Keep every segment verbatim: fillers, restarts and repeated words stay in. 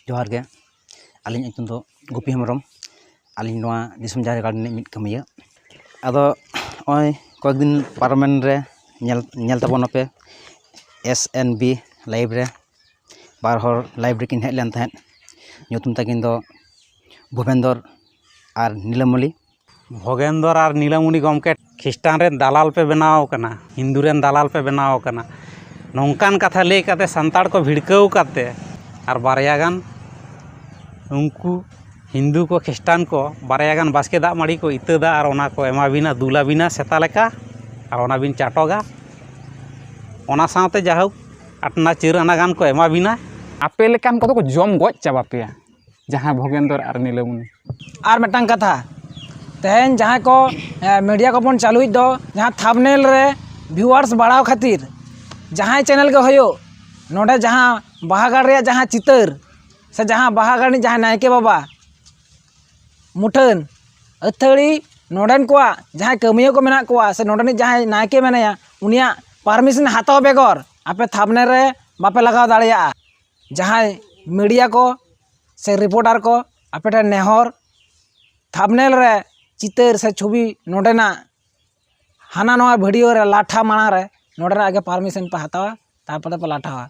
ᱡᱚᱦᱟᱨ ᱜᱮ᱾ ᱟᱹᱞᱤᱧᱟᱜ ᱧᱩᱛᱩᱢ ᱫᱚ ᱜᱩᱯᱤ ᱦᱮᱢᱵᱨᱚᱢ᱾ ᱟᱹᱞᱤᱧ ᱱᱚᱣᱟ ᱫᱤᱥᱚᱢ ᱡᱟᱦᱮᱨ ᱜᱟᱲ ᱨᱤᱱᱤᱡ ᱢᱤᱫ ᱠᱟᱹᱢᱤᱭᱟᱹ᱾ ᱟᱫᱚ ᱱᱚᱜᱼᱚᱭ ᱠᱚᱭᱮᱠ ᱫᱤᱱ ᱯᱟᱨᱚᱢᱮᱱ ᱨᱮ ᱧᱮᱞ, ᱧᱮᱞ ᱛᱟᱵᱚᱱ ᱟᱯᱮ S N B live ᱨᱮ᱾ ᱵᱟᱨ ᱦᱚᱲ live ᱨᱮᱠᱤᱱ ᱦᱮᱡ ᱞᱮᱱ ᱛᱟᱦᱮᱸᱫ᱾ ᱧᱩᱛᱩᱢ ᱛᱟᱹᱠᱤᱱ ᱫᱚ ᱵᱷᱩᱵᱮᱱᱫᱚᱨ ᱟᱨ ᱱᱤᱞᱟᱢᱚᱞᱤ᱾ ᱵᱷᱚᱜᱮᱱᱫᱚᱨ ᱟᱨ ᱱᱤᱞᱟᱢᱚᱱᱤ ᱜᱚᱢᱠᱮ, ᱠᱷᱤᱥᱴᱟᱱ ᱨᱮᱱ ᱫᱟᱞᱟᱞ ᱯᱮ ᱵᱮᱱᱟᱣ ᱟᱠᱟᱱᱟ, ᱦᱤᱱᱫᱩ ᱨᱮᱱ ᱫᱟᱞᱟᱞ ᱯᱮ ᱵᱮᱱᱟᱣ ᱟᱠᱟᱱᱟ, ᱱᱚᱝᱠᱟᱱ ᱠᱟᱛᱷᱟ ᱞᱟᱹᱭ ᱠᱟᱛᱮ ᱥᱟᱱᱛᱟᱲ ᱠᱚ ᱵᱷᱤᱲᱠᱟᱹᱣ ᱠᱟᱛᱮ ᱟᱨ ᱵᱟᱨᱭᱟ ᱜᱟᱱ ᱩᱱᱠᱩ ᱦᱤᱱᱫᱩ ᱠᱚ ᱠᱷᱤᱥᱴᱟᱱ ᱠᱚ ᱵᱟᱨᱭᱟ ᱜᱟᱱ ᱵᱟᱥᱠᱮ ᱫᱟᱜ ᱢᱟᱹᱲᱤ ᱠᱚ ᱤᱛᱟᱹᱫᱟ ᱟᱨ ᱚᱱᱟ ᱠᱚ ᱮᱢᱟ ᱵᱤᱱᱟ, ᱫᱩᱞ ᱟᱵᱤᱱᱟ ᱥᱮᱛᱟ ᱞᱮᱠᱟ, ᱟᱨ ᱚᱱᱟ ᱵᱤᱱ ᱪᱟᱴᱚᱜᱟ᱾ ᱚᱱᱟ ᱥᱟᱶᱛᱮ ᱡᱟᱦᱳᱠ ᱟᱴᱱᱟ ᱪᱟᱹᱨ ᱟᱱᱟ ᱜᱟᱱ ᱠᱚ ᱮᱢᱟ ᱵᱤᱱᱟ᱾ ᱟᱯᱮ ᱞᱮᱠᱟᱱ ᱠᱚᱫᱚ ᱠᱚ ᱡᱚᱢ ᱜᱚᱡ ᱪᱟᱵᱟ ᱯᱮᱭᱟ, ᱡᱟᱦᱟᱸ ᱵᱷᱚᱜᱮᱱᱫᱚᱨ ᱟᱨ ᱱᱤᱞᱟᱢᱚᱱᱤ᱾ ᱟᱨ ᱢᱤᱫᱴᱟᱝ ᱠᱟᱛᱷᱟ, ᱛᱮᱦᱮᱧ ᱡᱟᱦᱟᱸᱭ ᱠᱚ ᱢᱤᱰᱤᱭᱟ ᱠᱚᱵᱚᱱ ᱪᱟᱹᱞᱩᱭᱮᱫ ᱫᱚ, ᱡᱟᱦᱟᱸ ᱛᱷᱟᱢᱵᱱᱮᱞ ᱨᱮ ᱵᱷᱤᱭᱩᱣᱟᱨᱥ ᱵᱟᱲᱦᱟᱣ ᱠᱷᱟᱹᱛᱤᱨ, ᱡᱟᱦᱟᱸᱭ ᱪᱮᱱᱮᱞ ᱜᱮ ᱦᱩᱭᱩᱜ, ᱱᱚᱰᱮ ᱡᱟᱦᱟᱸ ᱵᱟᱦᱟ ᱜᱟᱲ ᱨᱮᱭᱟᱜ ᱡᱟᱦᱟᱸ ᱪᱤᱛᱟᱹᱨ ᱥᱮ ᱡᱟᱦᱟᱸ ᱵᱟᱦᱟ ᱜᱟᱲ ᱨᱤᱱᱤᱡ ᱡᱟᱦᱟᱸᱭ ᱱᱟᱭᱠᱮ ᱵᱟᱵᱟ ᱢᱩᱴᱷᱟᱹᱱ ᱟᱹᱛᱷᱟᱹᱲᱤ ᱱᱚᱰᱮᱱ ᱠᱚᱣᱟᱜ ᱡᱟᱦᱟᱸᱭ ᱠᱟᱹᱢᱤᱭᱟᱹ ᱠᱚ ᱢᱮᱱᱟᱜ ᱠᱚᱣᱟ ᱥᱮ ᱱᱚᱰᱮᱱᱤᱡ ᱡᱟᱦᱟᱸᱭ ᱱᱟᱭᱠᱮ ᱢᱮᱱᱟᱭᱟ, ᱩᱱᱤᱭᱟᱜ ᱯᱟᱨᱢᱤᱥᱚᱱ ᱦᱟᱛᱟᱣ ᱵᱮᱜᱚᱨ ᱟᱯᱮ ᱛᱷᱟᱢᱵᱱᱮᱞ ᱨᱮ ᱵᱟᱯᱮ ᱞᱟᱜᱟᱣ ᱫᱟᱲᱮᱭᱟᱜᱼᱟ᱾ ᱡᱟᱦᱟᱸᱭ ᱢᱤᱰᱤᱭᱟ ᱠᱚ ᱥᱮ ᱨᱤᱯᱳᱨᱴᱟᱨ ᱠᱚ, ᱟᱯᱮ ᱴᱷᱮᱱ ᱱᱮᱦᱚᱨ, ᱛᱷᱟᱢᱵᱱᱮᱞ ᱨᱮ ᱪᱤᱛᱟᱹᱨ ᱥᱮ ᱪᱷᱚᱵᱤ ᱱᱚᱰᱮᱱᱟᱜ ᱦᱟᱱᱟ ᱱᱚᱣᱟ ᱵᱷᱤᱰᱤᱭᱳ ᱨᱮ ᱞᱟᱴᱷᱟ ᱢᱟᱲᱟᱝ ᱨᱮ ᱱᱚᱰᱮᱱᱟᱜ ᱜᱮ ᱯᱟᱨᱢᱤᱥᱚᱱ ᱯᱮ ᱦᱟᱛᱟᱣᱟ, ᱛᱟᱨᱯᱚᱨᱮ ᱯᱮ ᱞᱟᱴᱷᱟᱣᱟ᱾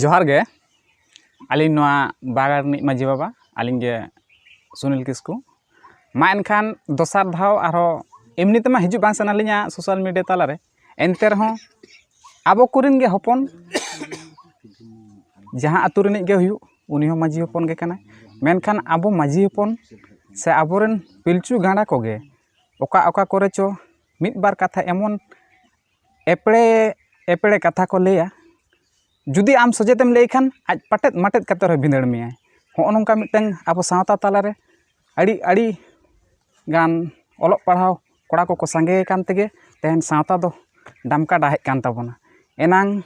ᱡᱚᱦᱟᱨ ᱜᱮ᱾ ᱟᱹᱞᱤᱧ ᱱᱚᱣᱟ ᱵᱟᱜᱟᱱ ᱨᱤᱱᱤᱡ ᱢᱟᱹᱡᱷᱤ ᱵᱟᱵᱟ, ᱟᱹᱞᱤᱧ ᱜᱮ ᱥᱩᱱᱤᱞ ᱠᱤᱥᱠᱩ᱾ ᱢᱟ ᱮᱱᱠᱷᱟᱱ ᱫᱚᱥᱟᱨ ᱫᱷᱟᱣ ᱟᱨᱦᱚᱸ, ᱮᱢᱱᱤ ᱛᱮᱢᱟ ᱦᱤᱡᱩᱜ ᱵᱟᱝ ᱥᱟᱱᱟ ᱞᱤᱧᱟ ᱥᱳᱥᱟᱞ ᱢᱤᱰᱤᱭᱟ ᱛᱟᱞᱟᱨᱮ, ᱮᱱᱛᱮ ᱨᱮᱦᱚᱸ ᱟᱵᱚ ᱠᱚᱨᱮᱱ ᱜᱮ ᱦᱚᱯᱚᱱ, ᱡᱟᱦᱟᱸ ᱟᱹᱛᱩ ᱨᱤᱱᱤᱡ ᱜᱮ ᱦᱩᱭᱩᱜ, ᱩᱱᱤ ᱦᱚᱸ ᱢᱟᱹᱡᱷᱤ ᱦᱚᱯᱚᱱ ᱜᱮ ᱠᱟᱱᱟᱭ᱾ ᱢᱮᱱᱠᱷᱟᱱ ᱟᱵᱚ ᱢᱟᱹᱡᱷᱤ ᱦᱚᱯᱚᱱ ᱥᱮ ᱟᱵᱚᱨᱮᱱ ᱯᱤᱞᱪᱩ ᱜᱟᱸᱰᱟ ᱠᱚᱜᱮ ᱚᱠᱟ ᱚᱠᱟ ᱠᱚᱨᱮ ᱪᱚ ᱢᱤᱫ ᱵᱟᱨ ᱠᱟᱛᱷᱟ ᱮᱢᱚᱱ ᱮᱯᱲᱮ ᱮᱯᱲᱮ ᱠᱟᱛᱷᱟ ᱠᱚ ᱞᱟᱹᱭᱟ᱾ ᱡᱩᱫᱤ ᱟᱢ ᱥᱚᱡᱷᱮᱛᱮᱢ ᱞᱟᱹᱭ ᱠᱷᱟᱱ, ᱟᱡ ᱯᱟᱴᱮᱫ ᱢᱟᱴᱮᱫ ᱠᱟᱛᱮ ᱨᱮᱦᱚᱸ ᱵᱷᱤᱸᱫᱟᱹᱲ ᱢᱮᱭᱟᱭ᱾ ᱦᱚᱸᱜᱼᱚ ᱱᱚᱝᱠᱟ ᱢᱤᱫᱴᱟᱝ ᱟᱵᱚ ᱥᱟᱶᱛᱟ ᱛᱟᱞᱟᱨᱮ ᱟᱹᱰᱤ, ᱟᱹᱰᱤ ᱜᱟᱱ ᱚᱞᱚᱜ ᱯᱟᱲᱦᱟᱣ ᱠᱚᱲᱟ ᱠᱚᱠᱚ ᱥᱟᱸᱜᱮ ᱟᱠᱟᱱ ᱛᱮᱜᱮ ᱛᱮᱦᱮᱧ ᱥᱟᱶᱛᱟ ᱫᱚ ᱰᱟᱢᱠᱟ ᱰᱟᱦᱮᱜ ᱠᱟᱱ ᱛᱟᱵᱚᱱᱟ᱾ ᱮᱱᱟᱝ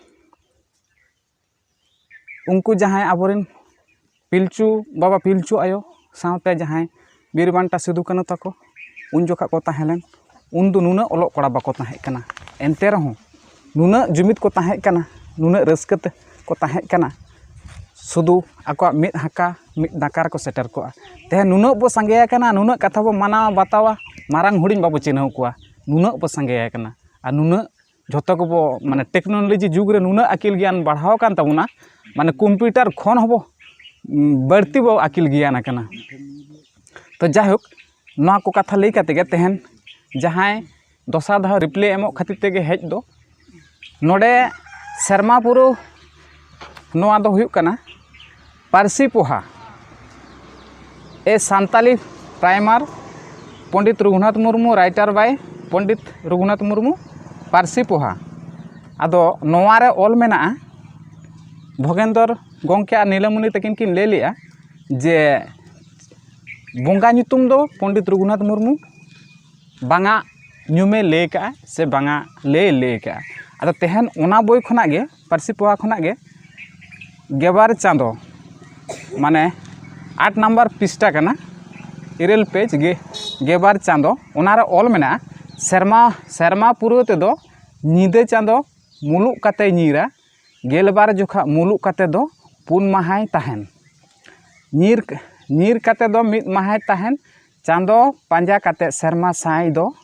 ᱩᱱᱠᱩ ᱡᱟᱦᱟᱸᱭ ᱟᱵᱚᱨᱮᱱ ᱯᱤᱞᱪᱩ ᱵᱟᱵᱟ, ᱯᱤᱞᱪᱩ ᱟᱭᱳ ᱥᱟᱶᱛᱮ ᱡᱟᱦᱟᱸᱭ ᱵᱤᱨ ᱵᱟᱱᱴᱟ ᱥᱤᱫᱩ ᱠᱟᱹᱱᱩ ᱛᱟᱠᱚ ᱩᱱ ᱡᱚᱠᱷᱟ ᱠᱚ ᱛᱟᱦᱮᱸ ᱞᱮᱱ, ᱩᱱ ᱫᱚ ᱱᱩᱱᱟᱹᱜ ᱚᱞᱚᱜ ᱠᱚᱲᱟ ᱵᱟᱠᱚ ᱛᱟᱦᱮᱸ ᱠᱟᱱᱟ᱾ ᱮᱱᱛᱮ ᱨᱮᱦᱚᱸ ᱱᱩᱱᱟᱹᱜ ᱡᱩᱢᱤᱫ ᱠᱚ ᱛᱟᱦᱮᱸ ᱠᱟᱱᱟ, ᱱᱩᱱᱟᱹᱜ ᱨᱟᱹᱥᱠᱟᱹ ᱛᱮ ᱠᱚ ᱛᱟᱦᱮᱸ ᱠᱟᱱᱟ, ᱥᱩᱫᱷᱩ ᱟᱠᱚᱣᱟᱜ ᱢᱤᱫ ᱦᱟᱠᱟ ᱢᱤᱫ ᱰᱟᱠᱟ ᱨᱮᱠᱚ ᱥᱮᱴᱮᱨ ᱠᱚᱜᱼᱟ᱾ ᱛᱮᱦᱮᱧ ᱱᱩᱱᱟᱹᱜ ᱵᱚ ᱥᱟᱸᱜᱮ ᱟᱠᱟᱱᱟ, ᱱᱩᱱᱟᱹᱜ ᱠᱟᱛᱷᱟ ᱵᱚ ᱢᱟᱱᱟᱣ ᱵᱟᱛᱟᱣᱟ, ᱢᱟᱨᱟᱝ ᱦᱩᱰᱤᱧ ᱵᱟᱵᱚ ᱪᱤᱱᱦᱟᱹᱣ ᱠᱚᱣᱟ, ᱱᱩᱱᱟᱹᱜ ᱵᱚ ᱥᱟᱸᱜᱮ ᱟᱠᱟᱱᱟ᱾ ᱟᱨ ᱱᱩᱱᱟᱹᱜ ᱡᱷᱚᱛᱚ ᱠᱚᱵᱚ, ᱢᱟᱱᱮ, ᱴᱮᱠᱱᱳᱞᱚᱡᱤ ᱡᱩᱜᱽ ᱨᱮ ᱱᱩᱱᱟᱹᱜ ᱟᱹᱠᱤᱞ ᱜᱮᱭᱟᱱ ᱵᱟᱲᱦᱟᱣ ᱟᱠᱟᱱ ᱛᱟᱵᱚᱱᱟ, ᱢᱟᱱᱮ, ᱠᱚᱢᱯᱤᱭᱩᱴᱟᱨ ᱠᱷᱚᱱ ᱦᱚᱸᱵᱚ, ᱩᱸ, ᱵᱟᱹᱲᱛᱤ ᱵᱚ ᱟᱹᱠᱤᱞ ᱜᱮᱭᱟᱱ ᱟᱠᱟᱱᱟ᱾ ᱛᱚ, ᱡᱟᱭᱦᱳᱠ, ᱱᱚᱣᱟ ᱠᱚ ᱠᱟᱛᱷᱟ ᱞᱟᱹᱭ ᱠᱟᱛᱮ ᱜᱮ ᱛᱮᱦᱮᱧ ᱡᱟᱦᱟᱸᱭ ᱫᱚᱥᱟᱨ ᱫᱷᱟᱣ ᱨᱤᱯᱞᱟᱭ ᱮᱢᱚᱜ ᱠᱷᱟᱹᱛᱤᱨ ᱛᱮᱜᱮ ᱦᱮᱡ ᱫᱚ, ᱱᱚᱰᱮ ᱥᱮᱨᱢᱟ ᱯᱩᱨᱟᱹᱣ ᱱᱚᱣᱟ ᱫᱚ ᱦᱩᱭᱩᱜ ᱠᱟᱱᱟ ᱯᱟᱹᱨᱥᱤ ᱯᱚᱦᱟ, ᱮ ᱥᱟᱱᱛᱟᱞᱤ ᱯᱨᱟᱭᱢᱟᱨ, ᱯᱚᱱᱰᱤᱛ ᱨᱚᱜᱷᱩᱱᱟᱛᱷ ᱢᱩᱨᱢᱩ, writer by ᱯᱚᱱᱰᱤᱛ ᱨᱚᱜᱷᱩᱱᱟᱛᱷ ᱢᱩᱨᱢᱩ, ᱯᱟᱹᱨᱥᱤ ᱯᱚᱦᱟ᱾ ᱟᱫᱚ ᱱᱚᱣᱟ ᱨᱮ ᱚᱞ ᱢᱮᱱᱟᱜᱼᱟ, ᱵᱷᱚᱜᱮᱱᱫᱚᱨ ᱜᱚᱢᱠᱮ ᱟᱨ ᱱᱤᱞᱟᱢᱚᱱᱤ ᱛᱟᱹᱠᱤᱱ ᱠᱤᱱ ᱞᱟᱹᱭ ᱞᱮᱜᱼᱟ ᱡᱮ ᱵᱚᱸᱜᱟ ᱧᱩᱛᱩᱢ ᱫᱚ ᱯᱚᱱᱰᱤᱛ ᱨᱚᱜᱷᱩᱱᱟᱛᱷ ᱢᱩᱨᱢᱩ ᱵᱟᱝᱟ ᱧᱩᱢᱮ ᱞᱟᱹᱭ ᱠᱟᱜᱼᱟ ᱥᱮ ᱵᱟᱝᱟ ᱞᱟᱹᱭ ᱞᱟᱹᱭ ᱠᱟᱜᱼᱟ᱾ ᱟᱫᱚ ᱛᱮᱦᱮᱧ ᱚᱱᱟ ᱵᱳᱭ ᱠᱷᱚᱱᱟᱜ ᱜᱮ, ᱯᱟᱹᱨᱥᱤ ᱯᱚᱦᱟ ᱠᱷᱚᱱᱟᱜ ᱜᱮ ᱜᱮᱵᱟᱨ ᱪᱟᱸᱫᱚ, ᱢᱟᱱᱮ ᱟᱴ ᱱᱟᱢᱵᱟᱨ ᱯᱤᱥᱴᱟ ᱠᱟᱱᱟ, ᱤᱨᱟᱹᱞ ᱯᱮᱡᱽ ᱜᱮ, ᱜᱮᱵᱟᱨ ᱪᱟᱸᱫᱚ, ᱚᱱᱟᱨᱮ ᱚᱞ ᱢᱮᱱᱟᱜᱼᱟ, ᱥᱮᱨᱢᱟ, ᱥᱮᱨᱢᱟ ᱯᱩᱨᱟᱹᱣ ᱛᱮᱫᱚ ᱧᱤᱫᱟᱹ ᱪᱟᱸᱫᱚ ᱢᱩᱞᱩᱜ ᱠᱟᱛᱮᱭ ᱧᱤᱨᱟ, ᱜᱮᱞᱵᱟᱨ ᱡᱚᱠᱷᱟ ᱢᱩᱞᱩᱜ ᱠᱟᱛᱮ ᱫᱚ ᱯᱩᱱ ᱢᱟᱦᱟᱭ ᱛᱟᱦᱮᱱ᱾ ᱧᱤᱨ, ᱧᱤᱨ ᱠᱟᱛᱮ ᱫᱚ ᱢᱤᱫ ᱢᱟᱦᱟᱭ ᱛᱟᱦᱮᱱ᱾ ᱪᱟᱸᱫᱚ ᱯᱟᱸᱡᱟ ᱠᱟᱛᱮ ᱥᱮᱨᱢᱟ ᱥᱟᱭ ᱫᱚ,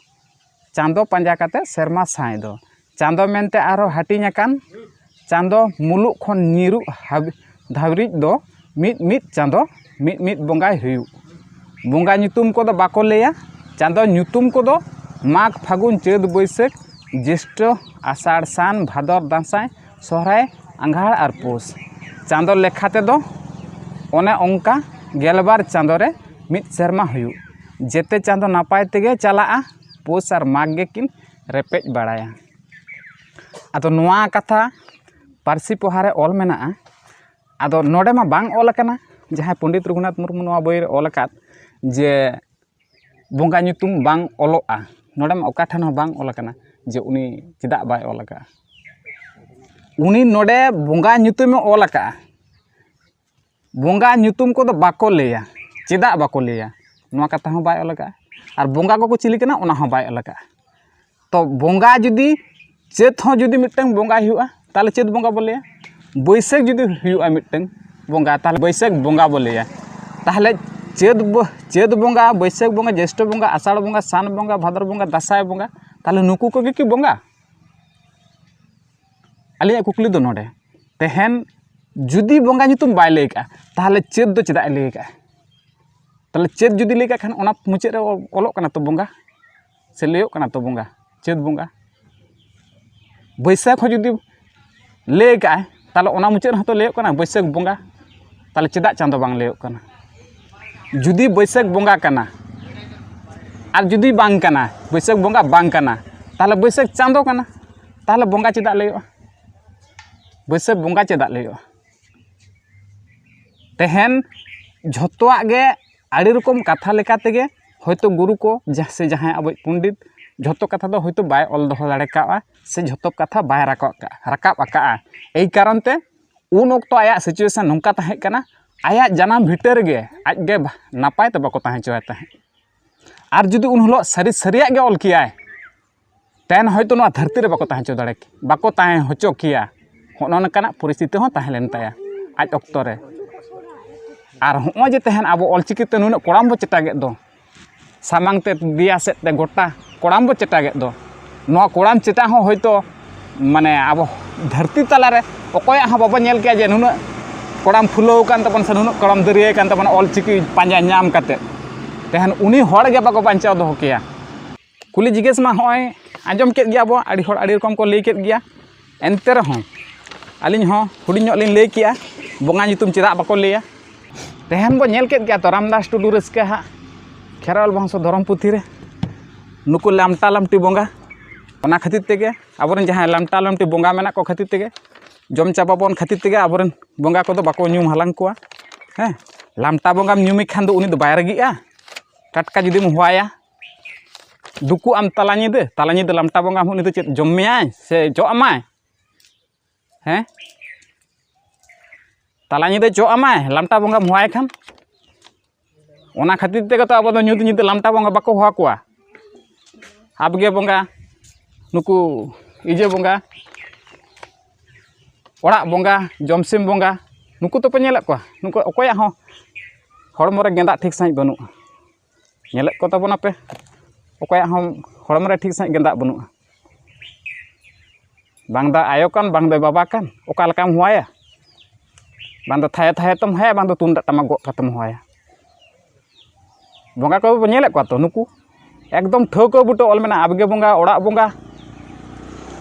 ᱪᱟᱸᱫᱚ ᱯᱟᱸᱡᱟ ᱠᱟᱛᱮ ᱥᱮᱨᱢᱟ ᱥᱟᱭ ᱫᱚ, ᱪᱟᱸᱫᱚ ᱢᱮᱱᱛᱮ ᱟᱨᱦᱚᱸ ᱦᱟᱹᱴᱤᱧ ᱟᱠᱟᱱ᱾ ᱪᱟᱸᱫᱚ ᱢᱩᱞᱩᱜ ᱠᱷᱚᱱ ᱧᱤᱨᱩᱜ ᱦᱟᱹᱵᱤ-, ᱫᱷᱟᱹᱵᱤᱡ ᱫᱚ ᱢᱤᱫ ᱢᱤᱫ ᱪᱟᱸᱫᱚ, ᱢᱤᱫ ᱢᱤᱫ ᱵᱚᱸᱜᱟᱭ ᱦᱩᱭᱩᱜ᱾ ᱵᱚᱸᱜᱟ ᱧᱩᱛᱩᱢ ᱠᱚᱫᱚ ᱵᱟᱠᱚ ᱞᱟᱹᱭᱟ, ᱪᱟᱸᱫᱚ ᱧᱩᱛᱩᱢ ᱠᱚᱫᱚ ᱢᱟᱜᱽ, ᱯᱷᱟᱹᱜᱩᱱ, ᱪᱟᱹᱛ, ᱵᱟᱹᱭᱥᱟᱹᱠᱷ, ᱡᱳᱥᱴᱚ, ᱟᱥᱟᱲ, ᱥᱟᱱ, ᱵᱷᱟᱫᱚᱨ, ᱫᱟᱸᱥᱟᱭ, ᱥᱚᱦᱨᱟᱭ, ᱟᱸᱜᱷᱟᱲ ᱟᱨ ᱯᱩᱥ᱾ ᱪᱟᱸᱫᱚ ᱞᱮᱠᱷᱟ ᱛᱮᱫᱚ ᱚᱱᱮ ᱚᱱᱠᱟ ᱜᱮᱞᱵᱟᱨ ᱪᱟᱸᱫᱚ ᱨᱮ ᱢᱤᱫ ᱥᱮᱨᱢᱟ ᱦᱩᱭᱩᱜ᱾ ᱡᱮᱛᱮ ᱪᱟᱸᱫᱚ ᱱᱟᱯᱟᱭ ᱛᱮᱜᱮ ᱪᱟᱞᱟᱜᱼᱟ, ᱯᱩᱥ ᱟᱨ ᱢᱟᱜᱽ ᱜᱮᱠᱤᱱ ᱨᱮᱯᱮᱡ ᱵᱟᱲᱟᱭᱟ᱾ ᱟᱫᱚ ᱱᱚᱣᱟ ᱠᱟᱛᱷᱟ ᱯᱟᱹᱨᱥᱤ ᱯᱚᱦᱟ ᱨᱮ ᱚᱞ ᱢᱮᱱᱟᱜᱼᱟ᱾ ᱟᱫᱚ ᱱᱚᱰᱮ ᱢᱟ ᱵᱟᱝ ᱚᱞ ᱟᱠᱟᱱᱟ, ᱡᱟᱦᱟᱸᱭ ᱯᱚᱱᱰᱤᱛ ᱨᱚᱜᱷᱩᱱᱟᱛᱷ ᱢᱩᱨᱢᱩ ᱱᱚᱣᱟ ᱵᱳᱭ ᱨᱮ ᱚᱞ ᱟᱠᱟᱫ, ᱡᱮ ᱵᱚᱸᱜᱟ ᱧᱩᱛᱩᱢ ᱵᱟᱝ ᱚᱞᱚᱜᱼᱟ, ᱱᱚᱰᱮ ᱢᱟ ᱚᱠᱟ ᱴᱷᱮᱱ ᱦᱚᱸ ᱵᱟᱝ ᱚᱞ ᱟᱠᱟᱱᱟ ᱡᱮ ᱩᱱᱤ ᱪᱮᱫᱟᱜ ᱵᱟᱭ ᱚᱞ ᱟᱠᱟᱫᱼᱟ᱾ ᱩᱱᱤ ᱱᱚᱰᱮ ᱵᱚᱸᱜᱟ ᱧᱩᱛᱩᱢᱮ ᱚᱞ ᱟᱠᱟᱫᱼᱟ᱾ ᱵᱚᱸᱜᱟ ᱧᱩᱛᱩᱢ ᱠᱚᱫᱚ ᱵᱟᱠᱚ ᱞᱟᱹᱭᱟ᱾ ᱪᱮᱫᱟᱜ ᱵᱟᱠᱚ ᱞᱟᱹᱭᱟ, ᱱᱚᱣᱟ ᱠᱟᱛᱷᱟ ᱦᱚᱸ ᱵᱟᱭ ᱚᱞ ᱟᱠᱟᱫᱼᱟ᱾ ᱟᱨ ᱵᱚᱸᱜᱟ ᱠᱚᱠᱚ ᱪᱤᱞᱤ ᱠᱟᱱᱟ, ᱚᱱᱟ ᱦᱚᱸ ᱵᱟᱭ ᱚᱞ ᱟᱠᱟᱫᱼᱟ᱾ ᱛᱚ ᱵᱚᱸᱜᱟ ᱡᱩᱫᱤ ᱪᱟᱹᱛ ᱦᱚᱸ ᱡᱩᱫᱤ ᱢᱤᱫᱴᱟᱝ ᱵᱚᱸᱜᱟᱭ ᱦᱩᱭᱩᱜᱼᱟ, ᱛᱟᱦᱚᱞᱮ ᱪᱟᱹᱛ ᱵᱚᱸᱜᱟ ᱵᱚ ᱞᱟᱹᱭᱟ᱾ ᱵᱟᱹᱭᱥᱟᱹᱠᱷ ᱡᱩᱫᱤ ᱦᱩᱭᱩᱜᱼᱟ ᱢᱤᱫᱴᱟᱝ ᱵᱚᱸᱜᱟ, ᱛᱟᱦᱚᱞᱮ ᱵᱟᱹᱭᱥᱟᱹᱠᱷ ᱵᱚᱸᱜᱟ ᱵᱚ ᱞᱟᱹᱭᱟ᱾ ᱛᱟᱦᱚᱞᱮ ᱪᱟᱹᱛ ᱵᱚ-, ᱪᱟᱹᱛ ᱵᱚᱸᱜᱟ, ᱵᱟᱹᱭᱥᱟᱹᱠᱷ ᱵᱚᱸᱜᱟ, ᱡᱳᱥᱴᱷᱚ ᱵᱚᱸᱜᱟ, ᱟᱥᱟᱲ ᱵᱚᱸᱜᱟ, ᱥᱟᱱ ᱵᱚᱸᱜᱟ, ᱵᱷᱟᱫᱚᱨ ᱵᱚᱸᱜᱟ, ᱫᱟᱸᱥᱟᱭ ᱵᱚᱸᱜᱟ, ᱛᱟᱦᱚᱞᱮ ᱱᱩᱠᱩ ᱠᱚᱜᱮ ᱠᱤ ᱵᱚᱸᱜᱟ? ᱟᱹᱞᱤᱧᱟᱜ ᱠᱩᱠᱞᱤ ᱫᱚ ᱱᱚᱰᱮ, ᱛᱮᱦᱮᱧ ᱡᱩᱫᱤ ᱵᱚᱸᱜᱟ ᱧᱩᱛᱩᱢ ᱵᱟᱭ ᱞᱟᱹᱭ ᱠᱟᱜᱼᱟ, ᱛᱟᱦᱚᱞᱮ ᱪᱟᱹᱛ ᱫᱚ ᱪᱮᱫᱟᱜ ᱮ ᱞᱟᱹᱭ ᱠᱟᱜᱼᱟ? ᱛᱟᱦᱚᱞᱮ ᱪᱟᱹᱛ ᱡᱩᱫᱤ ᱞᱟᱹᱭ ᱠᱟᱜ ᱠᱷᱟᱱ, ᱚᱱᱟ ᱢᱩᱪᱟᱹᱫ ᱨᱮ ᱚᱞᱚᱜ ᱠᱟᱱᱟ ᱛᱚ ᱵᱚᱸᱜᱟ, ᱥᱮ ᱞᱟᱹᱭᱚᱜ ᱠᱟᱱᱟ ᱛᱚ ᱵᱚᱸᱜᱟ, ᱪᱟᱹᱛ ᱵᱚᱸᱜᱟ᱾ ᱵᱟᱹᱭᱥᱟᱹᱠᱷ ᱦᱚᱸ ᱡᱩᱫᱤ ᱞᱟᱹᱭ ᱠᱟᱜᱼᱟᱭ, ᱛᱟᱦᱚᱞᱮ ᱚᱱᱟ ᱢᱩᱪᱟᱹᱫ ᱨᱮᱦᱚᱸ ᱛᱚ ᱞᱟᱹᱭᱚᱜ ᱠᱟᱱᱟ ᱵᱟᱹᱭᱥᱟᱹᱠᱷ ᱵᱚᱸᱜᱟ᱾ ᱛᱟᱦᱚᱞᱮ ᱪᱮᱫᱟᱜ ᱪᱟᱸᱫᱚ ᱵᱟᱝ ᱞᱟᱹᱭᱚᱜ ᱠᱟᱱᱟ? ᱡᱩᱫᱤ ᱵᱟᱹᱭᱥᱟᱹᱠᱷ ᱵᱚᱸᱜᱟ ᱠᱟᱱᱟ ᱟᱨ ᱡᱩᱫᱤ ᱵᱟᱝ ᱠᱟᱱᱟ, ᱵᱟᱹᱭᱥᱟᱹᱠᱷ ᱵᱚᱸᱜᱟ ᱵᱟᱝ ᱠᱟᱱᱟ, ᱛᱟᱦᱚᱞᱮ ᱵᱟᱹᱭᱥᱟᱹᱠᱷ ᱪᱟᱸᱫᱚ ᱠᱟᱱᱟ, ᱛᱟᱦᱚᱞᱮ ᱵᱚᱸᱜᱟ ᱪᱮᱫᱟᱜ ᱞᱟᱹᱭᱚᱜᱼᱟ? ᱵᱟᱹᱭᱥᱟᱹᱠᱷ ᱵᱚᱸᱜᱟ ᱪᱮᱫᱟᱜ ᱞᱟᱹᱭᱚᱜᱼᱟ? ᱛᱮᱦᱮᱧ ᱡᱷᱚᱛᱚᱣᱟᱜ ᱜᱮ ᱟᱹᱰᱤ ᱨᱚᱠᱚᱢ ᱠᱟᱛᱷᱟ ᱞᱮᱠᱟ ᱛᱮᱜᱮ ᱦᱚᱭᱛᱳ ᱜᱩᱨᱩ ᱠᱚ ᱡᱟᱦᱟᱸ ᱥᱮ ᱡᱟᱦᱟᱸᱭ ᱟᱵᱚᱭᱤᱡ ᱯᱚᱱᱰᱤᱛ ᱡᱷᱚᱛᱚ ᱠᱟᱛᱷᱟ ᱫᱚ ᱦᱚᱭᱛᱳ ᱵᱟᱭ ᱚᱞ ᱫᱚᱦᱚ ᱫᱟᱲᱮ ᱠᱟᱣᱟ, ᱥᱮ ᱡᱷᱚᱛᱚ ᱠᱟᱛᱷᱟ ᱵᱟᱭ ᱨᱟᱠᱟᱵ ᱠᱟᱜᱼᱟ, ᱨᱟᱠᱟᱵ ᱟᱠᱟᱜᱼᱟ᱾ ᱮᱭ ᱠᱟᱨᱚᱱ ᱛᱮ ᱩᱱ ᱚᱠᱛᱚ ᱟᱭᱟᱜ situation ᱱᱚᱝᱠᱟ ᱛᱟᱦᱮᱸ ᱠᱟᱱᱟ, ᱟᱭᱟᱜ ᱡᱟᱱᱟᱢ ᱵᱷᱤᱴᱟᱹ ᱨᱮᱜᱮ ᱟᱡ ᱜᱮ ᱱᱟᱯᱟᱭ ᱛᱮ ᱵᱟᱠᱚ ᱛᱟᱦᱮᱸ ᱦᱚᱪᱚᱣᱟᱭ ᱛᱟᱦᱮᱸᱫ᱾ ᱟᱨ ᱡᱩᱫᱤ ᱩᱱ ᱦᱤᱞᱳᱜ ᱥᱟᱹᱨᱤ ᱥᱟᱹᱨᱤᱭᱟᱜ ᱜᱮ ᱚᱞ ᱠᱮᱭᱟᱭ, ᱛᱮᱦᱮᱧ ᱦᱚᱭᱛᱳ ᱱᱚᱣᱟ ᱫᱷᱟᱹᱨᱛᱤ ᱨᱮ ᱵᱟᱠᱚ ᱛᱟᱦᱮᱸ ᱦᱚᱪᱚ ᱫᱟᱲᱮ ᱠᱮ-, ᱵᱟᱠᱚ ᱛᱟᱦᱮᱸ ᱦᱚᱪᱚ ᱠᱮᱭᱟ᱾ ᱦᱚᱸᱜᱼᱚ ᱱᱚᱝᱠᱟᱱᱟᱜ ᱯᱚᱨᱤᱥᱛᱷᱤᱛᱤ ᱦᱚᱸ ᱛᱟᱦᱮᱸ ᱞᱮᱱ ᱛᱟᱭᱟ ᱟᱡ ᱚᱠᱛᱚ ᱨᱮ᱾ ᱟᱨ ᱦᱚᱸᱜᱼᱚᱭ ᱡᱮ ᱛᱮᱦᱮᱧ ᱟᱵᱚ ᱚᱞᱪᱤᱠᱤ ᱛᱮ ᱱᱩᱱᱟᱹᱜ ᱠᱚᱲᱟᱢ ᱵᱚ ᱪᱮᱴᱟᱜᱮᱫ ᱫᱚ, ᱥᱟᱢᱟᱝ ᱛᱮ ᱫᱮᱭᱟ ᱥᱮᱫ ᱛᱮ ᱜᱚᱴᱟ ᱠᱚᱲᱟᱢ ᱵᱚ ᱪᱮᱴᱟᱜᱮᱫ ᱫᱚ, ᱱᱚᱣᱟ ᱠᱚᱲᱟᱢ ᱪᱮᱴᱟᱜ ᱦᱚᱸ ᱦᱚᱭᱛᱳ ᱢᱟᱱᱮ ᱟᱵᱚ ᱫᱷᱟᱹᱨᱛᱤ ᱛᱟᱞᱟᱨᱮ ᱚᱠᱚᱭᱟᱜ ᱦᱚᱸ ᱵᱟᱵᱚ ᱧᱮᱞ ᱠᱮᱭᱟ ᱡᱮ ᱱᱩᱱᱟᱹᱜ ᱠᱚᱲᱟᱢ ᱯᱷᱩᱞᱟᱹᱣ ᱟᱠᱟᱱ ᱛᱟᱵᱚᱱᱟ ᱥᱮ ᱱᱩᱱᱟᱹᱜ ᱠᱚᱲᱟᱢ ᱫᱟᱹᱨᱭᱟᱹ ᱟᱠᱟᱱ ᱛᱟᱵᱚᱱᱟ ᱚᱞᱪᱤᱠᱤ ᱯᱟᱸᱡᱟ ᱧᱟᱢ ᱠᱟᱛᱮᱫ᱾ ᱛᱮᱦᱮᱧ ᱩᱱᱤ ᱦᱚᱲ ᱜᱮ ᱵᱟᱠᱚ ᱵᱟᱧᱪᱟᱣ ᱫᱚᱦᱚ ᱠᱮᱭᱟ᱾ ᱠᱩᱞᱤ ᱡᱤᱜᱽᱜᱟᱹᱥ ᱢᱟ ᱦᱚᱸᱜᱼᱚᱭ ᱟᱸᱡᱚᱢ ᱠᱮᱫ ᱜᱮᱭᱟ ᱵᱚ, ᱟᱹᱰᱤ ᱦᱚᱲ ᱟᱹᱰᱤ ᱨᱚᱠᱚᱢ ᱠᱚ ᱞᱟᱹᱭ ᱠᱮᱫ ᱜᱮᱭᱟ᱾ ᱮᱱᱛᱮ ᱨᱮᱦᱚᱸ ᱟᱹᱞᱤᱧ ᱦᱚᱸ ᱦᱩᱰᱤᱧ ᱧᱚᱜ ᱞᱤᱧ ᱞᱟᱹᱭ ᱠᱮᱜᱼᱟ, ᱵᱚᱸᱜᱟ ᱧᱩᱛᱩᱢ ᱪᱮᱫᱟᱜ ᱵᱟᱠᱚ ᱞᱟᱹᱭᱟ? ᱛᱮᱦᱮᱧ ᱵᱚ ᱧᱮᱞ ᱠᱮᱫ ᱜᱮᱭᱟ ᱛᱚ, ᱨᱟᱢᱫᱟᱥ ᱴᱩᱰᱩ ᱨᱟᱹᱥᱠᱟᱹ ᱦᱟᱸᱜ ᱠᱷᱮᱨᱣᱟᱞ ᱵᱚᱝᱥᱚ ᱫᱷᱚᱨᱚᱢ ᱯᱩᱛᱷᱤ ᱨᱮ ᱱᱩᱠᱩ ᱞᱟᱢᱴᱟ ᱞᱟᱢᱴᱤ ᱵᱚᱸᱜᱟ, ᱚᱱᱟ ᱠᱷᱟᱹᱛᱤᱨ ᱛᱮᱜᱮ ᱟᱵᱚᱨᱮᱱ ᱡᱟᱦᱟᱸᱭ ᱞᱟᱢᱴᱟ ᱞᱟᱢᱴᱤ ᱵᱚᱸᱜᱟ ᱢᱮᱱᱟᱜ ᱠᱚ ᱠᱷᱟᱹᱛᱤᱨ ᱛᱮᱜᱮ, ᱡᱚᱢ ᱪᱟᱵᱟ ᱵᱚᱱ ᱠᱷᱟᱹᱛᱤᱨ ᱛᱮᱜᱮ ᱟᱵᱚᱨᱮᱱ ᱵᱚᱸᱜᱟ ᱠᱚᱫᱚ ᱵᱟᱠᱚ ᱧᱩᱢ ᱦᱟᱞᱟᱝ ᱠᱚᱣᱟ᱾ ᱦᱮᱸ, ᱞᱟᱢᱴᱟ ᱵᱚᱸᱜᱟᱢ ᱧᱩᱢᱮ ᱠᱷᱟᱱ ᱫᱚ ᱩᱱᱤ ᱫᱚ ᱵᱟᱭ ᱨᱟᱹᱜᱤᱜᱼᱟ᱾ ᱴᱟᱴᱠᱟ ᱡᱩᱫᱤᱢ ᱦᱚᱦᱚᱣᱟᱭᱟ, ᱫᱩᱠᱩᱜ ᱟᱢ ᱛᱟᱞᱟ ᱧᱤᱫᱟᱹ, ᱛᱟᱞᱟ ᱧᱤᱫᱟᱹ ᱞᱟᱢᱴᱟ ᱵᱚᱸᱜᱟ ᱦᱚᱸ ᱩᱱᱤ ᱫᱚ ᱪᱮᱫ ᱡᱚᱢ ᱢᱮᱭᱟᱭ ᱥᱮ ᱡᱚᱜ ᱟᱢᱟᱭ? ᱦᱮᱸ? ᱛᱟᱞᱟ ᱧᱤᱫᱟᱹ ᱪᱚᱜ ᱟᱢᱟᱭ, ᱞᱟᱢᱴᱟ ᱵᱚᱸᱜᱟᱢ ᱦᱚᱦᱚᱣᱟᱭ ᱠᱷᱟᱱ᱾ ᱚᱱᱟ ᱠᱷᱟᱹᱛᱤᱨ ᱛᱮᱜᱮ ᱛᱚ ᱟᱵᱚ ᱫᱚ ᱧᱩᱛ ᱧᱤᱫᱟᱹ ᱞᱟᱢᱴᱟ ᱵᱚᱸᱜᱟ ᱵᱟᱠᱚ ᱦᱚᱦᱚ ᱠᱚᱣᱟ᱾ ᱟᱵᱜᱮ ᱵᱚᱸᱜᱟ, ᱱᱩᱠᱩ ᱤᱡᱟᱹ ᱵᱚᱸᱜᱟ, ᱚᱲᱟᱜ ᱵᱚᱸᱜᱟ, ᱡᱚᱢᱥᱤᱢ ᱵᱚᱸᱜᱟ, ᱱᱩᱠᱩ ᱛᱚᱯᱮ ᱧᱮᱞᱮᱫ ᱠᱚᱣᱟ, ᱱᱩᱠᱩ ᱚᱠᱚᱭᱟᱜ ᱦᱚᱸ ᱦᱚᱲᱢᱚ ᱨᱮ ᱜᱮᱸᱫᱟᱜ ᱴᱷᱤᱠ ᱥᱟᱺᱦᱤᱡ ᱵᱟᱹᱱᱩᱜᱼᱟ᱾ ᱧᱮᱞᱮᱫ ᱠᱚ ᱛᱟᱵᱚᱱᱟᱯᱮ, ᱚᱠᱚᱭᱟᱜ ᱦᱚᱸ ᱦᱚᱲᱢᱚ ᱨᱮ ᱴᱷᱤᱠ ᱥᱟᱺᱦᱤᱡ ᱜᱮᱸᱫᱟᱜ ᱵᱟᱹᱱᱩᱜᱼᱟ᱾ ᱵᱟᱝ ᱫᱚ ᱟᱭᱳ ᱠᱟᱱ, ᱵᱟᱝ ᱫᱚ ᱵᱟᱵᱟ ᱠᱟᱱ, ᱚᱠᱟ ᱞᱮᱠᱟᱢ ᱦᱚᱦᱚᱣᱟᱭᱟ? ᱵᱟᱝ ᱫᱚ ᱛᱷᱟᱭᱚ ᱛᱷᱟᱭᱚ ᱛᱮᱢ ᱦᱚᱦᱚᱣᱟᱭᱟ, ᱵᱟᱝ ᱫᱚ ᱛᱩᱢᱫᱟᱜ ᱴᱟᱢᱟᱠ ᱜᱚᱜ ᱠᱟᱛᱮᱢ ᱦᱚᱦᱚᱣᱟᱭᱟ᱾ ᱵᱚᱸᱜᱟ ᱠᱚ ᱵᱚ ᱧᱮᱞᱮᱫ ᱠᱚᱣᱟ ᱛᱚ, ᱱᱩᱠᱩ ᱮᱠᱫᱚᱢ ᱴᱷᱟᱹᱣᱠᱟᱹ ᱵᱩᱴᱟᱹ ᱚᱞ ᱢᱮᱱᱟᱜᱼᱟ, ᱟᱵᱜᱮ ᱵᱚᱸᱜᱟ, ᱚᱲᱟᱜ ᱵᱚᱸᱜᱟ,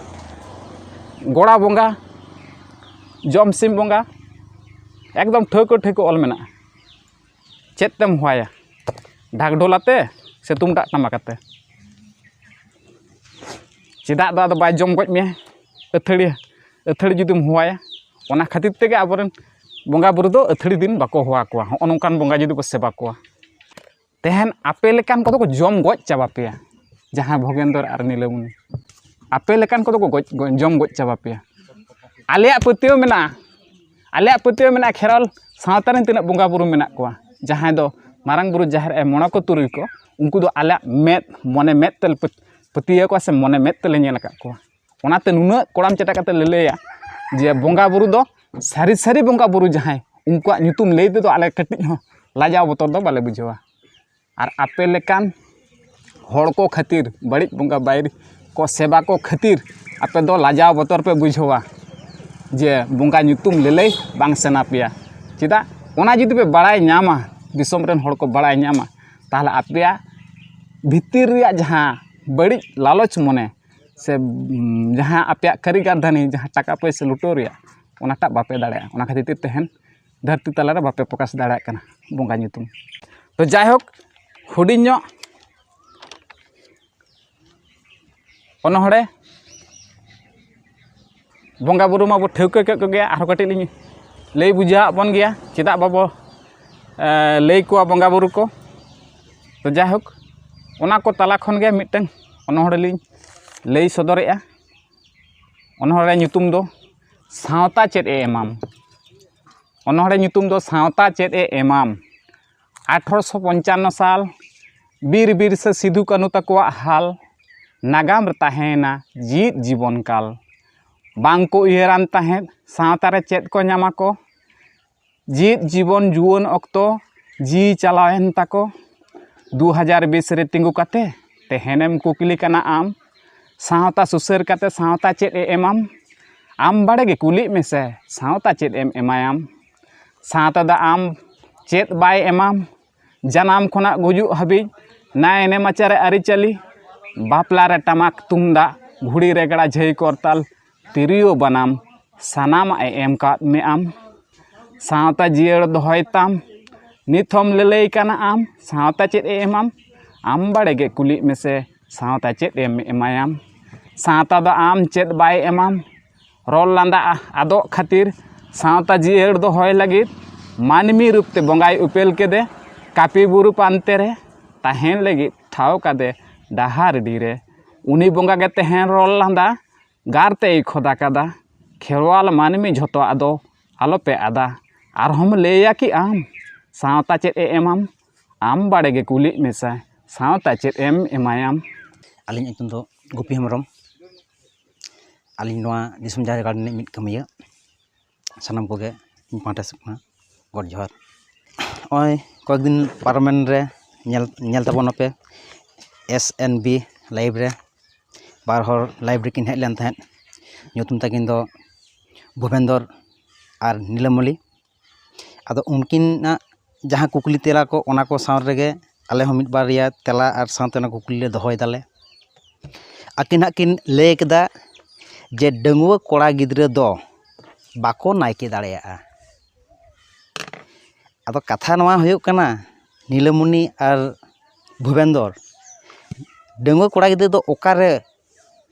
ᱜᱚᱲᱟ ᱵᱚᱸᱜᱟ, ᱡᱚᱢ ᱥᱤᱢ ᱵᱚᱸᱜᱟ, ᱮᱠᱫᱚᱢ ᱴᱷᱟᱹᱣᱠᱟᱹ ᱴᱷᱟᱹᱣᱠᱟᱹ ᱚᱞ ᱢᱮᱱᱟᱜᱼᱟ᱾ ᱪᱮᱫ ᱛᱮᱢ ᱦᱚᱦᱚᱣᱟᱭᱟ? ᱰᱷᱟᱠ ᱰᱷᱳᱞ ᱟᱛᱮ ᱥᱮ ᱛᱩᱢᱫᱟᱜ ᱴᱟᱢᱟᱠ ᱟᱛᱮ? ᱪᱮᱫᱟᱜ ᱫᱚ ᱟᱫᱚ ᱵᱟᱭ ᱡᱚᱢ ᱜᱚᱡ ᱢᱮᱭᱟ ᱟᱹᱛᱷᱟᱹᱲᱤ, ᱟᱹᱛᱷᱟᱹᱲᱤ ᱡᱩᱫᱤᱢ ᱦᱚᱦᱚᱣᱟᱭᱟ? ᱚᱱᱟ ᱠᱷᱟᱹᱛᱤᱨ ᱛᱮᱜᱮ ᱟᱵᱚᱨᱮᱱ ᱵᱚᱸᱜᱟ ᱵᱩᱨᱩ ᱫᱚ ᱟᱹᱛᱷᱟᱹᱲᱤ ᱫᱤᱱ ᱵᱟᱠᱚ ᱦᱚᱦᱚ ᱟᱠᱚᱣᱟ, ᱦᱚᱸᱜᱼᱚ ᱱᱚᱝᱠᱟᱱ ᱵᱚᱸᱜᱟ ᱡᱩᱫᱤ ᱵᱚ ᱥᱮᱵᱟ ᱠᱚᱣᱟ᱾ ᱛᱮᱦᱮᱧ ᱟᱯᱮ ᱞᱮᱠᱟᱱ ᱠᱚᱫᱚ ᱠᱚ ᱡᱚᱢ ᱜᱚᱡ ᱪᱟᱵᱟ ᱯᱮᱭᱟ, ᱡᱟᱦᱟᱸ ᱵᱷᱚᱜᱮᱱᱫᱚᱨ ᱟᱨ ᱱᱤᱞᱟᱹᱢᱩᱱᱤ᱾ ᱟᱯᱮ ᱞᱮᱠᱟᱱ ᱠᱚᱫᱚ ᱠᱚ ᱜᱚᱡ, ᱜᱚᱡ, ᱡᱚᱢ ᱜᱚᱡ ᱪᱟᱵᱟ ᱯᱮᱭᱟ᱾ ᱟᱞᱮᱭᱟᱜ ᱯᱟᱹᱛᱭᱟᱹᱣ ᱢᱮᱱᱟᱜᱼᱟ, ᱟᱞᱮᱭᱟᱜ ᱯᱟᱹᱛᱭᱟᱹᱣ ᱢᱮᱱᱟᱜᱼᱟ, ᱠᱷᱮᱨᱣᱟᱞ ᱥᱟᱶᱛᱟ ᱨᱮᱱ ᱛᱤᱱᱟᱹᱜ ᱵᱚᱸᱜᱟ ᱵᱩᱨᱩ ᱢᱮᱱᱟᱜ ᱠᱚᱣᱟ, ᱡᱟᱦᱟᱸᱭ ᱫᱚ ᱢᱟᱨᱟᱝ ᱵᱩᱨᱩ, ᱡᱟᱦᱮᱨ ᱟᱭᱳ, ᱢᱚᱬᱮ ᱠᱚ ᱛᱩᱨᱩᱭ ᱠᱚ, ᱩᱱᱠᱩ ᱫᱚ ᱟᱞᱮᱭᱟᱜ ᱢᱮᱫ, ᱢᱚᱱᱮ ᱢᱮᱫ ᱛᱮᱞᱮ ᱯᱟᱹᱛ-, ᱯᱟᱹᱛᱭᱟᱹᱣ ᱠᱚᱣᱟ ᱥᱮ ᱢᱚᱱᱮ ᱢᱮᱫ ᱛᱮᱞᱮ ᱧᱮᱞ ᱟᱠᱟᱫ ᱠᱚᱣᱟ᱾ ᱚᱱᱟᱛᱮ ᱱᱩᱱᱟᱹᱜ ᱠᱚᱲᱟᱢ ᱪᱟᱴᱟ ᱠᱟᱛᱮ ᱞᱮ ᱞᱟᱹᱭᱟ ᱡᱮ ᱵᱚᱸᱜᱟ ᱵᱩᱨᱩ ᱫᱚ ᱥᱟᱹᱨᱤ ᱥᱟᱹᱨᱤ ᱵᱚᱸᱜᱟ ᱵᱩᱨᱩ ᱡᱟᱦᱟᱸᱭ, ᱩᱱᱠᱩᱣᱟᱜ ᱧᱩᱛᱩᱢ ᱞᱟᱹᱭ ᱛᱮᱫᱚ ᱟᱞᱮ ᱠᱟᱹᱴᱤᱡ ᱦᱚᱸ ᱞᱟᱡᱟᱣ ᱵᱚᱛᱚᱨ ᱫᱚ ᱵᱟᱞᱮ ᱵᱩᱡᱷᱟᱹᱣᱟ᱾ ᱟᱨ ᱟᱯᱮ ᱞᱮᱠᱟᱱ ᱦᱚᱲ ᱠᱚ ᱠᱷᱟᱹᱛᱤᱨ, ᱵᱟᱹᱲᱤᱡ ᱵᱚᱸᱜᱟ ᱵᱟᱹᱭᱨᱤ ᱠᱚ ᱥᱮᱵᱟ ᱠᱚ ᱠᱷᱟᱹᱛᱤᱨ ᱟᱯᱮ ᱫᱚ ᱞᱟᱡᱟᱣ ᱵᱚᱛᱚᱨ ᱯᱮ ᱵᱩᱡᱷᱟᱹᱣᱟ ᱡᱮ ᱵᱚᱸᱜᱟ ᱧᱩᱛᱩᱢ ᱞᱟᱹᱞᱟᱹᱭ ᱵᱟᱝ ᱥᱟᱱᱟ ᱯᱮᱭᱟ᱾ ᱪᱮᱫᱟᱜ? ᱚᱱᱟ ᱡᱩᱫᱤ ᱯᱮ ᱵᱟᱲᱟᱭ ᱧᱟᱢᱟ, ᱫᱤᱥᱚᱢ ᱨᱮᱱ ᱦᱚᱲ ᱠᱚ ᱵᱟᱲᱟᱭ ᱧᱟᱢᱟ, ᱛᱟᱦᱚᱞᱮ ᱟᱯᱮᱭᱟᱜ ᱵᱷᱤᱛᱤᱨ ᱨᱮᱭᱟᱜ ᱡᱟᱦᱟᱸ ᱵᱟᱹᱲᱤᱡ ᱞᱟᱞᱚᱪ ᱢᱚᱱᱮ ᱥᱮ, ᱩᱢ, ᱡᱟᱦᱟᱸ ᱟᱯᱮᱭᱟᱜ ᱠᱟᱹᱨᱤ ᱠᱟᱨᱫᱷᱟᱹᱱᱤ, ᱡᱟᱦᱟᱸ ᱴᱟᱠᱟ ᱯᱚᱭᱥᱟ ᱞᱩᱴᱟᱹᱣ ᱨᱮᱭᱟᱜ, ᱚᱱᱟᱴᱟᱜ ᱵᱟᱯᱮ ᱫᱟᱲᱮᱭᱟᱜᱼᱟ᱾ ᱚᱱᱟ ᱠᱷᱟᱹᱛᱤᱨ ᱛᱮ ᱛᱮᱦᱮᱧ ᱫᱷᱟᱹᱨᱛᱤ ᱛᱟᱞᱟᱨᱮ ᱵᱟᱯᱮ ᱯᱨᱚᱠᱟᱥ ᱫᱟᱲᱮᱭᱟᱜ ᱠᱟᱱᱟ ᱵᱚᱸᱜᱟ ᱧᱩᱛᱩᱢ᱾ ᱛᱚ ᱡᱟᱭᱦᱳᱠ, ᱦᱩᱰᱤᱧ ᱧᱚᱜ ᱚᱱᱚᱬᱦᱮ, ᱵᱚᱸᱜᱟ ᱵᱩᱨᱩ ᱢᱟᱵᱚ ᱴᱷᱟᱹᱣᱠᱟᱹ ᱠᱮᱫ ᱠᱚᱜᱮᱭᱟ, ᱟᱨᱦᱚᱸ ᱠᱟᱹᱴᱤᱡ ᱞᱤᱧ ᱞᱟᱹᱭ ᱵᱩᱡᱷᱟᱹᱣᱟᱫ ᱵᱚᱱ ᱜᱮᱭᱟ, ᱪᱮᱫᱟᱜ ᱵᱟᱵᱚ, ᱮ, ᱞᱟᱹᱭ ᱠᱚᱣᱟ ᱵᱚᱸᱜᱟ ᱵᱩᱨᱩ ᱠᱚ᱾ ᱛᱚ ᱡᱟᱭᱦᱳᱠ, ᱚᱱᱟ ᱠᱚ ᱛᱟᱞᱟ ᱠᱷᱚᱱ ᱜᱮ ᱢᱤᱫᱴᱟᱝ ᱚᱱᱚᱬᱦᱮ ᱞᱤᱧ ᱞᱟᱹᱭ ᱥᱚᱫᱚᱨᱮᱜᱼᱟ᱾ ᱚᱱᱚᱬᱦᱮ ᱧᱩᱛᱩᱢ ᱫᱚ ᱥᱟᱶᱛᱟ ᱪᱮᱫ ᱮ ᱮᱢᱟᱢ? ᱚᱱᱚᱬᱦᱮ ᱧᱩᱛᱩᱢ ᱫᱚ ᱥᱟᱶᱛᱟ ᱪᱮᱫ ᱮ ᱮᱢᱟᱢ᱾ ᱟᱴᱷᱨᱚᱥᱚ ᱯᱚᱧᱪᱟᱱᱱᱚ ᱥᱟᱞ ᱵᱤᱨ ᱵᱤᱨᱥᱟᱹ ᱥᱤᱫᱷᱩ ᱠᱟᱹᱱᱦᱩ ᱛᱟᱠᱚᱣᱟᱜ ᱦᱟᱞ ᱱᱟᱜᱟᱢ ᱨᱮ ᱛᱟᱦᱮᱸᱭᱮᱱᱟ ᱡᱤᱭᱤᱫ ᱡᱤᱵᱚᱱ ᱠᱟᱞ᱾ ᱵᱟᱝ ᱠᱚ ᱩᱭᱦᱟᱹᱨᱟᱱ ᱛᱟᱦᱮᱸᱫ ᱥᱟᱶᱛᱟ ᱨᱮ ᱪᱮᱫ ᱠᱚ ᱧᱟᱢᱟ ᱠᱚ᱾ ᱡᱤᱭᱤᱫ ᱡᱤᱵᱚᱱ ᱡᱩᱣᱟᱹᱱ ᱚᱠᱛᱚ ᱡᱤᱣᱤ ᱪᱟᱞᱟᱣᱮᱱ ᱛᱟᱠᱚ᱾ ᱫᱩ ᱦᱟᱡᱟᱨ ᱵᱤᱥ ᱨᱮ ᱛᱤᱸᱜᱩ ᱠᱟᱛᱮ ᱛᱮᱦᱮᱧᱮᱢ ᱠᱩᱠᱞᱤ ᱠᱟᱱᱟ ᱟᱢ᱾ ᱥᱟᱶᱛᱟ ᱥᱩᱥᱟᱹᱨ ᱠᱟᱛᱮ ᱥᱟᱶᱛᱟ ᱪᱮᱫ ᱮ ᱮᱢᱟᱢ? ᱟᱢ ᱵᱟᱲᱮ ᱜᱮ ᱠᱩᱞᱤᱜ ᱢᱮᱥᱮ, ᱥᱟᱶᱛᱟ ᱪᱮᱫ ᱮᱢ ᱮᱢᱟᱭᱟᱢ? ᱥᱟᱶᱛᱟ ᱫᱚ ᱟᱢ ᱪᱮᱫ ᱵᱟᱭ ᱮᱢᱟᱢ? ᱡᱟᱱᱟᱢ ᱠᱷᱚᱱᱟᱜ ᱜᱩᱡᱩᱜ ᱦᱟᱹᱵᱤᱡ ᱱᱟᱭ ᱱᱮᱢᱟᱪᱟᱨ ᱟᱹᱨᱤᱪᱟᱹᱞᱤ, ᱵᱟᱯᱞᱟ ᱨᱮ ᱴᱟᱢᱟᱠ ᱛᱩᱢᱫᱟᱜ, ᱜᱷᱩᱲᱤ ᱨᱮᱜᱽᱲᱟ, ᱡᱷᱟᱹᱭ ᱠᱚᱨᱛᱟᱞ, ᱛᱤᱨᱭᱳ ᱵᱟᱱᱟᱢ, ᱥᱟᱱᱟᱢᱟᱜ ᱮ ᱮᱢ ᱠᱟᱫ ᱢᱮ ᱟᱢ᱾ ᱥᱟᱶᱛᱟ ᱡᱤᱭᱟᱹᱲ ᱫᱚᱦᱚᱭ ᱛᱟᱢ᱾ ᱱᱤᱛ ᱦᱚᱸᱢ ᱞᱟᱹᱞᱟᱹᱭ ᱠᱟᱱᱟ ᱟᱢ, ᱥᱟᱶᱛᱟ ᱪᱮᱫ ᱮ ᱮᱢᱟᱢ? ᱟᱢ ᱵᱟᱲᱮ ᱜᱮ ᱠᱩᱞᱤᱜ ᱢᱮᱥᱮ, ᱥᱟᱶᱛᱟ ᱪᱮᱫ ᱮᱢ ᱮᱢᱟᱭᱟᱢ? ᱥᱟᱶᱛᱟ ᱫᱚ ᱟᱢ ᱪᱮᱫ ᱵᱟᱭ ᱮᱢᱟᱢ? ᱨᱚᱲ ᱞᱟᱸᱫᱟ ᱟᱫᱚᱜ ᱠᱷᱟᱹᱛᱤᱨ ᱥᱟᱶᱛᱟ ᱡᱤᱭᱟᱹᱲ ᱫᱚᱦᱚᱭ ᱞᱟᱹᱜᱤᱫ ᱢᱟᱹᱱᱢᱤ ᱨᱩᱯ ᱛᱮ ᱵᱚᱸᱜᱟᱭ ᱩᱯᱮᱞ ᱠᱮᱫᱮ᱾ ᱠᱟᱹᱯᱤ ᱵᱩᱨᱩ ᱯᱟᱱᱛᱮ ᱨᱮ ᱛᱟᱦᱮᱱ ᱞᱟᱹᱜᱤᱫ ᱴᱷᱟᱶ ᱠᱟᱫᱮ ᱰᱟᱦᱟᱨᱰᱤ ᱨᱮ᱾ ᱩᱱᱤ ᱵᱚᱸᱜᱟ ᱜᱮ ᱛᱮᱦᱮᱧ ᱨᱚᱲ ᱞᱟᱸᱫᱟ ᱜᱟᱨ ᱛᱮᱭ ᱠᱷᱚᱫᱟ ᱠᱟᱫᱟ᱾ ᱠᱷᱮᱨᱣᱟᱞ ᱢᱟᱹᱱᱢᱤ ᱡᱷᱚᱛᱚ ᱟᱫᱚ ᱟᱞᱚᱯᱮ ᱟᱫᱟ᱾ ᱟᱨᱦᱚᱸᱢ ᱞᱟᱹᱭᱟ ᱠᱤ ᱟᱢ, ᱥᱟᱶᱛᱟ ᱪᱮᱫ ᱮ ᱮᱢᱟᱢ? ᱟᱢ ᱵᱟᱲᱮ ᱜᱮ ᱠᱩᱞᱤᱜ ᱢᱮᱥᱮ, ᱥᱟᱶᱛᱟ ᱪᱮᱫ ᱮᱢ ᱮᱢᱟᱭᱟᱢ? ᱟᱹᱞᱤᱧᱟᱜ ᱧᱩᱛᱩᱢ ᱫᱚ ᱜᱩᱯᱤ ᱦᱮᱢᱵᱨᱚᱢ᱾ ᱟᱹᱞᱤᱧ ᱱᱚᱣᱟ ᱫᱤᱥᱚᱢ ᱡᱟᱦᱮᱨ ᱜᱟᱲ ᱨᱤᱱᱤᱡ ᱢᱤᱫ ᱠᱟᱹᱢᱤᱭᱟᱹ᱾ ᱥᱟᱱᱟᱢ ᱠᱚᱜᱮ ᱤᱧ ᱯᱟᱦᱴᱟ ᱥᱮᱫ ᱠᱷᱚᱱᱟᱜ ᱜᱚᱰ ᱡᱚᱦᱟᱨ᱾ ᱱᱚᱜᱼᱚᱭ ᱠᱚᱭᱮᱠ ᱫᱤᱱ ᱯᱟᱨᱚᱢᱮᱱ ᱨᱮ ᱧᱮᱞ, ᱧᱮᱞ ᱛᱟᱵᱚᱱ ᱟᱯᱮ ᱮᱥ ᱮᱱ ᱵᱤ ᱞᱟᱭᱤᱵᱷ ᱨᱮ ᱵᱟᱨ ᱦᱚᱲ ᱞᱟᱭᱤᱵᱷ ᱨᱮᱠᱤᱱ ᱦᱮᱡ ᱞᱮᱱ ᱛᱟᱦᱮᱸᱫ᱾ ᱧᱩᱛᱩᱢ ᱛᱟᱹᱠᱤᱱ ᱫᱚ ᱵᱷᱩᱵᱮᱱᱫᱚᱨ ᱟᱨ ᱱᱤᱞᱟᱢᱚᱞᱤ᱾ ᱟᱫᱚ ᱩᱱᱠᱤᱱᱟᱜ ᱡᱟᱦᱟᱸ ᱠᱩᱠᱞᱤ ᱛᱮᱞᱟ ᱠᱚ, ᱚᱱᱟ ᱠᱚ ᱥᱟᱶ ᱨᱮᱜᱮ ᱟᱞᱮ ᱦᱚᱸ ᱢᱤᱫ ᱵᱟᱨᱭᱟ ᱛᱮᱞᱟ ᱟᱨ ᱥᱟᱶᱛᱮ ᱚᱱᱟ ᱠᱩᱠᱞᱤ ᱞᱮ ᱫᱚᱦᱚᱭ ᱫᱟᱞᱮ᱾ ᱟᱹᱠᱤᱱ ᱦᱟᱸᱜ ᱠᱤᱱ ᱞᱟᱹᱭ ᱠᱮᱫᱟ ᱡᱮ ᱰᱟᱺᱜᱩᱣᱟᱹ ᱠᱚᱲᱟ ᱜᱤᱫᱽᱨᱟᱹ ᱫᱚ ᱵᱟᱠᱚ ᱱᱟᱭᱠᱮ ᱫᱟᱲᱮᱭᱟᱜᱼᱟ᱾ ᱟᱫᱚ ᱠᱟᱛᱷᱟ ᱱᱚᱣᱟ ᱦᱩᱭᱩᱜ ᱠᱟᱱᱟ, ᱱᱤᱞᱟᱢᱚᱱᱤ ᱟᱨ ᱵᱷᱩᱵᱮᱱᱫᱚᱨ, ᱰᱟᱺᱜᱩᱣᱟᱹ ᱠᱚᱲᱟ ᱜᱤᱫᱽᱨᱟᱹ ᱫᱚ ᱚᱠᱟᱨᱮ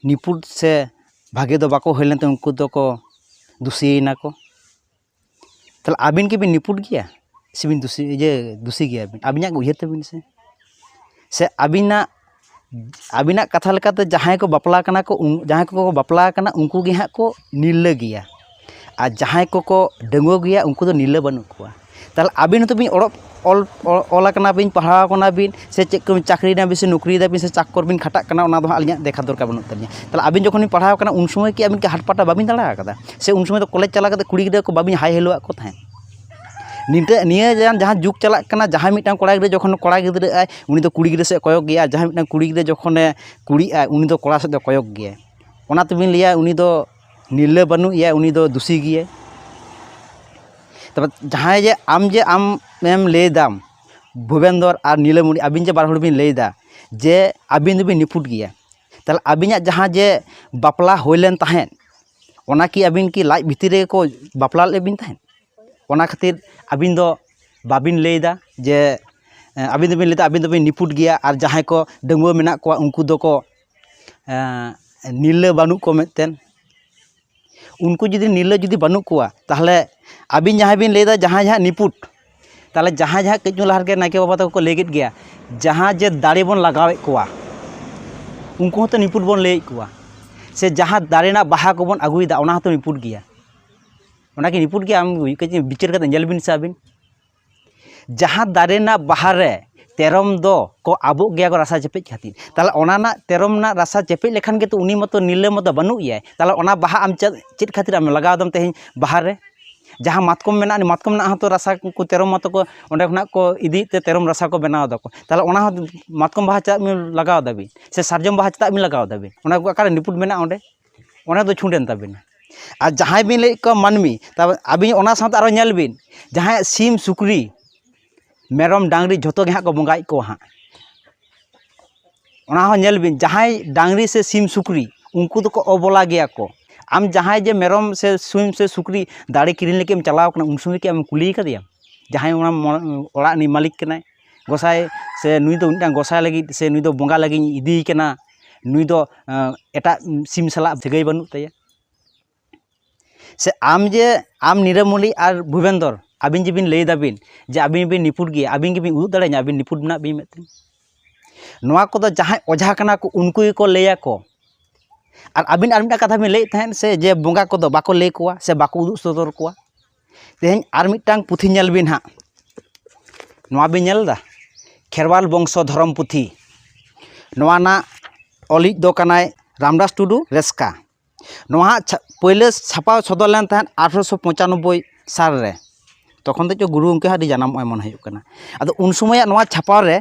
ᱱᱤᱯᱩᱴ ᱥᱮ ᱵᱷᱟᱜᱮ ᱫᱚ ᱵᱟᱠᱚ ᱦᱩᱭ ᱞᱮᱱᱛᱮ ᱩᱱᱠᱩ ᱫᱚᱠᱚ ᱫᱩᱥᱤᱭᱮᱱᱟ ᱠᱚ? ᱛᱟᱦᱚᱞᱮ ᱟᱹᱵᱤᱱ ᱠᱤᱵᱤᱱ ᱱᱤᱯᱩᱴ ᱜᱮᱭᱟ ᱥᱮᱵᱤᱱ ᱫᱩᱥᱤ, ᱤᱭᱟᱹ, ᱫᱩᱥᱤ ᱜᱮᱭᱟᱵᱤᱱ? ᱟᱹᱵᱤᱱᱟᱜ ᱩᱭᱦᱟᱹᱨ ᱛᱟᱹᱵᱤᱱ ᱥᱮ᱾ ᱥᱮ ᱟᱹᱵᱤᱱᱟᱜ, ᱟᱹᱵᱤᱱᱟᱜ ᱠᱟᱛᱷᱟ ᱞᱮᱠᱟᱛᱮ ᱡᱟᱦᱟᱸᱭ ᱠᱚ ᱵᱟᱯᱞᱟ ᱠᱟᱱᱟ ᱠᱚ, ᱩᱱ-, ᱡᱟᱦᱟᱸᱭ ᱠᱚᱠᱚ ᱵᱟᱯᱞᱟ ᱠᱟᱱᱟ ᱩᱱᱠᱩ ᱜᱮ ᱦᱟᱸᱜ ᱠᱚ ᱱᱤᱨᱞᱟᱹ ᱜᱮᱭᱟ᱾ ᱟᱨ ᱡᱟᱦᱟᱸᱭ ᱠᱚᱠᱚ ᱰᱟᱺᱜᱩᱣᱟᱹ ᱜᱮᱭᱟ, ᱩᱱᱠᱩ ᱫᱚ ᱱᱤᱨᱞᱟᱹ ᱵᱟᱹᱱᱩᱜ ᱠᱚᱣᱟ᱾ ᱛᱟᱦᱚᱞᱮ ᱟᱹᱵᱤᱱ ᱦᱚᱸᱛᱚ ᱵᱤᱱ ᱚᱞᱚᱜ ᱚᱞ ᱚᱞ ᱟᱠᱟᱱᱟ ᱵᱤᱱ, ᱯᱟᱲᱦᱟᱣ ᱟᱠᱟᱱᱟ ᱵᱤᱱ, ᱥᱮ ᱪᱮᱫ ᱠᱚ ᱪᱟᱹᱠᱨᱤᱭᱮᱱᱟ ᱵᱤᱱ, ᱥᱮ ᱱᱚᱠᱨᱤᱭᱮᱫᱟ ᱵᱤᱱ, ᱥᱮ ᱪᱟᱠᱚᱨ ᱵᱤᱱ ᱠᱷᱟᱴᱟᱜ ᱠᱟᱱᱟ, ᱚᱱᱟ ᱫᱚ ᱦᱟᱸᱜ ᱟᱹᱞᱤᱧᱟᱜ ᱫᱮᱠᱷᱟ ᱫᱚᱨᱠᱟᱨ ᱵᱟᱹᱱᱩᱜ ᱛᱟᱹᱞᱤᱧᱟ᱾ ᱛᱟᱦᱚᱞᱮ ᱟᱹᱵᱤᱱ ᱡᱚᱠᱷᱚᱱ ᱵᱤᱱ ᱯᱟᱲᱦᱟᱣ ᱟᱠᱟᱱᱟ, ᱩᱱ ᱥᱚᱢᱚᱭ ᱠᱤ ᱟᱹᱵᱤᱱ ᱠᱤ ᱦᱟᱴ ᱯᱟᱴᱟ ᱵᱟᱹᱵᱤᱱ ᱫᱟᱬᱟ ᱟᱠᱟᱫᱟ? ᱥᱮ ᱩᱱ ᱥᱚᱢᱚᱭ ᱫᱚ ᱠᱚᱞᱮᱡᱽ ᱪᱟᱞᱟᱣ ᱠᱟᱛᱮ ᱠᱩᱲᱤ ᱜᱤᱫᱽᱨᱟᱹ ᱠᱚ ᱵᱟᱹᱵᱤᱱ ᱦᱟᱭ ᱦᱮᱞᱳᱣᱟᱜ ᱠᱚ ᱛᱟᱦᱮᱸᱫ? ᱱᱤᱛᱚᱜ ᱱᱤᱭᱟᱹ ᱡᱟᱦᱟᱸ, ᱡᱟᱦᱟᱸ ᱡᱩᱜᱽ ᱪᱟᱞᱟᱜ ᱠᱟᱱᱟ, ᱡᱟᱦᱟᱸᱭ ᱢᱤᱫᱴᱟᱝ ᱠᱚᱲᱟ ᱜᱤᱫᱽᱨᱟᱹ ᱡᱚᱠᱷᱚᱱ ᱠᱚᱲᱟ ᱜᱤᱫᱽᱨᱟᱹᱜ ᱟᱭ, ᱩᱱᱤ ᱫᱚ ᱠᱩᱲᱤ ᱜᱤᱫᱽᱨᱟᱹ ᱥᱮᱫ ᱠᱚᱭᱚᱜ ᱜᱮᱭᱟ, ᱟᱨ ᱡᱟᱦᱟᱸᱭ ᱢᱤᱫᱴᱟᱝ ᱠᱩᱲᱤ ᱜᱤᱫᱽᱨᱟᱹ ᱡᱚᱠᱷᱚᱱᱮ ᱠᱩᱲᱤᱜ ᱟᱭ, ᱩᱱᱤ ᱫᱚ ᱠᱚᱲᱟ ᱥᱮᱫ ᱫᱚ ᱠᱚᱭᱚᱜ ᱜᱮᱭᱟᱭ᱾ ᱚᱱᱟ ᱛᱮᱵᱤᱱ ᱞᱟᱹᱭᱟ ᱩᱱᱤ ᱫᱚ ᱱᱤᱨᱞᱟᱹ ᱵᱟᱹᱱᱩᱜ ᱮᱭᱟ, ᱩᱱᱤ ᱫᱚ ᱫᱩᱥᱤ ᱜᱮᱭᱟᱭ᱾ ᱛᱚᱵᱮ ᱡᱟᱦᱟᱸᱭ ᱡᱮ ᱟᱢ, ᱡᱮ ᱟᱢ ᱮᱢ ᱞᱟᱹᱭ ᱫᱟᱢ, ᱵᱷᱩᱵᱮᱱᱫᱚᱨ ᱟᱨ ᱱᱤᱞᱟᱹᱢᱚᱬᱤ, ᱟᱹᱵᱤᱱ ᱡᱮ ᱵᱟᱨ ᱦᱚᱲ ᱵᱤᱱ ᱞᱟᱹᱭ ᱮᱫᱟ ᱡᱮ ᱟᱹᱵᱤᱱ ᱫᱚᱵᱤᱱ ᱱᱤᱯᱷᱩᱴ ᱜᱮᱭᱟ, ᱛᱟᱦᱚᱞᱮ ᱟᱹᱵᱤᱱᱟᱜ ᱡᱟᱦᱟᱸ ᱡᱮ ᱵᱟᱯᱞᱟ ᱦᱩᱭ ᱞᱮᱱ ᱛᱟᱦᱮᱸᱫ, ᱚᱱᱟ ᱠᱤ ᱟᱹᱵᱤᱱ ᱠᱤ ᱞᱟᱡ ᱵᱷᱤᱛᱤᱨ ᱨᱮᱜᱮ ᱠᱚ ᱵᱟᱯᱞᱟ ᱞᱮᱫ ᱵᱤᱱ ᱛᱟᱦᱮᱸᱫ? ᱚᱱᱟ ᱠᱷᱟᱹᱛᱤᱨ ᱟᱹᱵᱤᱱ ᱫᱚ ᱵᱟᱵᱤᱱ ᱞᱟᱹᱭ ᱮᱫᱟ ᱡᱮ, ᱮᱸ, ᱟᱹᱵᱤᱱ ᱫᱚᱵᱤᱱ ᱞᱟᱹᱭ ᱮᱫᱟ ᱟᱹᱵᱤᱱ ᱫᱚᱵᱤᱱ ᱱᱤᱯᱷᱩᱴ ᱜᱮᱭᱟ, ᱟᱨ ᱡᱟᱦᱟᱸᱭ ᱠᱚ ᱰᱟᱺᱜᱩᱣᱟᱹ ᱢᱮᱱᱟᱜ ᱠᱚᱣᱟ ᱩᱱᱠᱩ ᱫᱚᱠᱚ, ᱮᱸ, ᱱᱤᱨᱞᱟᱹ ᱵᱟᱹᱱᱩᱜ ᱠᱚ ᱢᱤᱫᱴᱮᱱ᱾ ᱩᱱᱠᱩ ᱡᱩᱫᱤ ᱱᱤᱨᱞᱟᱹ ᱡᱩᱫᱤ ᱵᱟᱹᱱᱩᱜ ᱠᱚᱣᱟ, ᱛᱟᱦᱚᱞᱮ ᱟᱹᱵᱤᱱ ᱡᱟᱦᱟᱸᱭ ᱵᱤᱱ ᱞᱟᱹᱭ ᱮᱫᱟ ᱡᱟᱦᱟᱸᱭ ᱡᱟᱦᱟᱸ ᱱᱤᱯᱷᱩᱴ, ᱛᱟᱦᱚᱞᱮ ᱡᱟᱦᱟᱸᱭ ᱡᱟᱦᱟᱸ ᱠᱟᱹᱡ ᱪᱩᱞᱩᱝ ᱞᱟᱦᱟ ᱨᱮᱜᱮ ᱱᱟᱭᱠᱮ ᱵᱟᱵᱟ ᱛᱟᱠᱚ ᱠᱚ ᱞᱟᱹᱭ ᱠᱮᱫ ᱜᱮᱭᱟ, ᱡᱟᱦᱟᱸ ᱡᱮ ᱫᱟᱲᱮ ᱵᱚᱱ ᱞᱟᱜᱟᱣᱮᱫ ᱠᱚᱣᱟ, ᱩᱱᱠᱩ ᱦᱚᱸᱛᱚ ᱱᱤᱯᱷᱩᱴ ᱵᱚᱱ ᱞᱟᱹᱭᱮᱫ ᱠᱚᱣᱟ᱾ ᱥᱮ ᱡᱟᱦᱟᱸ ᱫᱟᱨᱮ ᱨᱮᱱᱟᱜ ᱵᱟᱦᱟ ᱠᱚᱵᱚᱱ ᱟᱹᱜᱩᱭᱮᱫᱟ, ᱚᱱᱟ ᱦᱚᱸᱛᱚ ᱱᱤᱯᱷᱩᱴ ᱜᱮᱭᱟ᱾ ᱚᱱᱟ ᱠᱤ ᱱᱤᱯᱷᱩᱴ ᱜᱮᱭᱟ? ᱟᱢ ᱠᱟᱹᱡ ᱵᱤᱪᱟᱹᱨ ᱠᱟᱛᱮ ᱧᱮᱞ ᱵᱤᱱ ᱥᱮ ᱟᱹᱵᱤᱱ᱾ ᱡᱟᱦᱟᱸ ᱫᱟᱨᱮ ᱨᱮᱱᱟᱜ ᱵᱟᱦᱟ ᱨᱮ ᱛᱮᱨᱚᱢ ᱫᱚ ᱠᱚ ᱟᱵᱚᱜ ᱜᱮᱭᱟ ᱠᱚ ᱨᱟᱥᱟ ᱪᱮᱯᱮᱡ ᱠᱷᱟᱹᱛᱤᱨ, ᱛᱟᱦᱚᱞᱮ ᱚᱱᱟ ᱨᱮᱱᱟᱜ ᱛᱮᱨᱚᱢ ᱨᱮᱱᱟᱜ ᱨᱟᱥᱟ ᱪᱮᱯᱮᱡ ᱞᱮᱠᱷᱟᱱ ᱜᱮᱛᱚ ᱩᱱᱤ ᱢᱟᱛᱚ ᱱᱤᱨᱞᱟᱹ ᱢᱟᱛᱚ ᱵᱟᱹᱱᱩᱜ ᱮᱭᱟᱭ᱾ ᱛᱟᱦᱚᱞᱮ ᱚᱱᱟ ᱵᱟᱦᱟ ᱟᱢ ᱪᱮᱫ, ᱪᱮᱫ ᱠᱷᱟᱹᱛᱤᱨ ᱟᱢ ᱞᱟᱜᱟᱣ ᱫᱟᱢ ᱛᱮᱦᱮᱧ ᱵᱟᱦᱟ ᱨᱮ? ᱡᱟᱦᱟᱸ ᱢᱟᱛᱠᱚᱢ ᱢᱮᱱᱟᱜᱼᱟ, ᱢᱟᱛᱠᱚᱢ ᱨᱮᱱᱟᱜ ᱦᱚᱸᱛᱚ ᱨᱟᱥᱟ ᱠᱚ ᱛᱮᱨᱚᱢ ᱢᱟᱛᱚ ᱠᱚ ᱚᱸᱰᱮ ᱠᱷᱚᱱᱟᱜ ᱠᱚ ᱤᱫᱤᱭᱮᱫ ᱛᱮ ᱛᱮᱨᱚᱢ ᱨᱟᱥᱟ ᱠᱚ ᱵᱮᱱᱟᱣ ᱫᱟᱠᱚ᱾ ᱛᱟᱦᱚᱞᱮ ᱚᱱᱟ ᱦᱚᱸ ᱢᱟᱛᱠᱚᱢ ᱵᱟᱦᱟ ᱪᱮᱫᱟᱜ ᱵᱤᱱ ᱞᱟᱜᱟᱣ ᱫᱟᱵᱤᱱ? ᱥᱮ ᱥᱟᱨᱡᱚᱢ ᱵᱟᱦᱟ ᱪᱮᱫᱟᱜ ᱵᱤᱱ ᱞᱟᱜᱟᱣ ᱫᱟᱵᱤᱱ? ᱚᱱᱟ ᱠᱚ ᱚᱠᱟᱨᱮ ᱱᱤᱯᱷᱩᱴ ᱢᱮᱱᱟᱜᱼᱟ ᱚᱸᱰᱮ? ᱚᱱᱟ ᱫᱚ ᱪᱷᱩᱰᱮᱱ ᱛᱟᱵᱤᱱᱟ᱾ ᱟᱨ ᱡᱟᱦᱟᱸᱭ ᱵᱤᱱ ᱞᱟᱹᱭᱮᱫ ᱠᱚᱣᱟ ᱢᱟᱹᱱᱢᱤ, ᱛᱟ ᱟᱹᱵᱤᱱ ᱚᱱᱟ ᱥᱟᱶᱛᱮ ᱟᱨᱚ ᱧᱮᱞ ᱵᱤᱱ, ᱡᱟᱦᱟᱸᱭᱟᱜ ᱥᱤᱢ, ᱥᱩᱠᱨᱤ, ᱢᱮᱨᱚᱢ, ᱰᱟᱝᱨᱤ ᱡᱷᱚᱛᱚ ᱜᱮ ᱦᱟᱸᱜ ᱠᱚ ᱵᱚᱸᱜᱟᱭᱮᱫ ᱠᱚᱣᱟ ᱦᱟᱸᱜ᱾ ᱚᱱᱟ ᱦᱚᱸ ᱧᱮᱞ ᱵᱤᱱ, ᱡᱟᱦᱟᱸᱭ ᱰᱟᱝᱨᱤ ᱥᱮ ᱥᱤᱢ, ᱥᱩᱠᱨᱤ, ᱩᱱᱠᱩ ᱫᱚᱠᱚ ᱚᱵᱚᱞᱟ ᱜᱮᱭᱟ ᱠᱚ᱾ ᱟᱢ ᱡᱟᱦᱟᱸᱭ ᱡᱮ ᱢᱮᱨᱚᱢ ᱥᱮ ᱥᱤᱢ ᱥᱮ ᱥᱩᱠᱨᱤ ᱫᱟᱲᱮ ᱠᱤᱨᱤᱧ ᱞᱟᱹᱜᱤᱫ ᱮᱢ ᱪᱟᱞᱟᱣ ᱠᱟᱱᱟ, ᱩᱱ ᱥᱚᱢᱚᱭ ᱠᱤ ᱟᱢᱮᱢ ᱠᱩᱞᱤ ᱟᱠᱟᱫᱮᱭᱟ ᱡᱟᱦᱟᱸᱭ ᱚᱱᱟ ᱢᱚ-, ᱚᱲᱟᱜ ᱨᱤᱱᱤᱡ ᱢᱟᱹᱞᱤᱠ ᱠᱟᱱᱟᱭ, ᱜᱚᱸᱥᱟᱭ, ᱥᱮ ᱱᱩᱭ ᱫᱚ ᱢᱤᱫᱴᱟᱝ ᱜᱚᱸᱥᱟᱭ ᱞᱟᱹᱜᱤᱫ, ᱥᱮ ᱱᱩᱭ ᱫᱚ ᱵᱚᱸᱜᱟ ᱞᱟᱹᱜᱤᱫ ᱤᱧ ᱤᱫᱤᱭᱮ ᱠᱟᱱᱟ, ᱱᱩᱭ ᱫᱚ, ᱮᱸ, ᱮᱴᱟᱜ ᱥᱤᱢ ᱥᱟᱞᱟᱜ ᱥᱟᱹᱜᱟᱹᱭ ᱵᱟᱹᱱᱩᱜ ᱛᱟᱭᱟ? ᱥᱮ ᱟᱢ ᱡᱮ, ᱟᱢ ᱱᱤᱨᱟᱢᱚᱞᱤ ᱟᱨ ᱵᱷᱩᱵᱮᱱᱫᱚᱨ, ᱟᱹᱵᱤᱱ ᱡᱮ ᱵᱤᱱ ᱞᱟᱹᱭ ᱫᱟᱵᱤᱱ ᱡᱮ ᱟᱹᱵᱤᱱ ᱵᱤᱱ ᱱᱤᱯᱷᱩᱴ ᱜᱮᱭᱟ, ᱟᱹᱵᱤᱱ ᱜᱮᱵᱤᱱ ᱩᱫᱩᱜ ᱫᱟᱲᱮᱭᱟᱹᱧᱟ ᱟᱹᱵᱤᱱ ᱱᱤᱯᱷᱩᱴ ᱢᱮᱱᱟᱜ ᱵᱤᱱ ᱢᱮᱱᱛᱮ? ᱱᱚᱣᱟ ᱠᱚᱫᱚ ᱡᱟᱦᱟᱸᱭ ᱚᱡᱷᱟ ᱠᱟᱱᱟ ᱠᱚ, ᱩᱱᱠᱩ ᱜᱮᱠᱚ ᱞᱟᱹᱭᱟᱠᱚ᱾ ᱟᱨ ᱟᱹᱵᱤᱱ ᱟᱨ ᱢᱤᱫᱴᱟᱝ ᱠᱟᱛᱷᱟ ᱵᱤᱱ ᱞᱟᱹᱭᱮᱫ ᱛᱟᱦᱮᱸᱫ ᱥᱮ, ᱡᱮ ᱵᱚᱸᱜᱟ ᱠᱚᱫᱚ ᱵᱟᱠᱚ ᱞᱟᱹᱭ ᱠᱚᱣᱟ ᱥᱮ ᱵᱟᱠᱚ ᱩᱫᱩᱜ ᱥᱚᱫᱚᱨ ᱠᱚᱣᱟ᱾ ᱛᱮᱦᱮᱧ ᱟᱨ ᱢᱤᱫᱴᱟᱝ ᱯᱩᱛᱷᱤ ᱧᱮᱞ ᱵᱤᱱ ᱦᱟᱸᱜ, ᱱᱚᱣᱟ ᱵᱤᱱ ᱧᱮᱞ ᱮᱫᱟ, ᱠᱷᱮᱨᱣᱟᱞ ᱵᱚᱝᱥᱚ ᱫᱷᱚᱨᱚᱢ ᱯᱩᱛᱷᱤ᱾ ᱱᱚᱣᱟ ᱨᱮᱱᱟᱜ ᱚᱞᱤᱡ ᱫᱚ ᱠᱟᱱᱟᱭ ᱨᱟᱢᱫᱟᱥ ᱴᱩᱰᱩ ᱨᱮᱥᱠᱟ᱾ ᱱᱚᱣᱟ ᱦᱟᱸᱜ ᱪᱷᱟ- ᱯᱳᱭᱞᱳ ᱪᱷᱟᱯᱟᱣ ᱥᱚᱫᱚᱨ ᱞᱮᱱ ᱛᱟᱦᱮᱸᱫ ᱟᱴᱷᱨᱚᱥᱚ ᱯᱚᱸᱪᱟᱱᱚᱵᱵᱳᱭ ᱥᱟᱞ ᱨᱮ᱾ ᱛᱚᱠᱷᱚᱱ ᱫᱚ ᱪᱚ ᱜᱩᱨᱩ ᱜᱚᱢᱠᱮ ᱦᱚᱸ ᱟᱹᱰᱤ ᱡᱟᱱᱟᱢᱚᱜᱼᱟᱭ ᱢᱚᱱᱮ ᱦᱩᱭᱩᱜ ᱠᱟᱱᱟ᱾ ᱟᱫᱚ ᱩᱱ ᱥᱚᱢᱚᱭᱟᱜ ᱱᱚᱣᱟ ᱪᱷᱟᱯᱟᱣ ᱨᱮ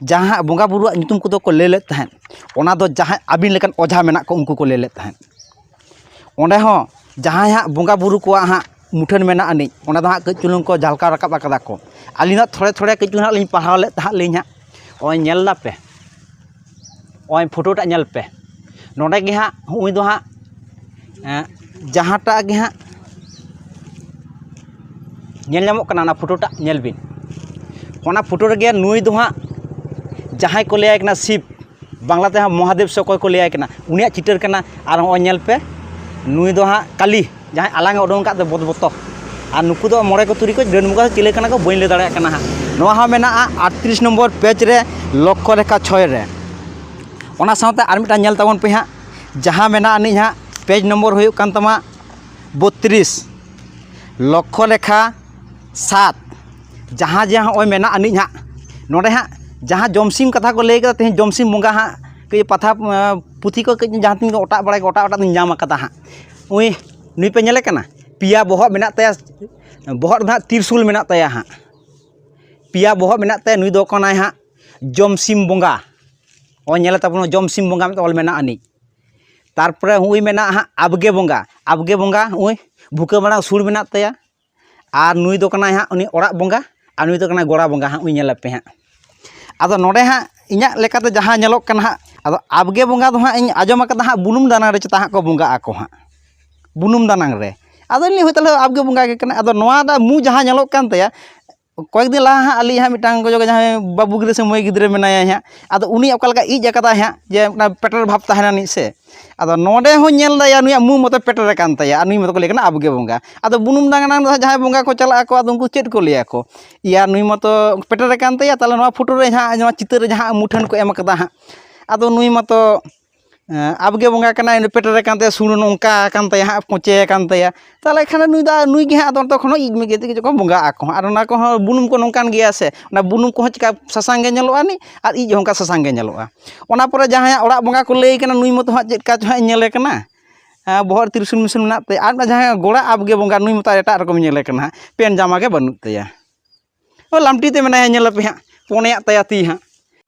ᱡᱟᱦᱟᱸ ᱦᱟᱸᱜ ᱵᱚᱸᱜᱟ ᱵᱩᱨᱩᱣᱟᱜ ᱧᱩᱛᱩᱢ ᱠᱚᱫᱚ ᱠᱚ ᱞᱟᱹᱭ ᱞᱮᱫ ᱛᱟᱦᱮᱸᱫ, ᱚᱱᱟ ᱫᱚ ᱡᱟᱦᱟᱸᱭ ᱟᱹᱵᱤᱱ ᱞᱮᱠᱟᱱ ᱚᱡᱷᱟ ᱢᱮᱱᱟᱜ ᱠᱚ, ᱩᱱᱠᱩ ᱠᱚ ᱞᱟᱹᱭ ᱞᱮᱫ ᱛᱟᱦᱮᱸᱫ᱾ ᱚᱸᱰᱮ ᱦᱚᱸ ᱡᱟᱦᱟᱸᱭ ᱦᱟᱸᱜ ᱵᱚᱸᱜᱟ ᱵᱩᱨᱩ ᱠᱚᱣᱟᱜ ᱦᱟᱸᱜ ᱢᱩᱴᱷᱟᱹᱱ ᱢᱮᱱᱟᱜ ᱟᱹᱱᱤᱡ, ᱚᱸᱰᱮ ᱫᱚ ᱦᱟᱸᱜ ᱠᱟᱹᱡ ᱪᱩᱞᱩᱝ ᱠᱚ ᱡᱷᱟᱞᱠᱟᱣ ᱨᱟᱠᱟᱵ ᱟᱠᱟᱫᱟ ᱠᱚ᱾ ᱟᱹᱞᱤᱧ ᱫᱚ ᱦᱟᱸᱜ ᱛᱷᱚᱲᱮ ᱛᱷᱚᱲᱮ ᱠᱟᱹᱡ ᱪᱩᱞᱩᱝ ᱦᱟᱸᱜ ᱞᱤᱧ ᱯᱟᱲᱦᱟᱣ ᱞᱮᱫ ᱛᱟᱦᱮᱸᱫ ᱞᱤᱧ ᱦᱟᱸᱜ᱾ ᱱᱚᱜᱼᱚᱭ ᱧᱮᱞ ᱫᱟᱯᱮ, ᱱᱚᱜᱼᱚᱭ ᱯᱷᱳᱴᱳᱴᱟᱜ ᱧᱮᱞ ᱯᱮ᱾ ᱱᱚᱰᱮ ᱜᱮ ᱦᱟᱸᱜ ᱦᱩᱭ ᱫᱚ ᱦᱟᱸᱜ, ᱮᱸ, ᱡᱟᱦᱟᱸᱴᱟᱜ ᱜᱮ ᱦᱟᱸᱜ ᱧᱮᱞ ᱧᱟᱢᱚᱜ ᱠᱟᱱᱟ, ᱚᱱᱟ ᱯᱷᱳᱴᱳᱴᱟᱜ ᱧᱮᱞ ᱵᱤᱱ᱾ ᱚᱱᱟ ᱯᱷᱳᱴᱳ ᱨᱮᱜᱮ ᱱᱩᱭ ᱫᱚ ᱦᱟᱸᱜ ᱡᱟᱦᱟᱸᱭ ᱠᱚ ᱞᱟᱹᱭᱟᱭ ᱠᱟᱱᱟ ᱥᱤᱵ, ᱵᱟᱝᱞᱟ ᱛᱮ ᱦᱟᱸᱜ ᱢᱚᱦᱟᱫᱮᱵ ᱥᱮ ᱚᱠᱚᱭ ᱠᱚ ᱞᱟᱹᱭᱟᱭ ᱠᱟᱱᱟ, ᱩᱱᱤᱭᱟᱜ ᱪᱤᱛᱟᱹᱨ ᱠᱟᱱᱟ᱾ ᱟᱨ ᱱᱚᱜᱼᱚᱭ ᱧᱮᱞ ᱯᱮ, ᱱᱩᱭ ᱫᱚ ᱦᱟᱸᱜ ᱠᱟᱞᱤ, ᱡᱟᱦᱟᱸᱭ ᱟᱞᱟᱝ ᱮ ᱩᱰᱩᱝ ᱟᱠᱟᱫ ᱫᱚ ᱵᱚᱛ ᱵᱚᱛᱚ᱾ ᱟᱨ ᱱᱩᱠᱩ ᱫᱚ ᱢᱚᱬᱮ ᱠᱚ ᱛᱩᱨᱩᱭ ᱠᱚ ᱰᱟᱹᱱ ᱵᱚᱸᱜᱟ ᱥᱮ ᱪᱤᱞᱤ ᱠᱟᱱᱟ ᱠᱚ, ᱵᱟᱹᱧ ᱞᱟᱹᱭ ᱫᱟᱲᱮᱭᱟᱜ ᱠᱟᱱᱟ ᱦᱟᱸᱜ᱾ ᱱᱚᱣᱟ ᱦᱚᱸ ᱢᱮᱱᱟᱜᱼᱟ ᱟᱴᱛᱨᱤᱥ ᱱᱚᱢᱵᱚᱨ ᱯᱮᱡᱽ ᱨᱮ, ᱞᱚᱠᱠᱷᱚ ᱨᱮᱠᱷᱟ ᱪᱷᱚᱭ ᱨᱮ᱾ ᱚᱱᱟ ᱥᱟᱶᱛᱮ ᱟᱨ ᱢᱤᱫᱴᱟᱝ ᱧᱮᱞ ᱛᱟᱵᱚᱱ ᱯᱮ ᱦᱟᱸᱜ, ᱡᱟᱦᱟᱸ ᱢᱮᱱᱟᱜ ᱟᱹᱱᱤᱡ ᱦᱟᱸᱜ ᱯᱮᱡᱽ ᱱᱚᱢᱵᱚᱨ ᱦᱩᱭᱩᱜ ᱠᱟᱱ ᱛᱟᱢᱟ ᱵᱚᱛᱛᱨᱤᱥ, ᱞᱚᱠᱠᱷᱚ ᱨᱮᱠᱷᱟ ᱥᱟᱛ, ᱡᱟᱦᱟᱸ ᱡᱮ ᱦᱚᱸᱜᱼᱚᱭ ᱢᱮᱱᱟᱜ ᱟᱹᱱᱤᱡ ᱦᱟᱸᱜ, ᱱᱚᱰᱮ ᱦᱟᱸᱜ ᱡᱟᱦᱟᱸ ᱡᱚᱢᱥᱤᱢ ᱠᱟᱛᱷᱟ ᱠᱚ ᱞᱟᱹᱭ ᱠᱟᱫᱟ, ᱛᱮᱦᱮᱧ ᱡᱚᱢᱥᱤᱢ ᱵᱚᱸᱜᱟ ᱦᱟᱸᱜ ᱠᱟᱹᱡ ᱯᱟᱛᱷᱟ, ᱮᱸ, ᱯᱩᱛᱷᱤ ᱠᱚ ᱠᱟᱹᱡ ᱡᱟᱦᱟᱸ ᱛᱤᱱ ᱜᱮ ᱚᱴᱟᱜ ᱵᱟᱲᱟᱭ ᱠᱚ, ᱚᱴᱟᱜ ᱚᱴᱟᱜ ᱛᱤᱧ ᱧᱟᱢ ᱟᱠᱟᱫᱟ ᱦᱟᱸᱜ᱾ ᱩᱭ, ᱱᱩᱭ ᱯᱮ ᱧᱮᱞᱮ ᱠᱟᱱᱟ, ᱯᱮᱭᱟ ᱵᱚᱦᱚᱜ ᱢᱮᱱᱟᱜ ᱛᱟᱭᱟ, ᱵᱚᱦᱚᱜ ᱨᱮᱫᱚ ᱦᱟᱸᱜ ᱛᱤᱨᱥᱩᱞ ᱢᱮᱱᱟᱜ ᱛᱟᱭᱟ ᱦᱟᱸᱜ, ᱯᱮᱭᱟ ᱵᱚᱦᱚᱜ ᱢᱮᱱᱟᱜ ᱛᱟᱭᱟ᱾ ᱱᱩᱭ ᱫᱚ ᱠᱟᱱᱟᱭ ᱦᱟᱸᱜ ᱡᱚᱢᱥᱤᱢ ᱵᱚᱸᱜᱟ᱾ ᱱᱚᱜᱼᱚᱭ ᱧᱮᱞᱮ ᱛᱟᱵᱚᱱ, ᱡᱚᱢᱥᱤᱢ ᱵᱚᱸᱜᱟ ᱢᱤᱫᱴᱮᱱ ᱚᱞ ᱢᱮᱱᱟᱜ ᱟᱹᱱᱤᱡ᱾ ᱛᱟᱨᱯᱚᱨᱮ ᱦᱩᱭ ᱢᱮᱱᱟᱜᱼᱟ ᱦᱟᱸᱜ ᱟᱵᱜᱮ ᱵᱚᱸᱜᱟ, ᱟᱵᱜᱮ ᱵᱚᱸᱜᱟ ᱱᱩᱭ ᱵᱷᱩᱠᱟᱹ ᱢᱟᱲᱟᱝ ᱥᱩᱲ ᱢᱮᱱᱟᱜ ᱛᱟᱭᱟ᱾ ᱟᱨ ᱱᱩᱭ ᱫᱚ ᱠᱟᱱᱟᱭ ᱦᱟᱸᱜ ᱩᱱᱤ ᱚᱲᱟᱜ ᱵᱚᱸᱜᱟ, ᱟᱨ ᱱᱩᱭ ᱫᱚ ᱠᱟᱱᱟᱭ ᱜᱚᱲᱟ ᱵᱚᱸᱜᱟ ᱦᱟᱸᱜ, ᱩᱱᱤ ᱧᱮᱞ ᱟᱯᱮ ᱦᱟᱸᱜ᱾ ᱟᱫᱚ ᱱᱚᱰᱮ ᱦᱟᱸᱜ ᱤᱧᱟᱹᱜ ᱞᱮᱠᱟᱛᱮ ᱡᱟᱦᱟᱸ ᱧᱮᱞᱚᱜ ᱠᱟᱱᱟ ᱦᱟᱸᱜ, ᱟᱫᱚ ᱟᱵᱜᱮ ᱵᱚᱸᱜᱟ ᱫᱚ ᱦᱟᱸᱜ ᱤᱧ ᱟᱸᱡᱚᱢ ᱟᱠᱟᱫᱟ ᱦᱟᱸᱜ, ᱵᱩᱱᱩᱢ ᱫᱟᱱᱟᱝ ᱨᱮ ᱪᱮᱛᱟ ᱦᱟᱸᱜ ᱠᱚ ᱵᱚᱸᱜᱟ ᱟᱠᱚ ᱦᱟᱸᱜ, ᱵᱩᱱᱩᱢ ᱫᱟᱱᱟᱝ ᱨᱮ᱾ ᱟᱫᱚ ᱞᱤᱧ ᱦᱳᱭ ᱛᱟᱦᱚᱞᱮ ᱟᱵᱜᱮ ᱵᱚᱸᱜᱟ ᱜᱮ ᱠᱟᱱᱟᱭ᱾ ᱟᱫᱚ ᱱᱚᱣᱟ ᱫᱚ ᱢᱩ ᱡᱟᱦᱟᱸ ᱧᱮᱞᱚᱜ ᱠᱟᱱ ᱛᱟᱭᱟ, ᱠᱚᱭᱮᱠ ᱫᱤᱱ ᱞᱟᱦᱟ ᱦᱟᱸᱜ ᱟᱹᱞᱤᱧ ᱦᱟᱸᱜ ᱢᱤᱫᱴᱟᱝ ᱠᱚ ᱡᱟᱦᱟᱸᱭ ᱵᱟᱹᱵᱩ ᱜᱤᱫᱽᱨᱟᱹ ᱥᱮ ᱢᱟᱹᱭ ᱜᱤᱫᱽᱨᱟᱹ ᱢᱮᱱᱟᱭᱟ ᱦᱟᱸᱜ, ᱟᱫᱚ ᱩᱱᱤ ᱚᱠᱟ ᱞᱮᱠᱟ ᱤᱡ ᱟᱠᱟᱫᱟᱭ ᱦᱟᱸᱜ, ᱡᱮ ᱚᱱᱟ ᱯᱮᱴᱮᱨ ᱵᱷᱟᱵᱽ ᱛᱟᱦᱮᱱᱟ ᱱᱤᱡ ᱥᱮ᱾ ᱟᱫᱚ ᱱᱚᱰᱮ ᱦᱚᱸ ᱧᱮᱞ ᱫᱟᱭᱟ ᱱᱩᱭᱟᱜ ᱢᱩ ᱢᱚᱛᱚ ᱯᱮᱴᱮᱨ ᱟᱠᱟᱱ ᱛᱟᱭᱟ, ᱟᱨ ᱱᱩᱭ ᱢᱚᱛᱚ ᱠᱚ ᱞᱟᱹᱭ ᱠᱟᱱᱟ ᱟᱵᱜᱮ ᱵᱚᱸᱜᱟ᱾ ᱟᱫᱚ ᱵᱩᱱᱩᱢ ᱫᱟᱱᱟᱝ ᱫᱚ ᱦᱟᱸᱜ ᱡᱟᱦᱟᱸᱭ ᱵᱚᱸᱜᱟ ᱠᱚ ᱪᱟᱞᱟᱜ ᱟᱠᱚ, ᱟᱫᱚ ᱩᱱᱠᱩ ᱪᱮᱫ ᱠᱚ ᱞᱟᱹᱭ ᱟᱠᱚ? ᱤᱭᱟ ᱱᱩᱭ ᱢᱚᱛᱚ ᱯᱮᱴᱮᱨ ᱟᱠᱟᱱ ᱛᱟᱭᱟ, ᱛᱟᱦᱚᱞᱮ ᱱᱚᱣᱟ ᱯᱷᱳᱴᱳ ᱨᱮ ᱦᱟᱸᱜ, ᱱᱚᱣᱟ ᱪᱤᱛᱟᱹᱨ ᱨᱮ ᱡᱟᱦᱟᱸ ᱢᱩᱴᱷᱟᱹᱱ ᱠᱚ ᱮᱢ ᱟᱠᱟᱫᱟ ᱦᱟᱸᱜ, ᱟᱫᱚ ᱱᱩᱭ ᱢᱚᱛᱚ ᱮᱸ, ᱟᱵᱜᱮ ᱵᱚᱸᱜᱟ ᱠᱟᱱᱟᱭ, ᱩᱱᱤ ᱯᱮᱴᱮᱨ ᱟᱠᱟᱱ ᱛᱟᱭᱟ, ᱥᱩᱲ ᱱᱚᱝᱠᱟ ᱟᱠᱟᱱ ᱛᱟᱭᱟ ᱦᱟᱸᱜ, ᱠᱚᱪᱮ ᱟᱠᱟᱱ ᱛᱟᱭᱟ᱾ ᱛᱟᱦᱚᱞᱮ ᱠᱷᱟᱱ ᱱᱩᱭ ᱫᱚ, ᱱᱩᱭ ᱜᱮ ᱦᱟᱸᱜ ᱟᱫᱚ ᱚᱱᱛᱮ ᱠᱷᱚᱱ ᱦᱚᱸ ᱤᱡ ᱢᱤᱡ ᱠᱟᱛᱮ ᱡᱚᱠᱷᱚᱱ ᱵᱚᱸᱜᱟᱜ ᱟᱠᱚ ᱦᱟᱸᱜ, ᱟᱨ ᱚᱱᱟ ᱠᱚᱦᱚᱸ ᱵᱩᱱᱩᱢ ᱠᱚ ᱱᱚᱝᱠᱟᱱ ᱜᱮᱭᱟ ᱥᱮ, ᱚᱱᱟ ᱵᱩᱱᱩᱢ ᱠᱚᱦᱚᱸ ᱪᱤᱠᱟ ᱥᱟᱥᱟᱝ ᱜᱮ ᱧᱮᱞᱚᱜᱼᱟ ᱱᱤᱡ, ᱟᱨ ᱤᱡ ᱦᱚᱸ ᱚᱱᱠᱟ ᱥᱟᱥᱟᱝ ᱜᱮ ᱧᱮᱞᱚᱜᱼᱟ᱾ ᱚᱱᱟ ᱯᱚᱨᱮ ᱡᱟᱦᱟᱸᱭᱟᱜ ᱚᱲᱟᱜ ᱵᱚᱸᱜᱟ ᱠᱚ ᱞᱟᱹᱭ ᱠᱟᱱᱟ, ᱱᱩᱭ ᱢᱚᱛᱚ ᱦᱟᱸᱜ ᱪᱮᱫ ᱠᱟ ᱪᱚ ᱦᱟᱸᱜ ᱮ ᱧᱮᱞᱮ ᱠᱟᱱᱟ, ᱦᱮᱸ, ᱵᱚᱦᱚᱜ ᱨᱮ ᱛᱤᱨᱥᱩᱞ ᱢᱤᱨᱥᱩᱞ ᱢᱮᱱᱟᱜ ᱛᱟᱭᱟ, ᱟᱨ ᱢᱤᱫᱴᱟᱝ ᱡᱟᱦᱟᱸᱭ ᱜᱚᱲᱟ ᱟᱵᱜᱮ ᱵᱚᱸᱜᱟ, ᱱᱩᱭ ᱢᱚᱛᱚ ᱮᱴᱟᱜ ᱨᱚᱠᱚᱢ ᱧᱮᱞᱮ ᱠᱟᱱᱟ ᱦᱟᱸᱜ, ᱯᱮᱱ ᱡᱟᱢᱟ ᱜᱮ ᱵᱟᱹᱱᱩᱜ ᱛᱟᱭᱟ᱾ ᱳ, ᱞᱟᱢᱴᱤ ᱛᱮ ᱢᱮᱱᱟᱭᱟ, ᱧᱮᱞ ᱟᱯᱮ ᱦᱟᱸᱜ, ᱯᱚᱱᱮᱭᱟᱜ ᱛᱟᱭᱟ ᱛᱤ ᱦᱟᱸᱜ᱾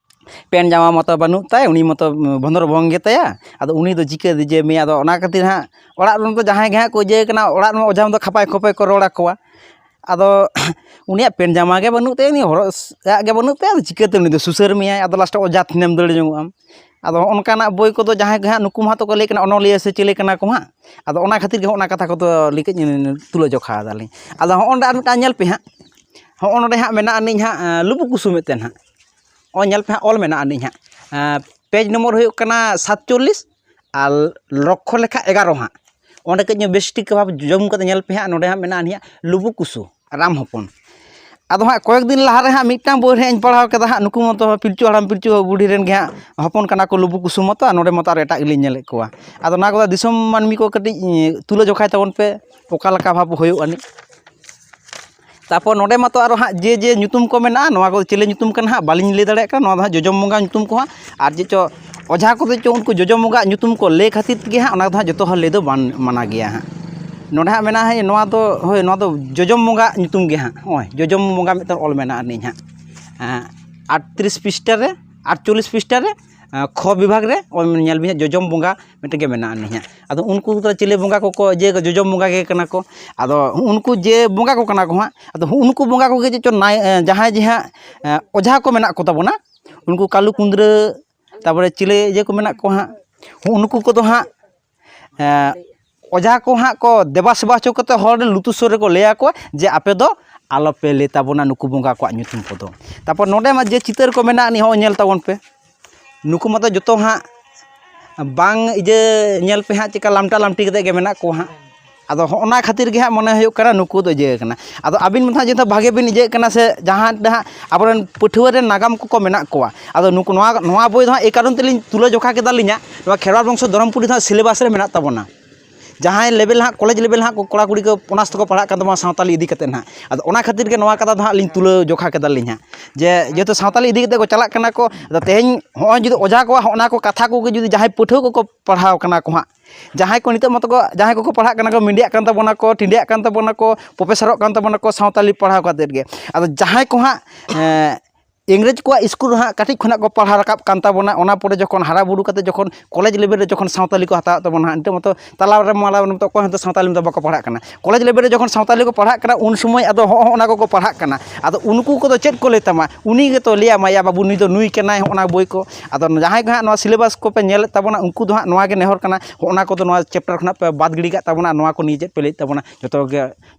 ᱯᱮᱱ ᱡᱟᱢᱟ ᱢᱚᱛᱚ ᱵᱟᱹᱱᱩᱜ ᱛᱟᱭ, ᱩᱱᱤ ᱢᱚᱛᱚ ᱵᱷᱚᱸᱫᱚᱨ ᱵᱷᱚᱝ ᱜᱮᱛᱟᱭᱟ᱾ ᱟᱫᱚ ᱩᱱᱤ ᱫᱚ ᱪᱤᱠᱟᱹ ᱡᱮ ᱢᱮᱭᱟ, ᱟᱫᱚ ᱚᱱᱟ ᱠᱷᱟᱹᱛᱤᱨ ᱦᱟᱸᱜ ᱚᱲᱟᱜ ᱨᱮᱱ ᱫᱚ ᱡᱟᱦᱟᱸᱭ ᱜᱮ ᱦᱟᱸᱜ ᱠᱚ ᱤᱭᱟᱹ ᱠᱟᱱᱟ, ᱚᱲᱟᱜ ᱨᱮᱱ ᱚᱡᱷᱟ ᱫᱚ ᱠᱷᱟᱯᱟᱭ ᱠᱷᱚᱯᱟᱭ ᱠᱚ ᱨᱚᱲ ᱟᱠᱚᱣᱟ᱾ ᱟᱫᱚ ᱩᱱᱤᱭᱟᱜ ᱯᱮᱱ ᱡᱟᱢᱟ ᱜᱮ ᱵᱟᱹᱱᱩᱜ ᱛᱟᱭᱟ, ᱩᱱᱤ ᱦᱚᱨᱚᱜ ᱟᱜ ᱜᱮ ᱵᱟᱹᱱᱩᱜ ᱛᱟᱭᱟ, ᱟᱫᱚ ᱪᱤᱠᱟᱹᱛᱮ ᱩᱱᱤ ᱫᱚ ᱥᱩᱥᱟᱹᱨ ᱢᱮᱭᱟᱭ? ᱟᱫᱚ ᱞᱟᱥᱴ ᱚᱡᱷᱟ ᱴᱷᱮᱱᱮᱢ ᱫᱟᱹᱲ ᱡᱚᱝᱚᱜᱼᱟᱢ᱾ ᱟᱫᱚ ᱦᱚᱸᱜᱼᱚ ᱱᱚᱝᱠᱟᱱᱟᱜ ᱵᱳᱭ ᱠᱚᱫᱚ ᱡᱟᱦᱟᱸᱭ ᱜᱮ ᱦᱟᱸᱜ, ᱱᱩᱠᱩ ᱢᱟ ᱦᱟᱸᱜ ᱛᱚᱠᱚ ᱞᱟᱹᱭ ᱠᱟᱱᱟ ᱚᱱᱚᱞᱤᱭᱟᱹ ᱥᱮ ᱪᱤᱞᱤ ᱠᱟᱱᱟ ᱠᱚ ᱦᱟᱸᱜ, ᱟᱫᱚ ᱚᱱᱟ ᱠᱷᱟᱹᱛᱤᱨ ᱜᱮ ᱦᱚᱸᱜᱼᱚ ᱱᱟ ᱠᱟᱛᱷᱟ ᱠᱚᱫᱚ ᱞᱟᱹᱭ ᱠᱟᱹᱡ ᱛᱩᱞᱟᱹ ᱡᱚᱠᱷᱟ ᱟᱫᱟᱞᱤᱧ᱾ ᱟᱫᱚ ᱦᱚᱸᱜᱼᱚ ᱱᱚᱰᱮ ᱟᱨ ᱢᱤᱫᱴᱟᱝ ᱧᱮᱞ ᱯᱮ ᱦᱟᱸᱜ, ᱦᱚᱸᱜᱼᱚ ᱱᱚᱰᱮ ᱦᱟᱸᱜ ᱢᱮᱱᱟᱜᱼᱟ ᱱᱤᱡ ᱦᱟᱸᱜ, ᱟᱸ, ᱞᱩᱵᱩᱜ ᱠᱩᱥᱩ ᱢᱤᱫᱴᱮᱱ ᱦᱟᱸᱜ᱾ ᱚ, ᱧᱮᱞ ᱯᱮ ᱦᱟᱸᱜ, ᱚᱞ ᱢᱮᱱᱟᱜᱼᱟ ᱱᱤᱡ ᱦᱟᱸᱜ᱾ ᱟᱸ, ᱯᱮᱡᱽ ᱱᱚᱢᱵᱚᱨ ᱦᱩᱭᱩᱜ ᱠᱟᱱᱟ ᱥᱟᱛᱪᱚᱞᱞᱤᱥ ᱟᱨ ᱞᱚᱠᱠᱷᱚ ᱞᱮᱠᱷᱟ ᱮᱜᱟᱨᱚ ᱦᱟᱸᱜ᱾ ᱚᱸᱰᱮ ᱠᱟᱹᱡ ᱧᱚᱜ ᱵᱮᱥ ᱴᱷᱤᱠ ᱵᱷᱟᱵᱽ ᱡᱚᱢ ᱠᱟᱛᱮ ᱧᱮᱞ ᱯᱮ ᱦᱟᱸᱜ, ᱱᱚᱰᱮ ᱦᱟᱸᱜ ᱢᱮᱱᱟᱜᱼᱟ ᱱᱤᱡ ᱦᱟᱸᱜ ᱞᱩᱵᱩᱜ ᱠᱩᱥᱩ, ᱨᱟᱢ ᱦᱚᱯᱚᱱ᱾ ᱟᱫᱚ ᱦᱟᱸᱜ ᱠᱚᱭᱮᱠ ᱫᱤᱱ ᱞᱟᱦᱟ ᱨᱮ ᱦᱟᱸᱜ ᱢᱤᱫᱴᱟᱝ ᱵᱳᱭ ᱨᱮ ᱦᱟᱸᱜ ᱤᱧ ᱯᱟᱲᱦᱟᱣ ᱠᱮᱫᱟ ᱦᱟᱸᱜ, ᱱᱩᱠᱩ ᱢᱚᱛᱚ ᱯᱤᱞᱪᱩ ᱦᱟᱲᱟᱢ ᱯᱤᱞᱪᱩ ᱵᱩᱰᱷᱤ ᱨᱮᱱ ᱜᱮ ᱦᱟᱸᱜ ᱦᱚᱯᱚᱱ ᱠᱟᱱᱟ ᱠᱚ ᱞᱩᱵᱩᱜ ᱠᱩᱥᱩ ᱢᱚᱛᱚ, ᱟᱨ ᱱᱚᱰᱮ ᱢᱚᱛᱚ ᱟᱨ ᱮᱴᱟᱜ ᱜᱮᱞᱤᱧ ᱧᱮᱞᱮᱫ ᱠᱚᱣᱟ᱾ ᱟᱫᱚ ᱱᱚᱣᱟ ᱠᱚᱫᱚ ᱫᱤᱥᱚᱢ ᱢᱟᱹᱱᱢᱤ ᱠᱚ ᱠᱟᱹᱴᱤᱡ, ᱮᱸ, ᱛᱩᱞᱟᱹ ᱡᱚᱠᱷᱟᱭ ᱛᱟᱵᱚᱱ ᱯᱮ, ᱚᱠᱟ ᱞᱮᱠᱟ ᱵᱷᱟᱵᱽ ᱦᱩᱭᱩᱜ ᱟᱹᱱᱤᱡ᱾ ᱛᱟᱨᱯᱚᱨ ᱱᱚᱰᱮ ᱢᱟᱛᱚ ᱟᱨᱚ ᱦᱟᱸᱜ ᱡᱮ ᱡᱮ ᱧᱩᱛᱩᱢ ᱠᱚ ᱢᱮᱱᱟᱜᱼᱟ, ᱱᱚᱣᱟ ᱠᱚᱫᱚ ᱪᱤᱞᱤ ᱧᱩᱛᱩᱢ ᱠᱟᱱᱟ ᱦᱟᱸᱜ ᱵᱟᱹᱞᱤᱧ ᱞᱟᱹᱭ ᱫᱟᱲᱮᱭᱟᱜ ᱠᱟᱱᱟ, ᱱᱚᱣᱟ ᱫᱚ ᱦᱟᱸᱜ ᱡᱚᱡᱚᱢ ᱵᱚᱸᱜᱟ ᱧᱩᱛᱩᱢ ᱠᱚ ᱦᱟᱸᱜ᱾ ᱟᱨ ᱪᱮᱫ ᱪᱚ ᱚᱡᱷᱟ ᱠᱚᱫᱚ ᱪᱚ ᱩᱱᱠᱩ ᱡᱚᱡᱚᱢ ᱵᱚᱸᱜᱟ ᱧᱩᱛᱩᱢ ᱠᱚ ᱞᱟᱹᱭ ᱠᱷᱟᱹᱛᱤᱨ ᱛᱮᱜᱮ ᱦᱟᱸᱜ ᱚᱱᱟ ᱫᱚ ᱦᱟᱸᱜ ᱡᱚᱛᱚ ᱦᱚᱲ ᱞᱟᱹᱭ ᱫᱚ ᱵᱟᱝ ᱢᱟᱱᱟ ᱜᱮᱭᱟ ᱦᱟᱸᱜ᱾ ᱱᱚᱰᱮ ᱦᱟᱸᱜ ᱢᱮᱱᱟᱜᱼᱟ ᱦᱟᱸᱜ ᱱᱚᱣᱟ ᱫᱚ, ᱦᱳᱭ, ᱱᱚᱣᱟ ᱫᱚ ᱡᱚᱡᱚᱢ ᱵᱚᱸᱜᱟ ᱧᱩᱛᱩᱢ ᱜᱮ ᱦᱟᱸᱜ, ᱱᱚᱜᱼᱚᱭ ᱡᱚᱡᱚᱢ ᱵᱚᱸᱜᱟ ᱢᱤᱫᱴᱟᱝ ᱚᱞ ᱢᱮᱱᱟᱜᱼᱟ ᱱᱤᱡ ᱦᱟᱸᱜ᱾ ᱟᱴᱛᱨᱤᱥ ᱯᱤᱥᱴᱟ ᱨᱮ, ᱟᱴᱪᱚᱞᱞᱤᱥ ᱯᱤᱥᱴᱟ ᱨᱮ, ᱠᱷᱚ ᱵᱤᱵᱷᱟᱜᱽ ᱨᱮ ᱚᱞ ᱧᱮᱞ ᱵᱤᱱ ᱦᱟᱸᱜ, ᱡᱚᱡᱚᱢ ᱵᱚᱸᱜᱟ ᱢᱤᱫᱴᱮᱱ ᱜᱮ ᱢᱮᱱᱟᱜᱼᱟ ᱱᱤᱡ ᱦᱟᱸᱜ᱾ ᱟᱫᱚ ᱩᱱᱠᱩ ᱫᱚ ᱪᱤᱞᱤ ᱵᱚᱸᱜᱟ ᱠᱚᱠᱚ, ᱡᱮ ᱡᱚᱡᱚᱢ ᱵᱚᱸᱜᱟ ᱜᱮ ᱠᱟᱱᱟ ᱠᱚ᱾ ᱟᱫᱚ ᱩᱱᱠᱩ ᱡᱮ ᱵᱚᱸᱜᱟ ᱠᱚ ᱠᱟᱱᱟ ᱠᱚ ᱦᱟᱸᱜ, ᱟᱫᱚ ᱩᱱᱠᱩ ᱵᱚᱸᱜᱟ ᱠᱚᱜᱮ ᱪᱮᱫ ᱪᱚ ᱱᱟᱭ-, ᱡᱟᱦᱟᱸᱭ ᱡᱮ ᱦᱟᱸᱜ ᱚᱡᱷᱟ ᱠᱚ ᱢᱮᱱᱟᱜ ᱠᱚ ᱛᱟᱵᱚᱱᱟ, ᱩᱱᱠᱩ ᱠᱟᱞᱩ ᱠᱩᱸᱫᱽᱨᱟᱹ, ᱛᱟᱨᱯᱚᱨᱮ ᱪᱤᱞᱤ ᱤᱭᱟᱹ ᱠᱚ ᱢᱮᱱᱟᱜ ᱠᱚᱣᱟ ᱦᱟᱸᱜ, ᱩᱱᱠᱩ ᱠᱚᱫᱚ ᱦᱟᱸᱜ ᱮᱸ, ᱚᱡᱷᱟ ᱠᱚ ᱦᱟᱸᱜ ᱠᱚ ᱫᱮᱵᱟ ᱥᱮᱵᱟ ᱦᱚᱪᱚ ᱠᱟᱛᱮ ᱦᱚᱲ ᱞᱩᱛᱩᱨ ᱥᱩᱨ ᱨᱮᱠᱚ ᱞᱟᱹᱭ ᱟᱠᱚᱣᱟ ᱡᱮ, "ᱟᱯᱮ ᱫᱚ ᱟᱞᱚᱯᱮ ᱞᱟᱹᱭ ᱛᱟᱵᱚᱱᱟ ᱱᱩᱠᱩ ᱵᱚᱸᱜᱟ ᱠᱚᱣᱟᱜ ᱧᱩᱛᱩᱢ ᱠᱚᱫᱚ᱾" ᱛᱟᱨᱯᱚᱨ ᱱᱚᱰᱮ ᱢᱟ ᱡᱮ ᱪᱤᱛᱟᱹᱨ ᱠᱚ ᱢᱮᱱᱟᱜ ᱟᱹᱱᱤᱡ, ᱦᱚᱸᱜᱼᱚᱭ ᱧᱮᱞ ᱛᱟᱵᱚᱱ ᱯᱮ, ᱱᱩᱠᱩ ᱢᱟᱛᱚ ᱡᱚᱛᱚ ᱦᱟᱸᱜ ᱵᱟᱝ ᱤᱭᱟᱹ, ᱧᱮᱞ ᱯᱮ ᱦᱟᱸᱜ ᱪᱮᱠᱟ ᱞᱟᱢᱴᱟ ᱞᱟᱢᱴᱤ ᱠᱟᱛᱮ ᱜᱮ ᱢᱮᱱᱟᱜ ᱠᱚᱣᱟ ᱦᱟᱸᱜ᱾ ᱟᱫᱚ ᱦᱚᱸᱜᱼᱚ ᱱᱟ ᱠᱷᱟᱹᱛᱤᱨ ᱜᱮ ᱦᱟᱸᱜ ᱢᱚᱱᱮ ᱦᱩᱭᱩᱜ ᱠᱟᱱᱟ ᱱᱩᱠᱩ ᱫᱚ ᱤᱭᱟᱹ ᱠᱟᱱᱟ᱾ ᱟᱫᱚ ᱟᱹᱵᱤᱱ ᱢᱟ ᱦᱟᱸᱜ ᱡᱮᱦᱮᱛᱩ ᱵᱷᱟᱜᱮ ᱵᱤᱱ ᱤᱭᱟᱹᱜ ᱠᱟᱱᱟ ᱥᱮ, ᱡᱟᱦᱟᱸ ᱦᱟᱸᱜ ᱟᱵᱚᱨᱮᱱ ᱯᱟᱹᱴᱷᱩᱣᱟᱹ ᱨᱮᱱ ᱱᱟᱜᱟᱢ ᱠᱚᱠᱚ ᱢᱮᱱᱟᱜ ᱠᱚᱣᱟ, ᱟᱫᱚ ᱱᱩᱠᱩ ᱱᱚᱣᱟ, ᱱᱚᱣᱟ ᱵᱳᱭ ᱫᱚ ᱦᱟᱸᱜ ᱮᱭ ᱠᱟᱨᱚᱱ ᱛᱮᱞᱤᱧ ᱛᱩᱞᱟᱹ ᱡᱚᱠᱷᱟ ᱠᱮᱫᱟᱞᱤᱧ ᱦᱟᱸᱜ, ᱱᱚᱣᱟ ᱠᱷᱮᱨᱣᱟᱲ ᱵᱚᱝᱥᱚ ᱫᱷᱚᱨᱚᱢ ᱯᱩᱛᱷᱤ ᱫᱚ ᱦᱟᱸᱜ ᱥᱤᱞᱮᱵᱟᱥ ᱨᱮ ᱢᱮᱱᱟᱜ ᱛᱟᱵᱚᱱᱟ᱾ ᱡᱟᱦᱟᱸᱭ ᱞᱮᱵᱮᱞ ᱦᱟᱸᱜ, ᱠᱚᱞᱮᱡᱽ ᱞᱮᱵᱮᱞ ᱦᱟᱸᱜ ᱠᱚᱲᱟ ᱠᱩᱲᱤ ᱠᱚ ᱚᱱᱟᱨᱥ ᱛᱮᱠᱚ ᱯᱟᱲᱦᱟᱜ ᱠᱟᱱ ᱛᱟᱵᱚᱱᱟ ᱥᱟᱶᱛᱟᱞᱤ ᱤᱫᱤ ᱠᱟᱛᱮᱫ ᱦᱟᱸᱜ, ᱟᱫᱚ ᱚᱱᱟ ᱠᱷᱟᱹᱛᱤᱨ ᱜᱮ ᱱᱚᱣᱟ ᱠᱟᱛᱷᱟ ᱫᱚ ᱦᱟᱸᱜ ᱞᱤᱧ ᱛᱩᱞᱟᱹ ᱡᱚᱠᱷᱟ ᱠᱮᱫᱟᱞᱤᱧ ᱦᱟᱸᱜ, ᱡᱮ ᱡᱮᱦᱮᱛᱩ ᱥᱟᱶᱛᱟᱞᱤ ᱤᱫᱤ ᱠᱟᱛᱮᱫ ᱠᱚ ᱪᱟᱞᱟᱜ ᱠᱟᱱᱟ ᱠᱚ, ᱟᱫᱚ ᱛᱮᱦᱮᱧ ᱦᱚᱸᱜᱼᱚᱭ ᱡᱩᱫᱤ ᱚᱡᱷᱟ ᱠᱚᱣᱟᱜ ᱦᱚᱸᱜᱼᱚ ᱱᱟ ᱠᱚ ᱠᱟᱛᱷᱟ ᱠᱚᱜᱮ ᱡᱩᱫᱤ ᱡᱟᱦᱟᱸᱭ ᱯᱟᱹᱴᱷᱩᱣᱟᱹ ᱠᱚᱠᱚ ᱯᱟᱲᱦᱟᱣ ᱠᱟᱱᱟ ᱠᱚ ᱦᱟᱸᱜ, ᱡᱟᱦᱟᱸᱭ ᱠᱚ ᱱᱤᱛᱚᱜ ᱢᱚᱛᱚ ᱠᱚ, ᱡᱟᱦᱟᱸᱭ ᱠᱚᱠᱚ ᱯᱟᱲᱦᱟᱜ ᱠᱟᱱᱟ ᱠᱚ, ᱢᱤᱰᱤᱭᱟᱜ ᱠᱟᱱ ᱛᱟᱵᱚᱱᱟ ᱠᱚ, ᱴᱤᱰᱤᱭᱟᱜ ᱠᱟᱱ ᱛᱟᱵᱚᱱᱟ ᱠᱚ, ᱯᱨᱚᱯᱷᱮᱥᱚᱨᱚᱜ ᱠᱟᱱ ᱛᱟᱵᱚᱱᱟ ᱠᱚ ᱥᱟᱶᱛᱟᱞᱤ ᱯᱟᱲᱦᱟᱣ ᱠᱟᱛᱮᱫ ᱜᱮ᱾ ᱟᱫᱚ ᱡᱟᱦᱟᱸᱭ ᱠᱚ ᱦᱟᱸᱜ, ᱮᱸ, ᱤᱝᱨᱮᱡᱽ ᱠᱚᱣᱟᱜ ᱥᱠᱩᱞ ᱨᱮ ᱦᱟᱸᱜ ᱠᱟᱹᱴᱤᱡ ᱠᱷᱚᱱᱟᱜ ᱠᱚ ᱯᱟᱲᱦᱟᱣ ᱨᱟᱠᱟᱵ ᱠᱟᱱ ᱛᱟᱵᱚᱱᱟ, ᱚᱱᱟ ᱯᱚᱨᱮ ᱡᱚᱠᱷᱚᱱ ᱦᱟᱨᱟ ᱵᱩᱨᱩ ᱠᱟᱛᱮ ᱡᱚᱠᱷᱚᱱ ᱠᱚᱞᱮᱡᱽ ᱞᱮᱵᱮᱞ ᱨᱮ ᱡᱚᱠᱷᱚᱱ ᱥᱟᱶᱛᱟᱞᱤ ᱠᱚ ᱦᱟᱛᱟᱣᱮᱫ ᱛᱟᱵᱚᱱᱟ ᱦᱟᱸᱜ, ᱱᱤᱛᱚᱜ ᱢᱟᱛᱚ ᱛᱟᱞᱟ ᱨᱮ ᱢᱟᱞᱟ ᱨᱮ ᱢᱟᱛᱚ ᱚᱠᱚᱭ ᱦᱚᱸᱛᱚ ᱥᱟᱶᱛᱟᱞᱤ ᱢᱟᱛᱚ ᱵᱟᱠᱚ ᱯᱟᱲᱦᱟᱜ ᱠᱟᱱᱟ᱾ ᱠᱚᱞᱮᱡᱽ ᱞᱮᱵᱮᱞ ᱨᱮ ᱡᱚᱠᱷᱚᱱ ᱥᱟᱶᱛᱟᱞᱤ ᱠᱚ ᱯᱟᱲᱦᱟᱜ ᱠᱟᱱᱟ, ᱩᱱ ᱥᱚᱢᱚᱭ ᱟᱫᱚ ᱦᱚᱸᱜᱼᱚ ᱚᱱᱟ ᱠᱚᱠᱚ ᱯᱟᱲᱦᱟᱜ ᱠᱟᱱᱟ᱾ ᱟᱫᱚ ᱩᱱᱠᱩ ᱠᱚᱫᱚ ᱪᱮᱫ ᱠᱚ ᱞᱟᱹᱭ ᱛᱟᱢᱟ? ᱩᱱᱤ ᱜᱮᱛᱚ ᱞᱟᱹᱭᱟᱢᱟ, "ᱭᱟ ᱵᱟᱹᱵᱩ, ᱱᱩᱭ ᱫᱚ ᱱᱩᱭ ᱠᱟᱱᱟᱭ", ᱦᱚᱸᱜᱼᱚ ᱱᱟ ᱵᱳᱭ ᱠᱚ᱾ ᱟᱫᱚ ᱡᱟᱦᱟᱸᱭ ᱠᱚ ᱦᱟᱸᱜ ᱱᱚᱣᱟ ᱥᱤᱞᱮᱵᱟᱥ ᱠᱚᱯᱮ ᱧᱮᱞᱮᱫ ᱛᱟᱵᱚᱱᱟ, ᱩᱱᱠᱩ ᱫᱚ ᱦᱟᱸᱜ ᱱᱚᱣᱟ ᱜᱮ ᱱᱮᱦᱚᱨ ᱠᱟᱱᱟ, ᱦᱚᱸᱜᱼᱚ ᱱᱟ ᱠᱚᱫᱚ ᱱᱚᱣᱟ ᱪᱮᱯᱴᱟᱨ ᱠᱷᱚᱱᱟᱜ ᱯᱮ ᱵᱟᱫ ᱜᱤᱰᱤ ᱠᱟᱜ ᱛᱟᱵᱚᱱᱟ, ᱱᱚᱣᱟ ᱠᱚ ᱱᱤᱭᱮ ᱪᱮᱫ ᱯᱮ ᱞᱟᱹᱭᱮᱫ ᱛᱟᱵᱚᱱᱟ, ᱡᱚᱛᱚ ᱜᱮ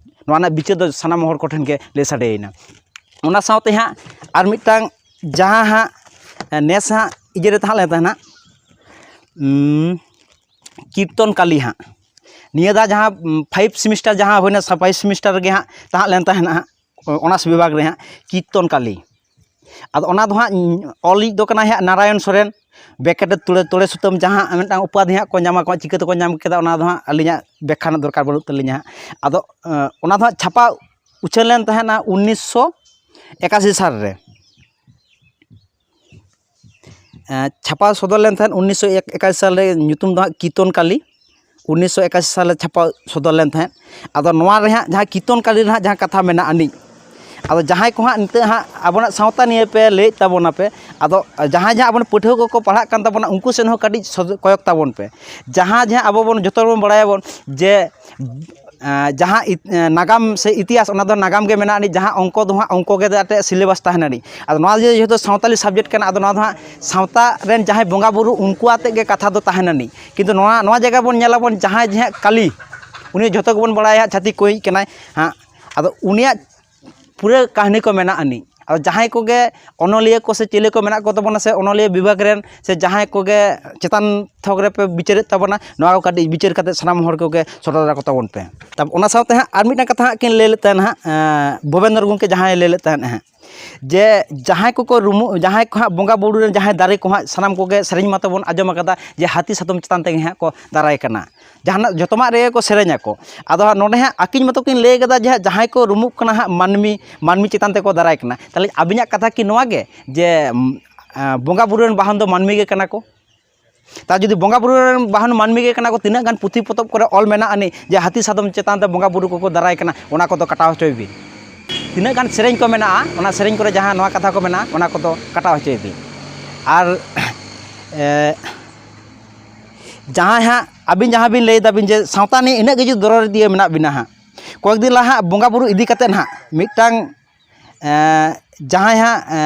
ᱱᱚᱣᱟ ᱨᱮᱱᱟᱜ ᱵᱤᱪᱟᱹᱨ ᱫᱚ ᱥᱟᱱᱟᱢ ᱦᱚᱲ ᱠᱚᱴᱷᱮᱱ ᱜᱮ ᱞᱟᱹᱭ ᱥᱟᱰᱮᱭᱮᱱᱟ᱾ ᱚᱱᱟ ᱥᱟᱶᱛᱮ ᱦᱟᱸᱜ ᱟᱨ ᱢᱤᱫᱴᱟᱝ ᱡᱟᱦᱟᱸ ᱦᱟᱸᱜ ᱱᱮᱥ ᱦᱟᱸᱜ ᱤᱭᱟᱹ ᱨᱮ ᱛᱟᱦᱮᱸ ᱞᱮᱱ ᱛᱟᱦᱮᱱᱟ, ᱩᱸ, ᱠᱤᱨᱛᱚᱱ ᱠᱟᱞᱤ ᱦᱟᱸᱜ, ᱱᱤᱭᱟᱹ ᱫᱷᱟᱣ ᱡᱟᱦᱟᱸ, ᱩᱸ, ᱯᱷᱟᱭᱤᱵᱷ ᱥᱮᱢᱤᱥᱴᱟᱨ ᱡᱟᱦᱟᱸ ᱦᱩᱭᱱᱟ, ᱥᱟ-, ᱯᱷᱟᱭᱤᱵᱷ ᱥᱮᱢᱤᱥᱴᱟᱨ ᱨᱮᱜᱮ ᱦᱟᱸᱜ ᱛᱟᱦᱮᱸ ᱞᱮᱱ ᱛᱟᱦᱮᱱᱟ ᱦᱟᱸᱜ, ᱚᱱᱟᱨᱥ ᱵᱤᱵᱷᱟᱜᱽ ᱨᱮ ᱦᱟᱸᱜ ᱠᱤᱨᱛᱚᱱ ᱠᱟᱞᱤ᱾ ᱟᱫᱚ ᱚᱱᱟ ᱫᱚ ᱦᱟᱸᱜ ᱚᱞᱤᱡ ᱫᱚ ᱠᱟᱱᱟᱭ ᱦᱟᱸᱜ ᱱᱟᱨᱟᱭᱚᱱ ᱥᱚᱨᱮᱱ, ᱵᱮᱠᱮᱴ ᱨᱮ ᱛᱩᱲᱮ, ᱛᱚᱲᱮ ᱥᱩᱛᱟᱹᱢ ᱡᱟᱦᱟᱸ ᱢᱤᱫᱴᱟᱝ ᱩᱯᱟᱫᱷᱤ ᱦᱟᱸᱜ ᱠᱚ ᱧᱟᱢᱟ, ᱪᱤᱠᱟᱹ ᱛᱮᱠᱚ ᱧᱟᱢ ᱠᱮᱫᱟ, ᱚᱱᱟ ᱫᱚ ᱦᱟᱸᱜ ᱟᱹᱞᱤᱧᱟᱜ ᱵᱮᱠᱠᱷᱟ ᱨᱮᱱᱟᱜ ᱫᱚᱨᱠᱟᱨ ᱵᱟᱹᱱᱩᱜ ᱛᱟᱹᱞᱤᱧᱟ ᱦᱟᱸᱜ᱾ ᱟᱫᱚ, ᱮᱸ, ᱚᱱᱟ ᱫᱚ ᱦᱟᱸᱜ ᱪᱷᱟᱯᱟ ᱩᱪᱷᱟᱹᱱ ᱞᱮᱱ ᱛᱟᱦᱮᱱᱟ ᱩᱱᱤᱥᱥᱚ ᱮᱠᱟᱥᱤ ᱥᱟᱞ ᱨᱮ᱾ ᱮᱸ, ᱪᱷᱟᱯᱟ ᱥᱚᱫᱚᱨ ᱞᱮᱱ ᱛᱟᱦᱮᱸᱫ ᱩᱱᱤᱥᱥᱚ ᱮᱠᱟᱥᱤ ᱥᱟᱞ ᱨᱮ, ᱧᱩᱛᱩᱢ ᱫᱚ ᱦᱟᱸᱜ ᱠᱤᱨᱛᱚᱱ ᱠᱟᱞᱤ, ᱩᱱᱤᱥᱥᱚ ᱮᱠᱟᱥᱤ ᱥᱟᱞ ᱨᱮ ᱪᱷᱟᱯᱟ ᱥᱚᱫᱚᱨ ᱞᱮᱱ ᱛᱟᱦᱮᱸᱫ᱾ ᱟᱫᱚ ᱱᱚᱣᱟ ᱨᱮ ᱦᱟᱸᱜ ᱡᱟᱦᱟᱸ ᱠᱤᱨᱛᱚᱱ ᱠᱟᱞᱤ ᱨᱮ ᱦᱟᱸᱜ ᱡᱟᱦᱟᱸ ᱠᱟᱛᱷᱟ ᱢᱮᱱᱟᱜ ᱟᱹᱱᱤᱡ, ᱟᱫᱚ ᱡᱟᱦᱟᱸᱭ ᱠᱚ ᱦᱟᱸᱜ ᱱᱤᱛᱚᱜ ᱦᱟᱸᱜ ᱟᱵᱚᱱᱟᱜ ᱥᱟᱶᱛᱟ ᱱᱤᱭᱮ ᱯᱮ ᱞᱟᱹᱭᱮᱫ ᱛᱟᱵᱚᱱᱟ ᱯᱮ, ᱟᱫᱚ ᱡᱟᱦᱟᱸᱭ ᱡᱟᱦᱟᱸ ᱟᱵᱚᱨᱮᱱ ᱯᱟᱹᱴᱷᱩᱣᱟᱹ ᱠᱚᱠᱚ ᱯᱟᱲᱦᱟᱜ ᱠᱟᱱ ᱛᱟᱵᱚᱱᱟ, ᱩᱱᱠᱩ ᱥᱮᱫ ᱦᱚᱸ ᱠᱟᱹᱴᱤᱡ ᱥᱚᱡ-, ᱠᱚᱭᱚᱜ ᱛᱟᱵᱚᱱ ᱯᱮ᱾ ᱡᱟᱦᱟᱸ ᱡᱟᱦᱟᱸ ᱟᱵᱚ ᱵᱚᱱ, ᱡᱚᱛᱚ ᱦᱚᱲ ᱵᱚᱱ ᱵᱟᱲᱟᱭᱟᱵᱚᱱ ᱡᱮ, ᱮᱸ, ᱡᱟᱦᱟᱸ ᱤᱛ-, ᱮᱸ, ᱱᱟᱜᱟᱢ ᱥᱮ ᱤᱛᱤᱦᱟᱥ, ᱚᱱᱟ ᱫᱚ ᱱᱟᱜᱟᱢ ᱜᱮ ᱢᱮᱱᱟᱜ ᱟᱹᱱᱤᱡ, ᱡᱟᱦᱟᱸ ᱚᱝᱠᱚ ᱫᱚ ᱦᱟᱸᱜ ᱚᱝᱠᱚ ᱜᱮ ᱟᱛᱮ ᱥᱤᱞᱮᱵᱟᱥ ᱛᱟᱦᱮᱱ ᱟᱹᱱᱤᱡ᱾ ᱟᱫᱚ ᱱᱚᱣᱟ ᱡᱮ ᱡᱮᱦᱮᱛᱩ ᱥᱟᱶᱛᱟᱞᱤ ᱥᱟᱵᱡᱮᱠᱴ ᱠᱟᱱᱟ, ᱟᱫᱚ ᱱᱚᱣᱟ ᱫᱚ ᱦᱟᱸᱜ ᱥᱟᱶᱛᱟ ᱨᱮᱱ ᱡᱟᱦᱟᱸᱭ ᱵᱚᱸᱜᱟ ᱵᱩᱨᱩ, ᱩᱱᱠᱩ ᱟᱛᱮ ᱜᱮ ᱠᱟᱛᱷᱟ ᱫᱚ ᱛᱟᱦᱮᱱ ᱟᱹᱱᱤᱡ᱾ ᱠᱤᱱᱛᱩ ᱱᱚᱣᱟ, ᱱᱚᱣᱟ ᱡᱟᱭᱜᱟ ᱵᱚᱱ ᱧᱮᱞᱟᱵᱚᱱ, ᱡᱟᱦᱟᱸᱭ ᱡᱮ ᱦᱟᱸᱜ ᱠᱟᱞᱤ, ᱩᱱᱤ ᱡᱷᱚᱛᱚ ᱜᱮᱵᱚᱱ ᱵᱟᱲᱟᱭᱟ ᱦᱟᱸᱜ ᱪᱷᱟᱹᱛᱤᱠ ᱠᱚᱭᱤᱡ ᱠᱟᱱᱟᱭ ᱦᱟᱸᱜ, ᱟᱫᱚ ᱩᱱᱤᱭᱟᱜ ᱯᱩᱨᱟᱹ ᱠᱟᱹᱦᱱᱤ ᱠᱚ ᱢᱮᱱᱟᱜ ᱟᱹᱱᱤᱡ᱾ ᱟᱫᱚ ᱡᱟᱦᱟᱸᱭ ᱠᱚᱜᱮ ᱚᱱᱚᱞᱤᱭᱟᱹ ᱠᱚ ᱥᱮ ᱪᱤᱞᱤ ᱠᱚ ᱢᱮᱱᱟᱜ ᱠᱚ ᱛᱟᱵᱚᱱᱟ, ᱥᱮ ᱚᱱᱚᱞᱤᱭᱟᱹ ᱵᱤᱵᱷᱟᱜᱽ ᱨᱮᱱ, ᱥᱮ ᱡᱟᱦᱟᱸᱭ ᱠᱚᱜᱮ ᱪᱮᱛᱟᱱ ᱛᱷᱚᱠ ᱨᱮᱯᱮ ᱵᱤᱪᱟᱹᱨᱮᱫ ᱛᱟᱵᱚᱱᱟ, ᱱᱚᱣᱟ ᱠᱚ ᱠᱟᱹᱴᱤᱡ ᱵᱤᱪᱟᱹᱨ ᱠᱟᱛᱮ ᱥᱟᱱᱟᱢ ᱦᱚᱲ ᱠᱚᱜᱮ ᱥᱚᱫᱚᱨ ᱫᱟᱨᱟ ᱠᱚ ᱛᱟᱵᱚᱱ ᱯᱮ᱾ ᱛᱟᱵ-, ᱚᱱᱟ ᱥᱟᱶᱛᱮ ᱦᱟᱸᱜ ᱟᱨ ᱢᱤᱫᱴᱟᱝ ᱠᱟᱛᱷᱟ ᱦᱟᱸᱜ ᱠᱤᱱ ᱞᱟᱹᱭ ᱞᱮᱫ ᱛᱟᱦᱮᱱ ᱦᱟᱸᱜ, ᱮᱸ, ᱵᱷᱩᱵᱮᱱᱫᱨᱚ ᱜᱚᱢᱠᱮ ᱡᱟᱦᱟᱸᱭ ᱞᱟᱹᱭ ᱞᱮᱫ ᱛᱟᱦᱮᱸᱫ ᱦᱟᱸᱜ, ᱡᱮ ᱡᱟᱦᱟᱸᱭ ᱠᱚᱠᱚ ᱨᱩᱢᱩᱜ, ᱡᱟᱦᱟᱸᱭ ᱠᱚ ᱦᱟᱸᱜ ᱵᱚᱸᱜᱟ ᱵᱩᱨᱩ ᱨᱮᱱ ᱡᱟᱦᱟᱸᱭ ᱫᱟᱨᱮ ᱠᱚ ᱦᱟᱸᱜ ᱥᱟᱱᱟᱢ ᱠᱚᱜᱮ ᱥᱮᱨᱮᱧ ᱢᱟᱛᱚ ᱵᱚᱱ ᱟᱸᱡᱚᱢ ᱟᱠᱟᱫᱟ ᱡᱮ ᱦᱟᱹᱛᱤ ᱥᱟᱫᱚᱢ ᱪᱮᱛᱟᱱ ᱛᱮᱜᱮ ᱦᱟᱸᱜ ᱠᱚ ᱫᱟᱨᱟᱭ ᱠᱟᱱᱟ, ᱡᱟᱦᱟᱱᱟᱜ ᱡᱚᱛᱚᱢᱟᱜ ᱨᱮᱜᱮ ᱠᱚ ᱥᱮᱨᱮᱧ ᱟᱠᱚ᱾ ᱟᱫᱚ ᱦᱟᱸᱜ ᱱᱚᱰᱮ ᱦᱟᱸᱜ ᱟᱹᱠᱤᱱ ᱢᱟᱛᱚ ᱠᱤᱱ ᱞᱟᱹᱭ ᱠᱟᱫᱟ ᱡᱮ ᱦᱟᱸᱜ ᱡᱟᱦᱟᱸᱭ ᱠᱚ ᱨᱩᱢᱩᱜ ᱠᱟᱱᱟ ᱦᱟᱸᱜ ᱢᱟᱹᱱᱢᱤ, ᱢᱟᱹᱱᱢᱤ ᱪᱮᱛᱟᱱ ᱛᱮᱠᱚ ᱫᱟᱨᱟᱭ ᱠᱟᱱᱟ᱾ ᱛᱟᱦᱚᱞᱮ ᱟᱹᱵᱤᱱᱟᱜ ᱠᱟᱛᱷᱟ ᱠᱤ ᱱᱚᱣᱟ ᱜᱮ ᱡᱮ, ᱩᱢ, ᱟᱸ, ᱵᱚᱸᱜᱟ ᱵᱩᱨᱩ ᱨᱮᱱ ᱵᱟᱦᱚᱱ ᱫᱚ ᱢᱟᱹᱱᱢᱤ ᱜᱮ ᱠᱟᱱᱟ ᱠᱚ? ᱛᱟ ᱡᱩᱫᱤ ᱵᱚᱸᱜᱟ ᱵᱩᱨᱩ ᱨᱮᱱ ᱵᱟᱦᱚᱱ ᱢᱟᱹᱱᱢᱤ ᱜᱮ ᱠᱟᱱᱟ ᱠᱚ, ᱛᱤᱱᱟᱹᱜ ᱜᱟᱱ ᱯᱩᱛᱷᱤ ᱯᱚᱛᱚᱵ ᱠᱚᱨᱮ ᱚᱞ ᱢᱮᱱᱟᱜ ᱟᱹᱱᱤᱡ ᱡᱮ ᱦᱟᱹᱛᱤ ᱥᱟᱫᱚᱢ ᱪᱮᱛᱟᱱ ᱛᱮ ᱵᱚᱸᱜᱟ ᱵᱩᱨᱩ ᱠᱚᱠᱚ ᱫᱟᱨᱟᱭ ᱠᱟᱱᱟ, ᱚᱱᱟ ᱠᱚᱫᱚ ᱠᱟᱴᱟᱣ ᱦᱚᱪᱚᱭ ᱵᱤᱱ᱾ ᱛᱤᱱᱟᱹᱜ ᱜᱟᱱ ᱥᱮᱨᱮᱧ ᱠᱚ ᱢᱮᱱᱟᱜᱼᱟ, ᱚᱱᱟ ᱥᱮᱨᱮᱧ ᱠᱚᱨᱮ ᱡᱟᱦᱟᱸ ᱱᱚᱣᱟ ᱠᱟᱛᱷᱟ ᱠᱚ ᱢᱮᱱᱟᱜᱼᱟ, ᱚᱱᱟ ᱠᱚᱫᱚ ᱠᱟᱴᱟᱣ ᱦᱚᱪᱚᱭ ᱵᱤᱱ᱾ ᱟᱨ, ᱮ, ᱡᱟᱦᱟᱸᱭ ᱦᱟᱸᱜ ᱟᱹᱵᱤᱱ ᱡᱟᱦᱟᱸ ᱵᱤᱱ ᱞᱟᱹᱭ ᱫᱟᱵᱤᱱ ᱡᱮ ᱥᱟᱶᱛᱟ ᱱᱤᱭᱮ ᱤᱱᱟᱹᱜ ᱠᱤᱪᱷᱩ ᱫᱚᱨᱚᱫᱤᱭᱟᱹ ᱢᱮᱱᱟᱜ ᱵᱤᱱᱟ ᱦᱟᱸᱜ, ᱠᱚᱭᱮᱠ ᱫᱤᱱ ᱞᱟᱦᱟ ᱦᱟᱸᱜ ᱵᱚᱸᱜᱟ ᱵᱩᱨᱩ ᱤᱫᱤ ᱠᱟᱛᱮᱫ ᱦᱟᱸᱜ ᱢᱤᱫᱴᱟᱝ, ᱮ, ᱡᱟᱦᱟᱸᱭ ᱦᱟᱸᱜ, ᱮ,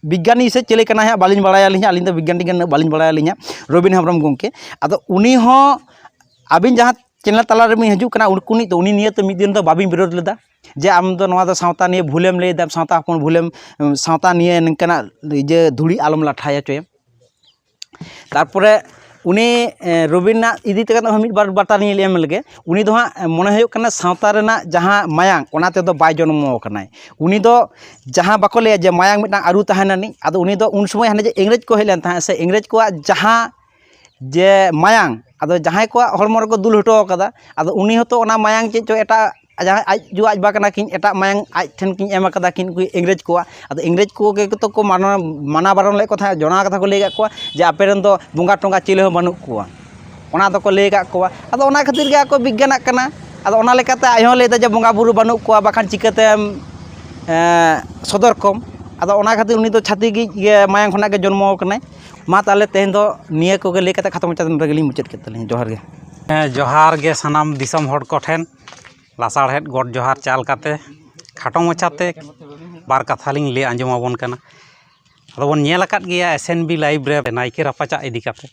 ᱵᱤᱜᱽᱜᱟᱱᱤ ᱥᱮ ᱪᱮᱞᱮ ᱠᱟᱱᱟᱭ ᱦᱟᱸᱜ, ᱵᱟᱹᱞᱤᱧ ᱵᱟᱲᱟᱭᱟᱞᱤᱧ ᱦᱟᱸᱜ, ᱟᱹᱞᱤᱧ ᱫᱚ ᱵᱤᱜᱽᱜᱟᱱ ᱴᱤᱜᱽᱜᱟᱱ ᱩᱱᱟᱹᱜ ᱵᱟᱹᱞᱤᱧ ᱵᱟᱲᱟᱭᱟᱞᱤᱧ ᱦᱟᱸᱜ, ᱨᱚᱵᱤᱱ ᱦᱮᱢᱵᱨᱚᱢ ᱜᱚᱢᱠᱮ᱾ ᱟᱫᱚ ᱩᱱᱤ ᱦᱚᱸ ᱟᱹᱵᱤᱱ ᱡᱟᱦᱟᱸ ᱪᱮᱱᱮᱞ ᱛᱟᱞᱟ ᱨᱮᱵᱤᱱ ᱦᱤᱡᱩᱜ ᱠᱟᱱᱟ, ᱩᱱᱠᱩ ᱱᱤᱡ ᱫᱚ, ᱩᱱᱤ ᱱᱤᱭᱮ ᱛᱚ ᱢᱤᱫ ᱫᱤᱱ ᱫᱚ ᱵᱟᱹᱵᱤᱱ ᱵᱤᱨᱳᱫ ᱞᱮᱫᱟ ᱡᱮ ᱟᱢ ᱫᱚ ᱱᱚᱣᱟ ᱫᱚ ᱥᱟᱶᱛᱟ ᱱᱤᱭᱮ ᱵᱷᱩᱞᱮᱢ ᱞᱟᱹᱭ ᱮᱫᱟ, ᱥᱟᱶᱛᱟ ᱦᱚᱯᱚᱱ ᱵᱷᱩᱞᱮᱢ, ᱥᱟᱶᱛᱟ ᱱᱤᱭᱮ ᱱᱤᱝᱠᱟᱱᱟᱜ ᱤᱭᱟᱹ ᱫᱷᱩᱲᱤ ᱟᱞᱚᱢ ᱞᱟᱴᱷᱟᱭᱟ ᱪᱚᱭᱮᱢ᱾ ᱛᱟᱨᱯᱚᱨᱮ ᱩᱱᱤ, ᱮ, ᱨᱚᱵᱤᱱᱟᱜ ᱤᱫᱤ ᱛᱮ ᱦᱚᱸ ᱢᱤᱫ ᱵᱟᱨ ᱵᱟᱨᱛᱟ ᱞᱤᱧ ᱮᱢ ᱞᱮᱜᱮ᱾ ᱩᱱᱤ ᱫᱚ ᱦᱟᱸᱜ, ᱮ, ᱢᱚᱱᱮ ᱦᱩᱭᱩᱜ ᱠᱟᱱᱟ ᱥᱟᱶᱛᱟ ᱨᱮᱱᱟᱜ ᱡᱟᱦᱟᱸ ᱢᱟᱭᱟᱝ, ᱚᱱᱟ ᱛᱮᱫᱚ ᱵᱟᱭ ᱡᱚᱱᱢᱚ ᱟᱠᱟᱱᱟᱭ᱾ ᱩᱱᱤ ᱫᱚ ᱡᱟᱦᱟᱸ ᱵᱟᱠᱚ ᱞᱟᱹᱭᱟ ᱡᱮ ᱢᱟᱭᱟᱝ ᱢᱤᱫᱴᱟᱝ ᱟᱹᱨᱩ ᱛᱟᱦᱮᱱᱟ ᱱᱤᱡ, ᱟᱫᱚ ᱩᱱᱤ ᱫᱚ ᱩᱱ ᱥᱚᱢᱚᱭ ᱦᱟᱱᱮ ᱡᱮ ᱤᱝᱨᱮᱡᱽ ᱠᱚ ᱦᱮᱡ ᱞᱮᱱ ᱛᱟᱦᱮᱸᱫ ᱥᱮ, ᱤᱝᱨᱮᱡᱽ ᱠᱚᱣᱟᱜ ᱡᱟᱦᱟᱸ ᱡᱮ ᱢᱟᱭᱟᱝ, ᱟᱫᱚ ᱡᱟᱦᱟᱸᱭ ᱠᱚᱣᱟᱜ ᱦᱚᱲᱢᱚ ᱨᱮᱠᱚ ᱫᱩᱞ ᱦᱚᱴᱚ ᱟᱠᱟᱫᱟ, ᱟᱫᱚ ᱩᱱᱤ ᱦᱚᱸᱛᱚ ᱚᱱᱟ ᱢᱟᱭᱟᱝ ᱪᱮᱫ ᱪᱚ ᱮᱴᱟᱜ, ᱡᱟᱦᱟᱸᱭ ᱟᱡ ᱡᱩ ᱟᱡ ᱵᱟ ᱠᱟᱱᱟ ᱠᱤᱱ, ᱮᱴᱟᱜ ᱢᱟᱭᱟᱝ ᱟᱡ ᱴᱷᱮᱱ ᱠᱤᱱ ᱮᱢ ᱟᱠᱟᱫᱟ ᱠᱤᱱ ᱩᱱᱠᱩ ᱤᱝᱨᱮᱡᱽ ᱠᱚᱣᱟᱜ᱾ ᱟᱫᱚ ᱤᱝᱨᱮᱡᱽ ᱠᱚᱜᱮ ᱛᱚ ᱠᱚ ᱢᱟᱱᱟ, ᱢᱟᱱᱟ ᱵᱟᱨᱚᱱ ᱞᱮᱫ ᱠᱚ ᱛᱟᱦᱮᱸᱫ, ᱡᱮ ᱚᱱᱟ ᱠᱟᱛᱷᱟ ᱠᱚ ᱞᱟᱹᱭ ᱟᱠᱟᱫ ᱠᱚᱣᱟ ᱡᱮ ᱟᱯᱮ ᱨᱮᱱ ᱫᱚ ᱵᱚᱸᱜᱟ ᱴᱚᱸᱜᱟ ᱪᱤᱞᱤ ᱦᱚᱸ ᱵᱟᱹᱱᱩᱜ ᱠᱚᱣᱟ, ᱚᱱᱟ ᱫᱚᱠᱚ ᱞᱟᱹᱭ ᱟᱠᱟᱫ ᱠᱚᱣᱟ᱾ ᱟᱫᱚ ᱚᱱᱟ ᱠᱷᱟᱹᱛᱤᱨ ᱜᱮ ᱟᱠᱚ ᱵᱤᱜᱽᱜᱟᱱᱟᱜ ᱠᱟᱱᱟ᱾ ᱟᱫᱚ ᱚᱱᱟ ᱞᱮᱠᱟᱛᱮ ᱟᱡ ᱦᱚᱸ ᱞᱟᱹᱭ ᱮᱫᱟ ᱡᱮ ᱵᱚᱸᱜᱟ ᱵᱩᱨᱩ ᱵᱟᱹᱱᱩᱜ ᱠᱚᱣᱟ, ᱵᱟᱠᱷᱟᱱ ᱪᱤᱠᱟᱹᱛᱮᱢ, ᱮᱸ, ᱥᱚᱫᱚᱨ ᱠᱚᱢ᱾ ᱟᱫᱚ ᱚᱱᱟ ᱠᱷᱟᱹᱛᱤᱨ ᱩᱱᱤ ᱫᱚ ᱪᱷᱟᱹᱛᱤᱠ ᱜᱮ ᱢᱟᱭᱟᱝ ᱠᱷᱚᱱᱟᱜ ᱜᱮ ᱡᱚᱱᱢᱚ ᱟᱠᱟᱱᱟᱭ᱾ ᱢᱟ ᱛᱟᱦᱚᱞᱮ ᱛᱮᱦᱮᱧ ᱫᱚ ᱱᱤᱭᱟᱹ ᱠᱚᱜᱮ ᱞᱟᱹᱭ ᱠᱟᱛᱮ ᱠᱷᱟᱴᱚ ᱢᱟᱪᱷᱟ ᱱᱚᱰᱮ ᱜᱮᱞᱤᱧ ᱢᱩᱪᱟᱹᱫ ᱠᱮᱫ ᱛᱟᱹᱞᱤᱧᱟ᱾ ᱡᱚᱦᱟᱨ ᱜᱮ᱾ ᱦᱮᱸ, ᱡᱚᱦᱟᱨ ᱜᱮ ᱥᱟᱱᱟᱢ ᱫᱤᱥᱚᱢ ᱦᱚᱲ ᱠᱚᱴᱷᱮᱱ ᱞᱟᱥᱟᱲᱦᱮᱫ ᱜᱚᱰ ᱡᱚᱦᱟᱨ ᱪᱟᱞ ᱠᱟᱛᱮ ᱠᱷᱟᱴᱚ ᱢᱟᱪᱷᱟᱛᱮ ᱵᱟᱨ ᱠᱟᱛᱷᱟ ᱞᱤᱧ ᱞᱟᱹᱭ ᱟᱸᱡᱚᱢ ᱟᱵᱚᱱ ᱠᱟᱱᱟ᱾ ᱟᱫᱚ ᱵᱚᱱ ᱧᱮᱞ ᱟᱠᱟᱫ ᱜᱮᱭᱟ ᱮᱥ ᱮᱱ ᱵᱤ ᱞᱟᱭᱤᱵᱷ ᱨᱮ ᱱᱟᱭᱠᱮ ᱨᱟᱯᱟᱪᱟᱜ ᱤᱫᱤ ᱠᱟᱛᱮ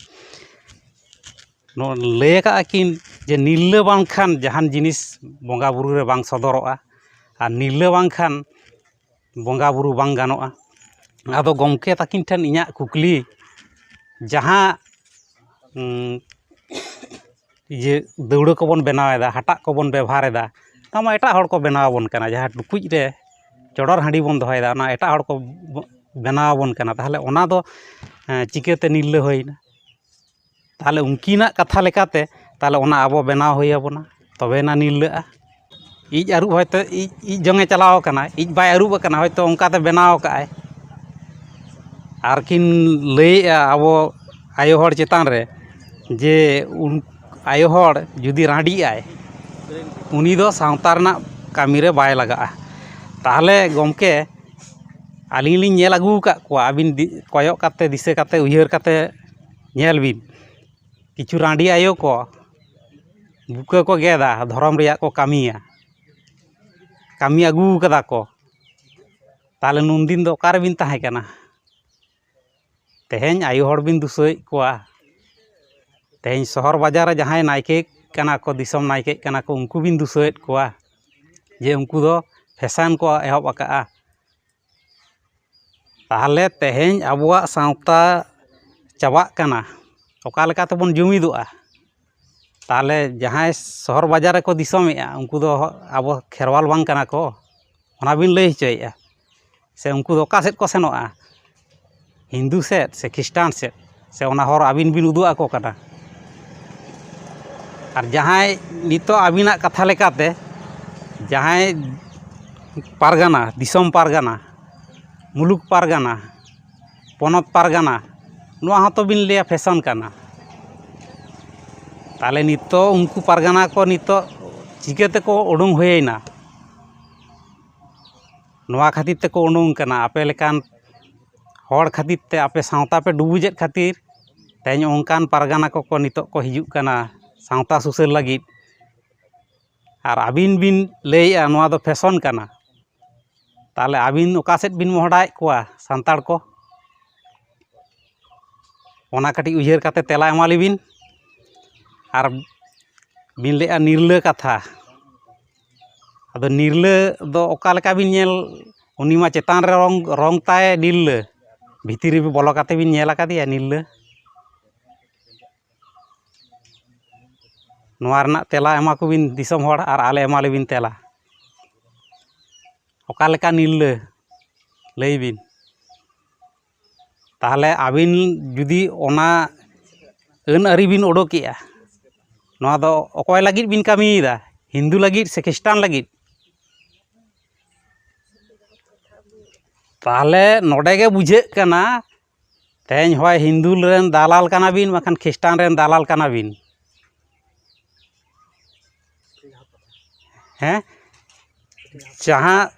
ᱱᱚᱣᱟ ᱞᱟᱹᱭ ᱟᱠᱟᱫᱼᱟ ᱠᱤᱱ ᱡᱮ ᱱᱤᱨᱞᱟᱹ ᱵᱟᱝᱠᱷᱟᱱ ᱡᱟᱦᱟᱱ ᱡᱤᱱᱤᱥ ᱵᱚᱸᱜᱟ ᱵᱩᱨᱩ ᱨᱮ ᱵᱟᱝ ᱥᱚᱫᱚᱨᱚᱜᱼᱟ, ᱟᱨ ᱱᱤᱨᱞᱟᱹ ᱵᱟᱝᱠᱷᱟᱱ ᱵᱚᱸᱜᱟ ᱵᱩᱨᱩ ᱵᱟᱝ ᱜᱟᱱᱚᱜᱼᱟ᱾ ᱟᱫᱚ ᱜᱚᱢᱠᱮ ᱛᱟᱹᱠᱤᱱ ᱴᱷᱮᱱ ᱤᱧᱟᱹᱜ ᱠᱩᱠᱞᱤ, ᱡᱟᱦᱟᱸ ᱩᱸ, ᱤᱭᱟᱹ ᱫᱟᱹᱣᱲᱟᱹ ᱠᱚᱵᱚᱱ ᱵᱮᱱᱟᱣ ᱮᱫᱟ, ᱦᱟᱴᱟᱜ ᱠᱚᱵᱚᱱ ᱵᱮᱵᱷᱟᱨ ᱮᱫᱟ, ᱚᱱᱟ ᱢᱟ ᱮᱴᱟᱜ ᱦᱚᱲ ᱠᱚ ᱵᱮᱱᱟᱣ ᱟᱵᱚᱱ ᱠᱟᱱᱟ᱾ ᱡᱟᱦᱟᱸ ᱴᱩᱠᱩᱡ ᱨᱮ ᱪᱚᱰᱚᱨ ᱦᱟᱺᱰᱤ ᱵᱚᱱ ᱫᱚᱦᱚᱭᱮᱫᱟ, ᱚᱱᱟ ᱮᱴᱟᱜ ᱦᱚᱲ ᱠᱚ ᱵᱮᱱᱟᱣ ᱟᱵᱚᱱ ᱠᱟᱱᱟ᱾ ᱛᱟᱦᱚᱞᱮ ᱚᱱᱟ ᱫᱚ ᱮᱸ, ᱪᱤᱠᱟᱹᱛᱮ ᱱᱤᱨᱞᱟᱹ ᱦᱩᱭᱱᱟ? ᱛᱟᱦᱚᱞᱮ ᱩᱱᱠᱤᱱᱟᱜ ᱠᱟᱛᱷᱟ ᱞᱮᱠᱟᱛᱮ ᱛᱟᱦᱚᱞᱮ ᱚᱱᱟ ᱟᱵᱚ ᱵᱮᱱᱟᱣ ᱦᱩᱭ ᱟᱵᱚᱱᱟ, ᱛᱚᱵᱮᱱᱟ ᱱᱤᱨᱞᱟᱹᱜᱼᱟ᱾ ᱤᱡ ᱟᱹᱨᱩᱵ ᱦᱚᱭᱛᱳ ᱤᱡ, ᱤᱡ ᱡᱚᱝᱮ ᱪᱟᱞᱟᱣ ᱟᱠᱟᱱᱟ, ᱤᱡ ᱵᱟᱭ ᱟᱹᱨᱩᱵ ᱟᱠᱟᱱᱟ, ᱦᱚᱭᱛᱳ ᱚᱱᱠᱟᱛᱮ ᱵᱮᱱᱟᱣ ᱟᱠᱟᱫᱼᱟᱭ᱾ ᱟᱨ ᱠᱤᱱ ᱞᱟᱹᱭᱮᱜᱼᱟ ᱟᱵᱚ ᱟᱭᱳ ᱦᱚᱲ ᱪᱮᱛᱟᱱ ᱨᱮ ᱡᱮ ᱩᱱ-, ᱟᱭᱳ ᱦᱚᱲ ᱡᱩᱫᱤ ᱨᱟᱺᱰᱤᱜᱼᱟᱭ, ᱩᱱᱤ ᱫᱚ ᱥᱟᱶᱛᱟ ᱨᱮᱱᱟᱜ ᱠᱟᱹᱢᱤ ᱨᱮ ᱵᱟᱭ ᱞᱟᱜᱟᱜᱼᱟ᱾ ᱛᱟᱦᱚᱞᱮ ᱜᱚᱢᱠᱮ, ᱟᱹᱞᱤᱧ ᱞᱤᱧ ᱧᱮᱞ ᱟᱹᱜᱩ ᱟᱠᱟᱫ ᱠᱚᱣᱟ, ᱟᱹᱵᱤᱱ ᱫᱤ-, ᱠᱚᱭᱚᱜ ᱠᱟᱛᱮ, ᱫᱤᱥᱟᱹ ᱠᱟᱛᱮ, ᱩᱭᱦᱟᱹᱨ ᱠᱟᱛᱮ ᱧᱮᱞ ᱵᱤᱱ, ᱠᱤᱪᱷᱩ ᱨᱟᱺᱰᱤ ᱟᱭᱳ ᱠᱚ ᱵᱩᱠᱟᱹ ᱠᱚ ᱜᱮᱫᱟ, ᱫᱷᱚᱨᱚᱢ ᱨᱮᱭᱟᱜ ᱠᱚ ᱠᱟᱹᱢᱤᱭᱟ, ᱠᱟᱹᱢᱤ ᱟᱹᱜᱩ ᱠᱟᱫᱟ ᱠᱚ᱾ ᱛᱟᱦᱚᱞᱮ ᱱᱩᱱᱫᱤᱱ ᱫᱚ ᱚᱠᱟᱨᱮᱵᱤᱱ ᱛᱟᱦᱮᱸ ᱠᱟᱱᱟ? ᱛᱮᱦᱮᱧ ᱟᱭᱳ ᱦᱚᱲ ᱵᱤᱱ ᱫᱩᱥᱟᱹᱭᱮᱫ ᱠᱚᱣᱟ᱾ ᱛᱮᱦᱮᱧ ᱥᱚᱦᱚᱨ ᱵᱟᱡᱟᱨ ᱨᱮ ᱡᱟᱦᱟᱸᱭ ᱱᱟᱭᱠᱮ ᱠᱟᱱᱟ ᱠᱚ, ᱫᱤᱥᱚᱢ ᱱᱟᱭᱠᱮ ᱠᱟᱱᱟ ᱠᱚ, ᱩᱱᱠᱩ ᱵᱤᱱ ᱫᱩᱥᱟᱹᱭᱮᱫ ᱠᱚᱣᱟ ᱡᱮ ᱩᱱᱠᱩ ᱫᱚ ᱯᱷᱮᱥᱟᱱ ᱠᱚ ᱮᱦᱚᱵ ᱟᱠᱟᱫᱼᱟ᱾ ᱛᱟᱦᱚᱞᱮ ᱛᱮᱦᱮᱧ ᱟᱵᱚᱣᱟᱜ ᱥᱟᱶᱛᱟ ᱪᱟᱵᱟᱜ ᱠᱟᱱᱟ, ᱚᱠᱟ ᱞᱮᱠᱟ ᱛᱮᱵᱚᱱ ᱡᱩᱢᱤᱫᱚᱜᱼᱟ? ᱛᱟᱦᱚᱞᱮ ᱡᱟᱦᱟᱸᱭ ᱥᱚᱦᱚᱨ ᱵᱟᱡᱟᱨ ᱨᱮᱠᱚ ᱫᱤᱥᱚᱢᱮᱜᱼᱟ, ᱩᱱᱠᱩ ᱫᱚ ᱟᱵᱚ ᱠᱷᱮᱨᱣᱟᱞ ᱵᱟᱝ ᱠᱟᱱᱟ ᱠᱚ? ᱚᱱᱟ ᱵᱤᱱ ᱞᱟᱹᱭ ᱦᱚᱪᱚᱭᱮᱫᱼᱟ? ᱥᱮ ᱩᱱᱠᱩ ᱫᱚ ᱚᱠᱟ ᱥᱮᱫ ᱠᱚ ᱥᱮᱱᱚᱜᱼᱟ? ᱦᱤᱱᱫᱩ ᱥᱮᱫ ᱥᱮ ᱠᱷᱨᱤᱥᱴᱟᱱ ᱥᱮᱫ? ᱥᱮ ᱚᱱᱟ ᱦᱚᱨ ᱟᱹᱵᱤᱱ ᱵᱤᱱ ᱩᱫᱩᱜ ᱟᱠᱚ ᱠᱟᱱᱟ? ᱟᱨ ᱡᱟᱦᱟᱸᱭ ᱱᱤᱛᱚᱜ ᱟᱹᱵᱤᱱᱟᱜ ᱠᱟᱛᱷᱟ ᱞᱮᱠᱟᱛᱮ ᱡᱟᱦᱟᱸᱭ ᱯᱟᱨᱜᱟᱱᱟ, ᱫᱤᱥᱚᱢ ᱯᱟᱨᱜᱟᱱᱟ, ᱢᱩᱞᱩᱠ ᱯᱟᱨᱜᱟᱱᱟ, ᱯᱚᱱᱚᱛ ᱯᱟᱨᱜᱟᱱᱟ, ᱱᱚᱣᱟ ᱦᱚᱸᱛᱚ ᱵᱤᱱ ᱞᱟᱹᱭᱟ ᱯᱷᱮᱥᱚᱱ ᱠᱟᱱᱟ᱾ ᱛᱟᱦᱚᱞᱮ ᱱᱤᱛᱚᱜ ᱩᱱᱠᱩ ᱯᱟᱨᱜᱟᱱᱟ ᱠᱚ ᱱᱤᱛᱚᱜ ᱪᱤᱠᱟᱹ ᱛᱮᱠᱚ ᱩᱰᱩᱝ ᱦᱩᱭᱮᱱᱟ? ᱱᱚᱣᱟ ᱠᱷᱟᱹᱛᱤᱨ ᱛᱮᱠᱚ ᱩᱰᱩᱝ ᱠᱟᱱᱟ, ᱟᱯᱮ ᱞᱮᱠᱟᱱ ᱦᱚᱲ ᱠᱷᱟᱹᱛᱤᱨ ᱛᱮ, ᱟᱯᱮ ᱥᱟᱶᱛᱟ ᱯᱮ ᱰᱩᱵᱩᱡᱮᱫ ᱠᱷᱟᱹᱛᱤᱨ ᱛᱮᱦᱮᱧ ᱚᱱᱠᱟᱱ ᱯᱟᱨᱜᱟᱱᱟ ᱠᱚᱠᱚ ᱱᱤᱛᱚᱜ ᱠᱚ ᱦᱤᱡᱩᱜ ᱠᱟᱱᱟ ᱥᱟᱶᱛᱟ ᱥᱩᱥᱟᱹᱨ ᱞᱟᱹᱜᱤᱫ᱾ ᱟᱨ ᱟᱹᱵᱤᱱ ᱵᱤᱱ ᱞᱟᱹᱭᱮᱜᱼᱟ ᱱᱚᱣᱟ ᱫᱚ ᱯᱷᱮᱥᱚᱱ ᱠᱟᱱᱟ, ᱛᱟᱦᱚᱞᱮ ᱟᱹᱵᱤᱱ ᱚᱠᱟ ᱥᱮᱫ ᱵᱤᱱ ᱢᱚᱦᱰᱟᱭᱮᱫ ᱠᱚᱣᱟ ᱥᱟᱱᱛᱟᱲ ᱠᱚ? ᱚᱱᱟ ᱠᱟᱹᱴᱤᱡ ᱩᱭᱦᱟᱹᱨ ᱠᱟᱛᱮ ᱛᱮᱞᱟ ᱮᱢᱟᱞᱮ ᱵᱤᱱ᱾ ᱟᱨ ᱵᱤᱱ ᱞᱟᱹᱭᱮᱜᱼᱟ ᱱᱤᱨᱞᱟᱹ ᱠᱟᱛᱷᱟ, ᱟᱫᱚ ᱱᱤᱨᱞᱟᱹ ᱫᱚ ᱚᱠᱟ ᱞᱮᱠᱟ ᱵᱤᱱ ᱧᱮᱞ ᱩᱱᱤ ᱢᱟ ᱪᱮᱛᱟᱱ ᱨᱮ ᱨᱚᱝ, ᱨᱚᱝ ᱛᱟᱭ ᱱᱤᱨᱞᱟᱹ, ᱵᱷᱤᱛᱤᱨ ᱨᱮ ᱵᱚᱞᱚ ᱠᱟᱛᱮ ᱵᱤᱱ ᱧᱮᱞ ᱟᱠᱟᱫᱮᱭᱟ ᱱᱤᱨᱞᱟᱹ? ᱱᱚᱣᱟ ᱨᱮᱱᱟᱜ ᱛᱮᱞᱟ ᱮᱢᱟ ᱠᱚᱵᱤᱱ ᱫᱤᱥᱚᱢ ᱦᱚᱲ, ᱟᱨ ᱟᱞᱮ ᱮᱢᱟ ᱞᱮᱵᱤᱱ ᱛᱮᱞᱟ᱾ ᱚᱠᱟ ᱞᱮᱠᱟ ᱱᱤᱨᱞᱟᱹ? ᱞᱟᱹᱭ ᱵᱤᱱ᱾ ᱛᱟᱦᱚᱞᱮ ᱟᱹᱵᱤᱱ ᱡᱩᱫᱤ ᱚᱱᱟ ᱟᱹᱱ ᱟᱹᱨᱤ ᱵᱤᱱ ᱚᱰᱚᱠᱮᱜᱼᱟ, ᱱᱚᱣᱟ ᱫᱚ ᱚᱠᱚᱭ ᱞᱟᱹᱜᱤᱫ ᱵᱤᱱ ᱠᱟᱹᱢᱤᱭᱮᱫᱟ? ᱦᱤᱱᱫᱩ ᱞᱟᱹᱜᱤᱫ ᱥᱮ ᱠᱷᱨᱤᱥᱴᱟᱱ ᱞᱟᱹᱜᱤᱫ? ᱛᱟᱦᱚᱞᱮ ᱱᱚᱰᱮ ᱜᱮ ᱵᱩᱡᱷᱟᱹᱜ ᱠᱟᱱᱟ, ᱛᱮᱦᱮᱧ ᱦᱚᱭ ᱦᱤᱱᱫᱩ ᱨᱮᱱ ᱫᱟᱞᱟᱞ ᱠᱟᱱᱟ ᱵᱤᱱ, ᱵᱟᱠᱷᱟᱱ ᱠᱷᱨᱤᱥᱴᱟᱱ ᱨᱮᱱ ᱫᱟᱞᱟᱞ ᱠᱟᱱᱟ ᱵᱤᱱ᱾ ᱦᱮᱸ, ᱡᱟᱦᱟᱸ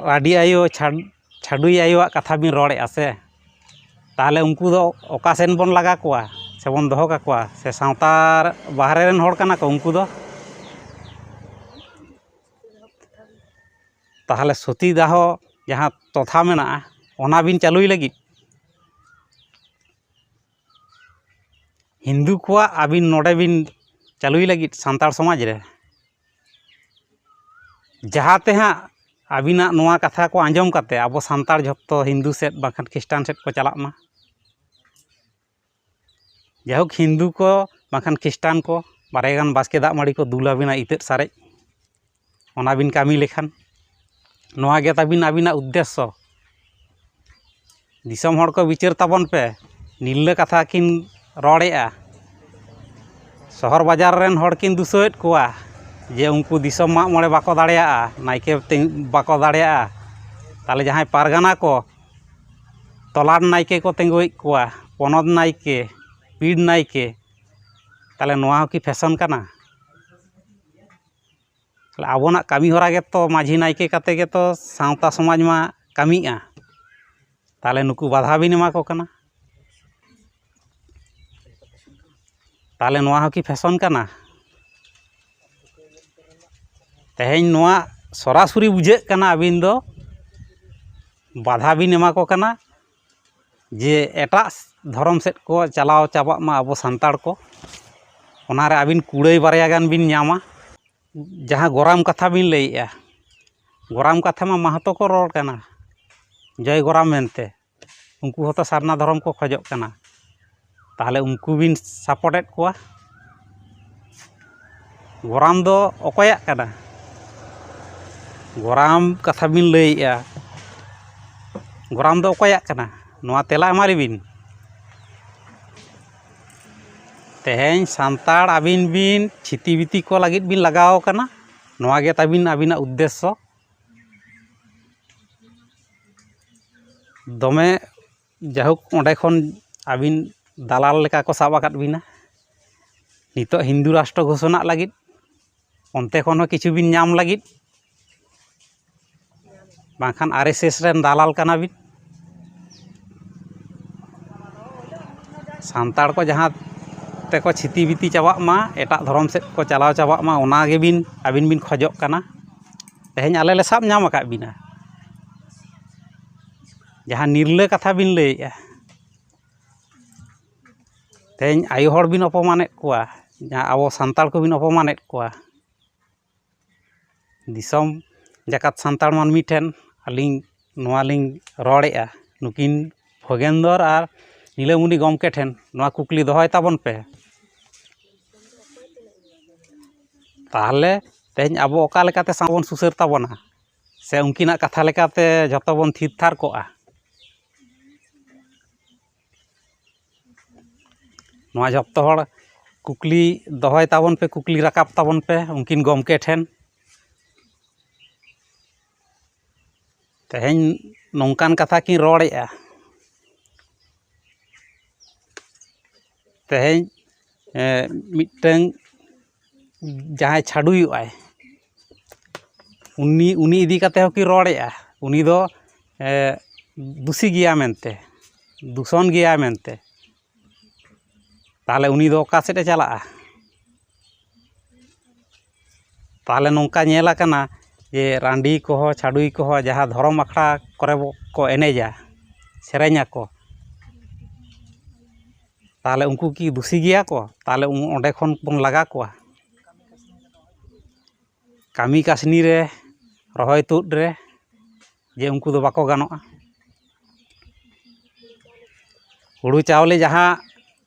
ᱨᱟᱹᱰᱤ ᱟᱭᱳ, ᱪᱷᱟᱰ-, ᱪᱷᱟᱹᱰᱩᱭ ᱟᱭᱳᱣᱟᱜ ᱠᱟᱛᱷᱟ ᱵᱤᱱ ᱨᱚᱲᱮᱫᱼᱟ ᱥᱮ, ᱛᱟᱦᱚᱞᱮ ᱩᱱᱠᱩ ᱫᱚ ᱚᱠᱟ ᱥᱮᱱ ᱵᱚᱱ ᱞᱟᱜᱟ ᱠᱚᱣᱟ ᱥᱮᱵᱚᱱ ᱫᱚᱦᱚ ᱠᱟᱠᱚᱣᱟ? ᱥᱮ ᱥᱟᱶᱛᱟ ᱵᱟᱦᱨᱮ ᱨᱮᱱ ᱦᱚᱲ ᱠᱟᱱᱟ ᱠᱚ ᱩᱱᱠᱩ ᱫᱚ? ᱛᱟᱦᱚᱞᱮ ᱥᱚᱛᱤ ᱫᱟᱦᱚ ᱡᱟᱦᱟᱸ ᱛᱚᱛᱷᱟ ᱢᱮᱱᱟᱜᱼᱟ, ᱚᱱᱟ ᱵᱤᱱ ᱪᱟᱹᱞᱩᱭ ᱞᱟᱹᱜᱤᱫ, ᱦᱤᱱᱫᱩ ᱠᱚᱣᱟᱜ ᱟᱹᱵᱤᱱ ᱱᱚᱰᱮ ᱵᱤᱱ ᱪᱟᱹᱞᱩᱭ ᱞᱟᱹᱜᱤᱫ ᱥᱟᱱᱛᱟᱲ ᱥᱚᱢᱟᱡᱽ ᱨᱮ, ᱡᱟᱦᱟᱸ ᱛᱮ ᱦᱟᱸᱜ ᱟᱹᱵᱤᱱᱟᱜ ᱱᱚᱣᱟ ᱠᱟᱛᱷᱟ ᱠᱚ ᱟᱸᱡᱚᱢ ᱠᱟᱛᱮ ᱟᱵᱚ ᱥᱟᱱᱛᱟᱲ ᱡᱷᱚᱛᱚ ᱦᱤᱱᱫᱩ ᱥᱮᱫ ᱵᱟᱝᱠᱷᱟᱱ ᱠᱷᱨᱤᱥᱴᱟᱱ ᱥᱮᱫ ᱠᱚ ᱪᱟᱞᱟᱜ ᱢᱟ᱾ ᱡᱟᱭᱦᱳᱠ, ᱦᱤᱱᱫᱩ ᱠᱚ ᱵᱟᱝᱠᱷᱟᱱ ᱠᱷᱨᱤᱥᱴᱟᱱ ᱠᱚ ᱵᱟᱨᱭᱟ ᱜᱟᱱ ᱵᱟᱥᱠᱮ ᱫᱟᱜ ᱢᱟᱹᱲᱤ ᱠᱚ ᱫᱩᱞ ᱟᱹᱵᱤᱱᱟ ᱤᱛᱟᱹᱫ ᱥᱟᱨᱮᱡ, ᱚᱱᱟ ᱵᱤᱱ ᱠᱟᱹᱢᱤ ᱞᱮᱠᱷᱟᱱ, ᱱᱚᱣᱟ ᱜᱮ ᱛᱟᱹᱵᱤᱱ ᱟᱹᱵᱤᱱᱟᱜ ᱩᱫᱽᱫᱮᱥᱥᱚ᱾ ᱫᱤᱥᱚᱢ ᱦᱚᱲ ᱠᱚ ᱵᱤᱪᱟᱹᱨ ᱛᱟᱵᱚᱱ ᱯᱮ, ᱱᱤᱨᱞᱟᱹ ᱠᱟᱛᱷᱟ ᱠᱤᱱ ᱨᱚᱲᱮᱜᱼᱟ᱾ ᱥᱚᱦᱚᱨ ᱵᱟᱡᱟᱨ ᱨᱮᱱ ᱦᱚᱲ ᱠᱤᱱ ᱫᱩᱥᱟᱹᱣᱮᱫ ᱠᱚᱣᱟ ᱡᱮ ᱩᱱᱠᱩ ᱫᱤᱥᱚᱢ ᱢᱟᱜ ᱢᱚᱬᱮ ᱵᱟᱠᱚ ᱫᱟᱲᱮᱭᱟᱜᱼᱟ, ᱱᱟᱭᱠᱮ ᱛᱤᱸ-, ᱵᱟᱠᱚ ᱫᱟᱲᱮᱭᱟᱜᱼᱟ᱾ ᱛᱟᱦᱚᱞᱮ ᱡᱟᱦᱟᱸᱭ ᱯᱟᱨᱜᱟᱱᱟ ᱠᱚ, ᱛᱚᱞᱟᱴ ᱱᱟᱭᱠᱮ ᱠᱚ ᱛᱤᱸᱜᱩᱭᱮᱫ ᱠᱚᱣᱟ, ᱯᱚᱱᱚᱛ ᱱᱟᱭᱠᱮ, ᱯᱤᱲ ᱱᱟᱭᱠᱮ, ᱛᱟᱦᱚᱞᱮ ᱱᱚᱣᱟ ᱦᱚᱸ ᱠᱤ ᱯᱷᱮᱥᱚᱱ ᱠᱟᱱᱟ? ᱛᱟᱦᱚᱞᱮ ᱟᱵᱚᱱᱟᱜ ᱠᱟᱹᱢᱤ ᱦᱚᱨᱟ ᱜᱮᱛᱚ ᱢᱟᱹᱡᱷᱤ ᱱᱟᱭᱠᱮ ᱠᱟᱛᱮ ᱜᱮᱛᱚ ᱥᱟᱶᱛᱟ ᱥᱚᱢᱟᱡᱽ ᱢᱟ ᱠᱟᱹᱢᱤᱜᱼᱟ᱾ ᱛᱟᱦᱚᱞᱮ ᱱᱩᱠᱩ ᱵᱟᱫᱷᱟ ᱵᱤᱱ ᱮᱢᱟ ᱠᱚ ᱠᱟᱱᱟ᱾ ᱛᱟᱦᱚᱞᱮ ᱱᱚᱣᱟ ᱦᱚᱸ ᱠᱤ ᱯᱷᱮᱥᱚᱱ ᱠᱟᱱᱟ? ᱛᱮᱦᱮᱧ ᱱᱚᱣᱟ ᱥᱚᱨᱟᱥᱚᱨᱤ ᱵᱩᱡᱷᱟᱹᱜ ᱠᱟᱱᱟ ᱟᱹᱵᱤᱱ ᱫᱚ ᱵᱟᱫᱷᱟ ᱵᱤᱱ ᱮᱢᱟ ᱠᱚ ᱠᱟᱱᱟ ᱡᱮ ᱮᱴᱟᱜ ᱫᱷᱚᱨᱚᱢ ᱥᱮᱫ ᱠᱚ ᱪᱟᱞᱟᱣ ᱪᱟᱵᱟᱜ ᱢᱟ ᱟᱵᱚ ᱥᱟᱱᱛᱟᱲ ᱠᱚ᱾ ᱚᱱᱟᱨᱮ ᱟᱹᱵᱤᱱ ᱠᱩᱲᱟᱹᱭ ᱵᱟᱨᱭᱟ ᱜᱟᱱ ᱵᱤᱱ ᱧᱟᱢᱟ᱾ ᱡᱟᱦᱟᱸ ᱜᱚᱨᱟᱢ ᱠᱟᱛᱷᱟ ᱵᱤᱱ ᱞᱟᱹᱭᱮᱜᱼᱟ, ᱜᱚᱨᱟᱢ ᱠᱟᱛᱷᱟ ᱢᱟ ᱢᱟᱦᱟᱛᱚ ᱠᱚ ᱨᱚᱲ ᱠᱟᱱᱟ, ᱡᱚᱭ ᱜᱚᱨᱟᱢ ᱢᱮᱱᱛᱮ᱾ ᱩᱱᱠᱩ ᱦᱚᱸᱛᱚ ᱥᱟᱨᱱᱟ ᱫᱷᱚᱨᱚᱢ ᱠᱚ ᱠᱷᱚᱡᱚᱜ ᱠᱟᱱᱟ᱾ ᱛᱟᱦᱚᱞᱮ ᱩᱱᱠᱩ ᱵᱤᱱ ᱥᱟᱯᱳᱨᱴᱮᱫ ᱠᱚᱣᱟ? ᱜᱚᱨᱟᱢ ᱫᱚ ᱚᱠᱚᱭᱟᱜ ᱠᱟᱱᱟ? ᱜᱚᱨᱟᱢ ᱠᱟᱛᱷᱟ ᱵᱤᱱ ᱞᱟᱹᱭᱮᱜᱼᱟ, ᱜᱚᱨᱟᱢ ᱫᱚ ᱚᱠᱚᱭᱟᱜ ᱠᱟᱱᱟ? ᱱᱚᱣᱟ ᱛᱮᱞᱟ ᱮᱢᱟᱞᱤ ᱵᱤᱱ᱾ ᱛᱮᱦᱮᱧ ᱥᱟᱱᱛᱟᱲ ᱟᱹᱵᱤᱱ ᱵᱤᱱ ᱪᱷᱤᱛᱤ ᱵᱤᱛᱤ ᱠᱚ ᱞᱟᱹᱜᱤᱫ ᱵᱤᱱ ᱞᱟᱜᱟᱣ ᱠᱟᱱᱟ, ᱱᱚᱣᱟ ᱜᱮ ᱛᱟᱹᱵᱤᱱ ᱟᱹᱵᱤᱱᱟᱜ ᱩᱫᱽᱫᱮᱥᱥᱚ᱾ ᱫᱚᱢᱮ, ᱡᱟᱭᱦᱳᱠ, ᱚᱸᱰᱮ ᱠᱷᱚᱱ ᱟᱹᱵᱤᱱ ᱫᱟᱞᱟᱞ ᱞᱮᱠᱟ ᱠᱚ ᱥᱟᱵ ᱟᱠᱟᱫ ᱵᱤᱱᱟ᱾ ᱱᱤᱛᱚᱜ ᱦᱤᱱᱫᱩ ᱨᱟᱥᱴᱨᱚ ᱜᱷᱳᱥᱚᱱᱟᱜ ᱞᱟᱹᱜᱤᱫ ᱚᱱᱛᱮ ᱠᱷᱚᱱ ᱦᱚᱸ ᱠᱤᱪᱷᱩ ᱵᱤᱱ ᱧᱟᱢ ᱞᱟᱹᱜᱤᱫ, ᱵᱟᱝᱠᱷᱟᱱ ᱟᱨ ᱮᱥ ᱮᱥ ᱨᱮᱱ ᱫᱟᱞᱟᱞ ᱠᱟᱱᱟ ᱵᱤᱱ᱾ ᱥᱟᱱᱛᱟᱲ ᱠᱚ ᱡᱟᱦᱟᱸ ᱛᱮᱠᱚ ᱪᱷᱤᱛᱤ ᱵᱤᱛᱤ ᱪᱟᱵᱟᱜ ᱢᱟ, ᱮᱴᱟᱜ ᱫᱷᱚᱨᱚᱢ ᱥᱮᱫ ᱠᱚ ᱪᱟᱞᱟᱣ ᱪᱟᱵᱟᱜ ᱢᱟ, ᱚᱱᱟ ᱜᱮᱵᱤᱱ, ᱟᱹᱵᱤᱱ ᱵᱤᱱ ᱠᱷᱚᱡᱚᱜ ᱠᱟᱱᱟ᱾ ᱛᱮᱦᱮᱧ ᱟᱞᱮ ᱞᱮ ᱥᱟᱵ ᱧᱟᱢ ᱟᱠᱟᱫ ᱵᱤᱱᱟ, ᱡᱟᱦᱟᱸ ᱱᱤᱨᱞᱟᱹ ᱠᱟᱛᱷᱟ ᱵᱤᱱ ᱞᱟᱹᱭᱮᱜᱼᱟ᱾ ᱛᱮᱦᱮᱧ ᱟᱭᱳ ᱦᱚᱲ ᱵᱤᱱ ᱚᱯᱚᱢᱟᱱᱮᱫ ᱠᱚᱣᱟ, ᱡᱟᱦᱟᱸ ᱟᱵᱚ ᱥᱟᱱᱛᱟᱲ ᱠᱚᱵᱤᱱ ᱚᱯᱚᱢᱟᱱᱮᱫ ᱠᱚᱣᱟ᱾ ᱫᱤᱥᱚᱢ ᱡᱟᱠᱟᱛ ᱥᱟᱱᱛᱟᱲ ᱢᱟᱹᱱᱢᱤ ᱴᱷᱮᱱ ᱟᱹᱞᱤᱧ ᱱᱚᱣᱟ ᱞᱤᱧ ᱨᱚᱲᱮᱜᱼᱟ, ᱱᱩᱠᱤᱱ ᱠᱷᱚᱜᱮᱱᱫᱚᱨ ᱟᱨ ᱱᱤᱞᱟᱹᱢᱩᱱᱤ ᱜᱚᱢᱠᱮ ᱴᱷᱮᱱ ᱱᱚᱣᱟ ᱠᱩᱠᱞᱤ ᱫᱚᱦᱚᱭ ᱛᱟᱵᱚᱱ ᱯᱮ᱾ ᱛᱟᱦᱚᱞᱮ ᱛᱮᱦᱮᱧ ᱟᱵᱚ ᱚᱠᱟ ᱞᱮᱠᱟᱛᱮ ᱥᱟᱶ ᱵᱚᱱ ᱥᱩᱥᱟᱹᱨ ᱛᱟᱵᱚᱱᱟ, ᱥᱮ ᱩᱱᱠᱤᱱᱟᱜ ᱠᱟᱛᱷᱟ ᱞᱮᱠᱟᱛᱮ ᱡᱷᱚᱛᱚ ᱵᱚᱱ ᱛᱷᱤᱨ ᱛᱷᱟᱨ ᱠᱚᱜᱼᱟ? ᱱᱚᱣᱟ ᱡᱷᱚᱛᱚ ᱦᱚᱲ ᱠᱩᱠᱞᱤ ᱫᱚᱦᱚᱭ ᱛᱟᱵᱚᱱ ᱯᱮ, ᱠᱩᱠᱞᱤ ᱨᱟᱠᱟᱵ ᱛᱟᱵᱚᱱ ᱯᱮ ᱩᱱᱠᱤᱱ ᱜᱚᱢᱠᱮ ᱴᱷᱮᱱ᱾ ᱛᱮᱦᱮᱧ ᱱᱚᱝᱠᱟᱱ ᱠᱟᱛᱷᱟ ᱠᱤᱱ ᱨᱚᱲᱮᱜᱼᱟ, ᱛᱮᱦᱮᱧ, ᱮ, ᱢᱤᱫᱴᱟᱹᱝ ᱡᱟᱦᱟᱸᱭ ᱪᱷᱟᱹᱰᱩᱭᱚᱜᱼᱟᱭ, ᱩᱱᱤ, ᱩᱱᱤ ᱤᱫᱤ ᱠᱟᱛᱮ ᱦᱚᱸᱠᱤᱱ ᱨᱚᱲᱮᱜᱼᱟ, ᱩᱱᱤ ᱫᱚ, ᱮ, ᱫᱩᱥᱤ ᱜᱮᱭᱟ ᱢᱮᱱᱛᱮ, ᱫᱩᱥᱚᱱ ᱜᱮᱭᱟ ᱢᱮᱱᱛᱮ᱾ ᱛᱟᱦᱚᱞᱮ ᱩᱱᱤ ᱫᱚ ᱚᱠᱟ ᱥᱮᱫ ᱮ ᱪᱟᱞᱟᱜᱼᱟ? ᱛᱟᱦᱚᱞᱮ ᱱᱚᱝᱠᱟ ᱧᱮᱞ ᱟᱠᱟᱱᱟ ᱡᱮ ᱨᱟᱺᱰᱤ ᱠᱚᱦᱚᱸ, ᱪᱷᱟᱹᱰᱩᱭ ᱠᱚᱦᱚᱸ ᱡᱟᱦᱟᱸ ᱫᱷᱚᱨᱚᱢ ᱟᱠᱷᱲᱟ ᱠᱚᱨᱮ ᱠᱚ ᱮᱱᱮᱡᱟ, ᱥᱮᱨᱮᱧ ᱟᱠᱚ, ᱛᱟᱦᱚᱞᱮ ᱩᱱᱠᱩ ᱠᱤ ᱫᱩᱥᱤ ᱜᱮᱭᱟ ᱠᱚ? ᱛᱟᱦᱚᱞᱮ ᱩᱱ-, ᱚᱸᱰᱮ ᱠᱷᱚᱱ ᱵᱚᱱ ᱞᱟᱜᱟ ᱠᱚᱣᱟ᱾ ᱠᱟᱹᱢᱤ ᱠᱟᱹᱥᱱᱤ ᱨᱮ ᱨᱚᱦᱚᱭ ᱛᱩᱫ ᱨᱮ, ᱡᱮ ᱩᱱᱠᱩ ᱫᱚ ᱵᱟᱠᱚ ᱜᱟᱱᱚᱜᱼᱟ᱾ ᱦᱩᱲᱩ ᱪᱟᱣᱞᱮ ᱡᱟᱦᱟᱸ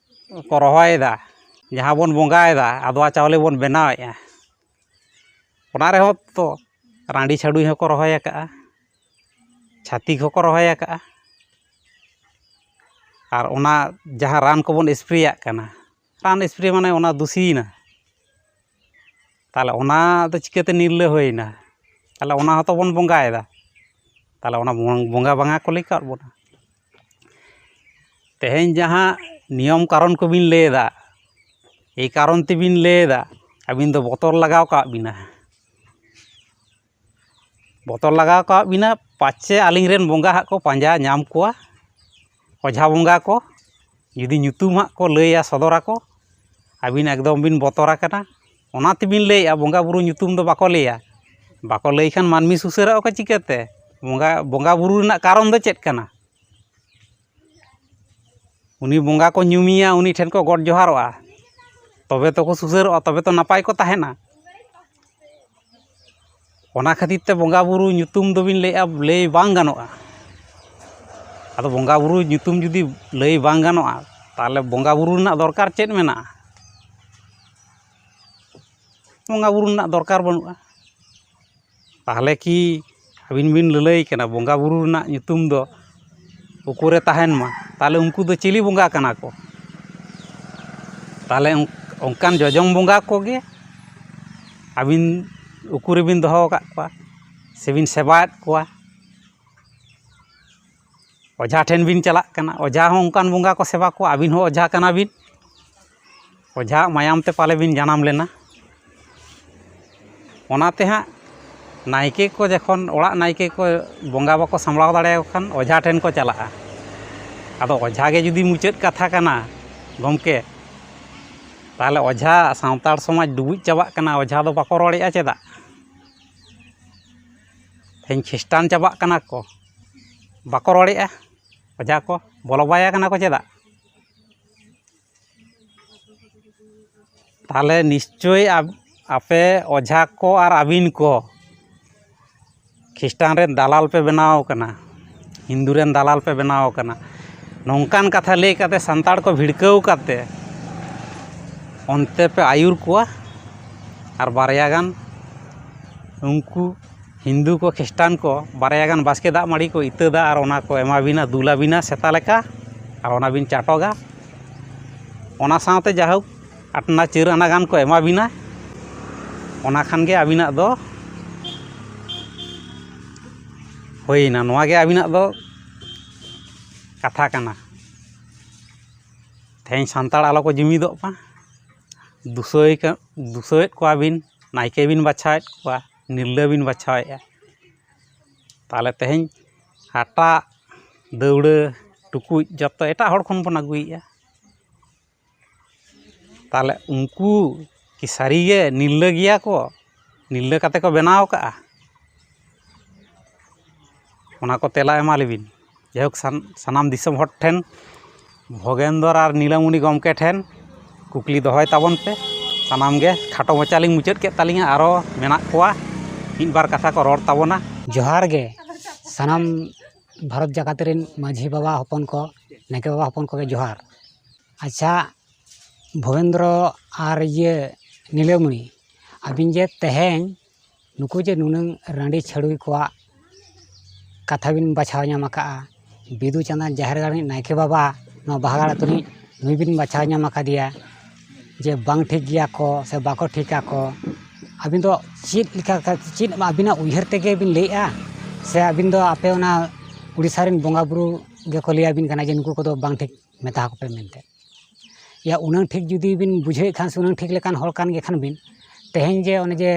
ᱠᱚ ᱨᱚᱦᱚᱭᱮᱫᱟ, ᱡᱟᱦᱟᱸ ᱵᱚᱱ ᱵᱚᱸᱜᱟᱭᱮᱫᱟ, ᱟᱫᱽᱣᱟ ᱪᱟᱣᱞᱮ ᱵᱚᱱ ᱵᱮᱱᱟᱣᱮᱫᱼᱟ, ᱚᱱᱟ ᱨᱮᱦᱚᱸ ᱛᱚ ᱨᱟᱺᱰᱤ ᱪᱷᱟᱹᱰᱩᱭ ᱦᱚᱸᱠᱚ ᱨᱚᱦᱚᱭ ᱟᱠᱟᱫᱼᱟ, ᱪᱷᱟᱹᱛᱤᱠ ᱦᱚᱸᱠᱚ ᱨᱚᱦᱚᱭ ᱟᱠᱟᱫᱼᱟ᱾ ᱟᱨ ᱚᱱᱟ ᱡᱟᱦᱟᱸ ᱨᱟᱱ ᱠᱚᱵᱚᱱ ᱥᱯᱨᱮᱭᱟᱜ ᱠᱟᱱᱟ, ᱨᱟᱱ ᱥᱯᱨᱮ ᱢᱟᱱᱮ ᱚᱱᱟ ᱫᱩᱥᱤᱭᱮᱱᱟ, ᱛᱟᱦᱚᱞᱮ ᱚᱱᱟ ᱫᱚ ᱪᱤᱠᱟᱹᱛᱮ ᱱᱤᱨᱞᱟᱹ ᱦᱩᱭᱱᱟ? ᱛᱟᱦᱚᱞᱮ ᱚᱱᱟ ᱦᱚᱸᱛᱚ ᱵᱚᱱ ᱵᱚᱸᱜᱟᱭᱮᱫᱟ᱾ ᱛᱟᱦᱚᱞᱮ ᱚᱱᱟ ᱵᱚᱝ- ᱵᱚᱸᱜᱟ ᱵᱟᱝᱟ ᱠᱚ ᱞᱟᱹᱭ ᱠᱟᱜ ᱵᱚᱱᱟ᱾ ᱛᱮᱦᱮᱧ ᱡᱟᱦᱟᱸ ᱱᱤᱭᱚᱢ ᱠᱟᱨᱚᱱ ᱠᱚᱵᱤᱱ ᱞᱟᱹᱭᱮᱫᱟ, ᱮᱭ ᱠᱟᱨᱚᱱ ᱛᱮᱵᱤᱱ ᱞᱟᱹᱭᱮᱫᱟ, ᱟᱹᱵᱤᱱ ᱫᱚ ᱵᱚᱛᱚᱨ ᱞᱟᱜᱟᱣ ᱠᱟᱜ ᱵᱤᱱᱟ᱾ ᱵᱚᱛᱚᱨ ᱞᱟᱜᱟᱣ ᱠᱟᱜ ᱵᱤᱱᱟ, ᱯᱟᱪᱮ ᱟᱹᱞᱤᱧ ᱨᱮᱱ ᱵᱚᱸᱜᱟ ᱦᱟᱸᱜ ᱠᱚ ᱯᱟᱸᱡᱟ ᱧᱟᱢ ᱠᱚᱣᱟ, ᱚᱡᱷᱟ ᱵᱚᱸᱜᱟ ᱠᱚ, ᱡᱩᱫᱤ ᱧᱩᱛᱩᱢ ᱦᱟᱸᱜ ᱠᱚ ᱞᱟᱹᱭᱟ, ᱥᱚᱫᱚᱨᱟᱠᱚ, ᱟᱹᱵᱤᱱ ᱮᱠᱫᱚᱢ ᱵᱤᱱ ᱵᱚᱛᱚᱨ ᱟᱠᱟᱱᱟ᱾ ᱚᱱᱟ ᱛᱮᱵᱤᱱ ᱞᱟᱹᱭᱮᱫᱼᱟ, ᱵᱚᱸᱜᱟ ᱵᱩᱨᱩ ᱧᱩᱛᱩᱢ ᱫᱚ ᱵᱟᱠᱚ ᱞᱟᱹᱭᱟ᱾ ᱵᱟᱠᱚ ᱞᱟᱹᱭ ᱠᱷᱟᱱ ᱢᱟᱹᱱᱢᱤ ᱥᱩᱥᱟᱹᱨᱚᱜ ᱟᱠᱚ ᱪᱤᱠᱟᱹᱛᱮ? ᱵᱚᱸᱜᱟ, ᱵᱚᱸᱜᱟ ᱵᱩᱨᱩ ᱨᱮᱱᱟᱜ ᱠᱟᱨᱚᱱ ᱫᱚ ᱪᱮᱫ ᱠᱟᱱᱟ? ᱩᱱᱤ ᱵᱚᱸᱜᱟ ᱠᱚ ᱧᱩᱢᱮᱭᱟ, ᱩᱱᱤ ᱴᱷᱮᱱ ᱠᱚ ᱜᱚᱰ ᱡᱚᱦᱟᱨᱚᱜᱼᱟ, ᱛᱚᱵᱮ ᱛᱚᱠᱚ ᱥᱩᱥᱟᱹᱨᱚᱜᱼᱟ, ᱛᱚᱵᱮ ᱛᱚ ᱱᱟᱯᱟᱭ ᱠᱚ ᱛᱟᱦᱮᱱᱟ᱾ ᱚᱱᱟ ᱠᱷᱟᱹᱛᱤᱨ ᱛᱮ ᱵᱚᱸᱜᱟ ᱵᱩᱨᱩ ᱧᱩᱛᱩᱢ ᱫᱚᱵᱤᱱ ᱞᱟᱹᱭᱮᱫᱼᱟ, ᱞᱟᱹᱭ ᱵᱟᱝ ᱜᱟᱱᱚᱜᱼᱟ᱾ ᱟᱫᱚ ᱵᱚᱸᱜᱟ ᱵᱩᱨᱩ ᱧᱩᱛᱩᱢ ᱡᱩᱫᱤ ᱞᱟᱹᱭ ᱵᱟᱝ ᱜᱟᱱᱚᱜᱼᱟ, ᱛᱟᱦᱚᱞᱮ ᱵᱚᱸᱜᱟ ᱵᱩᱨᱩ ᱨᱮᱱᱟᱜ ᱫᱚᱨᱠᱟᱨ ᱪᱮᱫ ᱢᱮᱱᱟᱜᱼᱟ? ᱵᱚᱸᱜᱟ ᱵᱩᱨᱩ ᱨᱮᱱᱟᱜ ᱫᱚᱨᱠᱟᱨ ᱵᱟᱹᱱᱩᱜᱼᱟ᱾ ᱛᱟᱦᱚᱞᱮ ᱠᱤ ᱟᱹᱵᱤᱱ ᱵᱤᱱ ᱞᱟᱹᱞᱟᱹᱭ ᱠᱟᱱᱟ ᱵᱚᱸᱜᱟ ᱵᱩᱨᱩ ᱨᱮᱱᱟᱜ ᱧᱩᱛᱩᱢ ᱫᱚ ᱩᱠᱩᱨᱮ ᱛᱟᱦᱮᱱ ᱢᱟ? ᱛᱟᱦᱚᱞᱮ ᱩᱱᱠᱩ ᱫᱚ ᱪᱤᱞᱤ ᱵᱚᱸᱜᱟ ᱠᱟᱱᱟ ᱠᱚ? ᱛᱟᱦᱚᱞᱮ ᱚᱱ- ᱚᱱᱠᱟᱱ ᱡᱚᱡᱚᱢ ᱵᱚᱸᱜᱟ ᱠᱚᱜᱮ ᱟᱹᱵᱤᱱ ᱩᱠᱩ ᱨᱮᱵᱤᱱ ᱫᱚᱦᱚ ᱟᱠᱟᱫ ᱠᱚᱣᱟ ᱥᱮᱵᱤᱱ ᱥᱮᱵᱟᱭᱮᱫ ᱠᱚᱣᱟ᱾ ᱚᱡᱷᱟ ᱴᱷᱮᱱ ᱵᱤᱱ ᱪᱟᱞᱟᱜ ᱠᱟᱱᱟ, ᱚᱡᱷᱟ ᱦᱚᱸ ᱚᱱᱠᱟᱱ ᱵᱚᱸᱜᱟ ᱠᱚ ᱥᱮᱵᱟ ᱠᱚᱣᱟ, ᱟᱹᱵᱤᱱ ᱦᱚᱸ ᱚᱡᱷᱟ ᱠᱟᱱᱟ ᱵᱤᱱ, ᱚᱡᱷᱟᱣᱟᱜ ᱢᱟᱭᱟᱢ ᱛᱮ ᱯᱟᱞᱮ ᱵᱤᱱ ᱡᱟᱱᱟᱢ ᱞᱮᱱᱟ᱾ ᱚᱱᱟᱛᱮ ᱦᱟᱸᱜ ᱱᱟᱭᱠᱮ ᱠᱚ ᱡᱚᱠᱷᱚᱱ ᱚᱲᱟᱜ ᱱᱟᱭᱠᱮ ᱠᱚ ᱵᱚᱸᱜᱟ ᱵᱟᱠᱚ ᱥᱟᱢᱵᱲᱟᱣ ᱫᱟᱲᱮᱭᱟᱠᱚ ᱠᱷᱟᱱ ᱚᱡᱷᱟ ᱴᱷᱮᱱ ᱠᱚ ᱪᱟᱞᱟᱜᱼᱟ᱾ ᱟᱫᱚ ᱚᱡᱷᱟ ᱜᱮ ᱡᱩᱫᱤ ᱢᱩᱪᱟᱹᱫ ᱠᱟᱛᱷᱟ ᱠᱟᱱᱟ ᱜᱚᱢᱠᱮ, ᱛᱟᱦᱚᱞᱮ ᱚᱡᱷᱟ, ᱥᱟᱱᱛᱟᱲ ᱥᱚᱢᱟᱡᱽ ᱰᱩᱵᱩᱡ ᱪᱟᱵᱟᱜ ᱠᱟᱱᱟ, ᱚᱡᱷᱟ ᱫᱚ ᱵᱟᱠᱚ ᱨᱚᱲᱮᱫᱼᱟ ᱪᱮᱫᱟᱜ? ᱛᱮᱦᱮᱧ ᱠᱷᱨᱤᱥᱴᱟᱱ ᱪᱟᱵᱟᱜ ᱠᱟᱱᱟ ᱠᱚ, ᱵᱟᱠᱚ ᱨᱚᱲᱮᱫᱼᱟ ᱚᱡᱷᱟ ᱠᱚ, ᱵᱚᱞᱚ ᱵᱟᱭ ᱠᱟᱱᱟ ᱠᱚ ᱪᱮᱫᱟᱜ? ᱛᱟᱦᱚᱞᱮ ᱱᱤᱥᱪᱳᱭ ᱟᱯ- ᱟᱯᱮ ᱚᱡᱷᱟ ᱠᱚ ᱟᱨ ᱟᱹᱵᱤᱱ ᱠᱚ ᱠᱷᱤᱥᱴᱟᱱ ᱨᱮᱱ ᱫᱟᱞᱟᱞ ᱯᱮ ᱵᱮᱱᱟᱣ ᱟᱠᱟᱱᱟ, ᱦᱤᱱᱫᱩ ᱨᱮᱱ ᱫᱟᱞᱟᱞ ᱯᱮ ᱵᱮᱱᱟᱣ ᱟᱠᱟᱱᱟ, ᱱᱚᱝᱠᱟᱱ ᱠᱟᱛᱷᱟ ᱞᱟᱹᱭ ᱠᱟᱛᱮ ᱥᱟᱱᱛᱟᱲ ᱠᱚ ᱵᱷᱤᱲᱠᱟᱹᱣ ᱠᱟᱛᱮ ᱚᱱᱛᱮ ᱯᱮ ᱟᱹᱭᱩᱨ ᱠᱚᱣᱟ᱾ ᱟᱨ ᱵᱟᱨᱭᱟ ᱜᱟᱱ ᱩᱱᱠᱩ ᱦᱤᱱᱫᱩ ᱠᱚ ᱠᱷᱤᱥᱴᱟᱱ ᱠᱚ ᱵᱟᱨᱭᱟ ᱜᱟᱱ ᱵᱟᱥᱠᱮ ᱫᱟᱜ ᱢᱟᱹᱲᱤ ᱠᱚ ᱤᱛᱟᱹᱫᱟ ᱟᱨ ᱚᱱᱟ ᱠᱚ ᱮᱢᱟ ᱵᱤᱱᱟ, ᱫᱩᱞ ᱟᱵᱤᱱᱟ ᱥᱮᱛᱟ ᱞᱮᱠᱟ, ᱟᱨ ᱚᱱᱟ ᱵᱤᱱ ᱪᱟᱴᱚᱜᱟ᱾ ᱚᱱᱟ ᱥᱟᱶᱛᱮ ᱡᱟᱭᱦᱳᱠ ᱟᱴ ᱟᱱᱟ ᱪᱟᱹᱨ ᱟᱱᱟ ᱜᱟᱱ ᱠᱚ ᱮᱢᱟ ᱵᱤᱱᱟ, ᱚᱱᱟ ᱠᱷᱟᱱ ᱜᱮ ᱟᱹᱵᱤᱱᱟᱜ ᱫᱚ ᱦᱩᱭᱱᱟ᱾ ᱱᱚᱣᱟ ᱜᱮ ᱟᱹᱵᱤᱱᱟᱜ ᱫᱚ ᱠᱟᱛᱷᱟ ᱠᱟᱱᱟ᱾ ᱛᱮᱦᱮᱧ ᱥᱟᱱᱛᱟᱲ ᱟᱞᱚ ᱠᱚ ᱡᱩᱢᱤᱫᱚᱜ ᱢᱟ᱾ ᱫᱩᱥᱟᱹᱭ ᱠᱟ-, ᱫᱩᱥᱟᱹᱣᱮᱫ ᱠᱚᱣᱟ ᱵᱤᱱ, ᱱᱟᱭᱠᱮ ᱵᱤᱱ ᱵᱟᱪᱷᱟᱣᱮᱫ ᱠᱚᱣᱟ, ᱱᱤᱨᱞᱟᱹ ᱵᱤᱱ ᱵᱟᱪᱷᱟᱣᱮᱫᱼᱟ᱾ ᱛᱟᱦᱚᱞᱮ ᱛᱮᱦᱮᱧ ᱦᱟᱴᱟᱜ, ᱫᱟᱹᱣᱲᱟᱹ, ᱴᱩᱠᱩᱡ ᱡᱚᱛᱚ ᱮᱴᱟᱜ ᱦᱚᱲ ᱠᱷᱚᱱ ᱵᱚᱱ ᱟᱹᱜᱩᱭᱮᱫᱼᱟ᱾ ᱛᱟᱦᱚᱞᱮ ᱩᱱᱠᱩ ᱠᱤ ᱥᱟᱹᱨᱤᱜᱮ ᱱᱤᱨᱞᱟᱹ ᱜᱮᱭᱟ ᱠᱚ? ᱱᱤᱨᱞᱟᱹ ᱠᱟᱛᱮ ᱠᱚ ᱵᱮᱱᱟᱣ ᱠᱟᱜᱼᱟ? ᱚᱱᱟ ᱠᱚ ᱛᱮᱞᱟ ᱮᱢᱟ ᱞᱮᱵᱤᱱ᱾ ᱡᱟᱭᱦᱳᱠ, ᱥᱟᱱ-, ᱥᱟᱱᱟᱢ ᱫᱤᱥᱚᱢ ᱦᱚᱲ ᱴᱷᱮᱱ, ᱵᱷᱚᱜᱮᱱᱫᱚᱨ ᱟᱨ ᱱᱤᱞᱟᱢᱚᱱᱤ ᱜᱚᱢᱠᱮ ᱴᱷᱮᱱ ᱠᱩᱠᱞᱤ ᱫᱚᱦᱚᱭ ᱛᱟᱵᱚᱱ ᱯᱮ᱾ ᱥᱟᱱᱟᱢ ᱜᱮ ᱠᱷᱟᱴᱚ ᱢᱟᱪᱷᱟ ᱞᱤᱧ ᱢᱩᱪᱟᱹᱫ ᱠᱮᱫ ᱛᱟᱹᱞᱤᱧᱟ, ᱟᱨᱚ ᱢᱮᱱᱟᱜ ᱠᱚᱣᱟ, ᱢᱤᱫ ᱵᱟᱨ ᱠᱟᱛᱷᱟ ᱠᱚ ᱨᱚᱲ ᱛᱟᱵᱚᱱᱟ᱾ ᱡᱚᱦᱟᱨ ᱜᱮ ᱥᱟᱱᱟᱢ ᱵᱷᱟᱨᱚᱛ ᱡᱟᱠᱟᱛ ᱨᱮᱱ ᱢᱟᱹᱡᱷᱤ ᱵᱟᱵᱟ ᱦᱚᱯᱚᱱ ᱠᱚ, ᱱᱟᱭᱠᱮ ᱵᱟᱵᱟ ᱦᱚᱯᱚᱱ ᱠᱚᱜᱮ ᱡᱚᱦᱟᱨ᱾ ᱟᱪᱪᱷᱟ, ᱵᱷᱚᱜᱮᱱᱫᱨᱚ ᱟᱨ ᱤᱭᱟᱹ ᱱᱤᱞᱟᱢᱚᱱᱤ, ᱟᱹᱵᱤᱱ ᱡᱮ ᱛᱮᱦᱮᱧ ᱱᱩᱠᱩ ᱡᱮ ᱱᱩᱱᱟᱹᱝ ᱨᱟᱺᱰᱤ ᱪᱷᱟᱹᱰᱩᱭ ᱠᱚᱣᱟᱜ ᱠᱟᱛᱷᱟ ᱵᱤᱱ ᱵᱟᱪᱷᱟᱣ ᱧᱟᱢ ᱟᱠᱟᱫᱼᱟ, ᱵᱤᱫᱩ ᱪᱟᱸᱫᱟᱱ ᱡᱟᱦᱮᱨ ᱜᱟᱲ ᱨᱤᱱᱤᱡ ᱱᱟᱭᱠᱮ ᱵᱟᱵᱟ ᱱᱚᱣᱟ ᱵᱟᱦᱟᱜᱟᱲ ᱟᱹᱛᱩ ᱨᱤᱱᱤᱡ ᱱᱩᱭ ᱵᱤᱱ ᱵᱟᱪᱷᱟᱣ ᱧᱟᱢ ᱟᱠᱟᱫᱮᱭᱟ, ᱡᱮ ᱵᱟᱝ ᱴᱷᱤᱠ ᱜᱮᱭᱟ ᱠᱚ ᱥᱮ ᱵᱟᱠᱚ ᱴᱷᱤᱠᱟ ᱠᱚ, ᱟᱹᱵᱤᱱ ᱫᱚ ᱪᱮᱫ ᱞᱮᱠᱟ, ᱪᱮᱫ ᱟᱹᱵᱤᱱᱟᱜ ᱩᱭᱦᱟᱹᱨ ᱛᱮᱜᱮ ᱵᱤᱱ ᱞᱟᱹᱭᱮᱫᱼᱟ, ᱥᱮ ᱟᱹᱵᱤᱱ ᱫᱚ ᱟᱯᱮ ᱚᱱᱟ ᱩᱲᱤᱥᱥᱟ ᱨᱤᱱ ᱵᱚᱸᱜᱟ ᱵᱩᱨᱩ ᱜᱮᱠᱚ ᱞᱟᱹᱭ ᱟᱹᱵᱤᱱ ᱠᱟᱱᱟ ᱡᱮ ᱱᱩᱠᱩ ᱠᱚᱫᱚ ᱵᱟᱝ ᱴᱷᱤᱠ ᱢᱮᱛᱟ ᱟᱠᱚ ᱯᱮ ᱢᱮᱱᱛᱮ? ᱭᱟ, ᱩᱱᱟᱹᱝ ᱴᱷᱤᱠ ᱡᱩᱫᱤ ᱵᱤᱱ ᱵᱩᱡᱷᱟᱹᱣᱮᱫ ᱠᱷᱟᱱ ᱥᱮ ᱩᱱᱟᱹᱝ ᱴᱷᱤᱠ ᱞᱮᱠᱟᱱ ᱦᱚᱲ ᱠᱟᱱ ᱜᱮ ᱠᱷᱟᱱ ᱵᱤᱱ, ᱛᱮᱦᱮᱧ ᱡᱮ ᱚᱱᱮ ᱡᱮ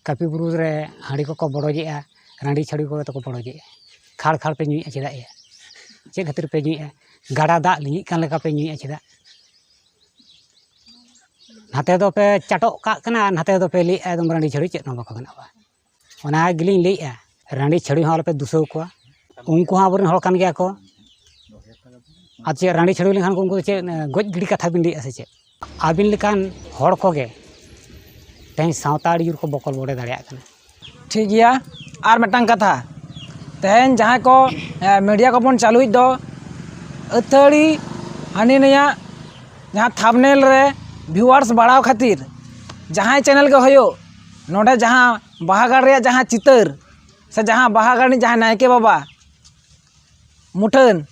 ᱠᱟᱹᱯᱤ ᱵᱩᱨᱩ ᱨᱮ ᱦᱟᱺᱰᱤ ᱠᱚᱠᱚ ᱵᱚᱰᱚᱡᱮᱜᱼᱟ, ᱨᱟᱺᱰᱤ ᱪᱷᱟᱹᱰᱩᱭ ᱠᱚ ᱛᱟᱠᱚ ᱵᱚᱰᱚᱡᱮᱜᱼᱟ, ᱠᱷᱟᱲ ᱠᱷᱟᱲ ᱯᱮ ᱧᱩᱭᱮᱫᱼᱟ ᱪᱮᱫᱟᱜ ᱭᱟ? ᱪᱮᱫ ᱠᱷᱟᱹᱛᱤᱨ ᱯᱮ ᱧᱩᱭᱮᱫᱼᱟ? ᱜᱟᱰᱟ ᱫᱟᱜ ᱞᱤᱸᱜᱤᱜ ᱠᱟᱱ ᱞᱮᱠᱟ ᱯᱮ ᱧᱩᱭᱮᱫᱼᱟ ᱪᱮᱫᱟᱜ? ᱱᱟᱛᱮ ᱫᱚᱯᱮ ᱪᱟᱴᱚᱜ ᱠᱟᱜ ᱠᱟᱱᱟ ᱟᱨ ᱱᱟᱛᱮ ᱫᱚᱯᱮ ᱞᱟᱹᱭᱮᱫᱼᱟ ᱮᱠᱫᱚᱢ ᱨᱟᱺᱰᱤ ᱪᱷᱟᱹᱲᱩᱭ ᱪᱮᱫ ᱦᱚᱸ ᱵᱟᱠᱚ ᱢᱮᱱᱟᱜ ᱠᱚᱣᱟ᱾ ᱚᱱᱟ ᱜᱮᱞᱤᱧ ᱞᱟᱹᱭᱮᱫᱼᱟ, ᱨᱟᱺᱰᱤ ᱪᱷᱟᱹᱲᱩᱭ ᱦᱚᱸ ᱟᱞᱚᱯᱮ ᱫᱩᱥᱟᱹᱣ ᱠᱚᱣᱟ, ᱩᱱᱠᱩ ᱦᱚᱸ ᱟᱵᱚᱨᱮᱱ ᱦᱚᱲ ᱠᱟᱱ ᱜᱮᱭᱟ ᱠᱚ᱾ ᱟᱨ ᱪᱮᱫ ᱨᱟᱺᱰᱤ ᱪᱷᱟᱹᱲᱩᱭ ᱞᱮᱱᱠᱷᱟᱱ ᱠᱚ ᱩᱱᱠᱩ ᱫᱚ ᱪᱮᱫ, ᱮ, ᱜᱚᱡ ᱜᱤᱰᱤ ᱠᱟᱛᱷᱟ ᱵᱤᱱ ᱞᱟᱹᱭᱮᱫᱼᱟ ᱥᱮ ᱪᱮᱫ? ᱟᱹᱵᱤᱱ ᱞᱮᱠᱟᱱ ᱦᱚᱲ ᱠᱚᱜᱮ ᱛᱮᱦᱮᱧ ᱥᱟᱶᱛᱟ ᱟᱹᱰᱤ ᱡᱳᱨ ᱠᱚ ᱵᱚᱠᱚᱞ ᱵᱚᱰᱮ ᱫᱟᱲᱮᱭᱟᱜ ᱠᱟᱱᱟ᱾ ᱴᱷᱤᱠ ᱜᱮᱭᱟ᱾ ᱟᱨ ᱢᱤᱫᱴᱟᱝ ᱠᱟᱛᱷᱟ, ᱛᱮᱦᱮᱧ ᱡᱟᱦᱟᱸᱭ ᱠᱚ ᱢᱤᱰᱤᱭᱟ ᱠᱚᱵᱚᱱ ᱪᱟᱹᱞᱩᱭᱮᱫ ᱫᱚ, ᱟᱹᱛᱷᱟᱹᱲᱤ ᱦᱟᱹᱱᱤ ᱱᱟᱹᱭᱟᱜ ᱡᱟᱦᱟᱸ ᱛᱷᱟᱢᱵᱽᱱᱮᱞ ᱨᱮ ᱵᱷᱤᱭᱩᱣᱟᱨᱥ ᱵᱟᱲᱦᱟᱣ ᱠᱷᱟᱹᱛᱤᱨ, ᱡᱟᱦᱟᱸᱭ ᱪᱮᱱᱮᱞ ᱜᱮ ᱦᱩᱭᱩᱜ, ᱱᱚᱰᱮ ᱡᱟᱦᱟᱸ ᱵᱟᱦᱟ ᱜᱟᱲ ᱨᱮᱭᱟᱜ ᱡᱟᱦᱟᱸ ᱪᱤᱛᱟᱹᱨ ᱥᱮ ᱡᱟᱦᱟᱸ ᱵᱟᱦᱟ ᱜᱟᱲ ᱨᱤᱱᱤᱡ ᱡᱟᱦᱟᱸᱭ ᱱᱟᱭᱠᱮ ᱵᱟᱵᱟ ᱢᱩᱴᱷᱟᱹᱱ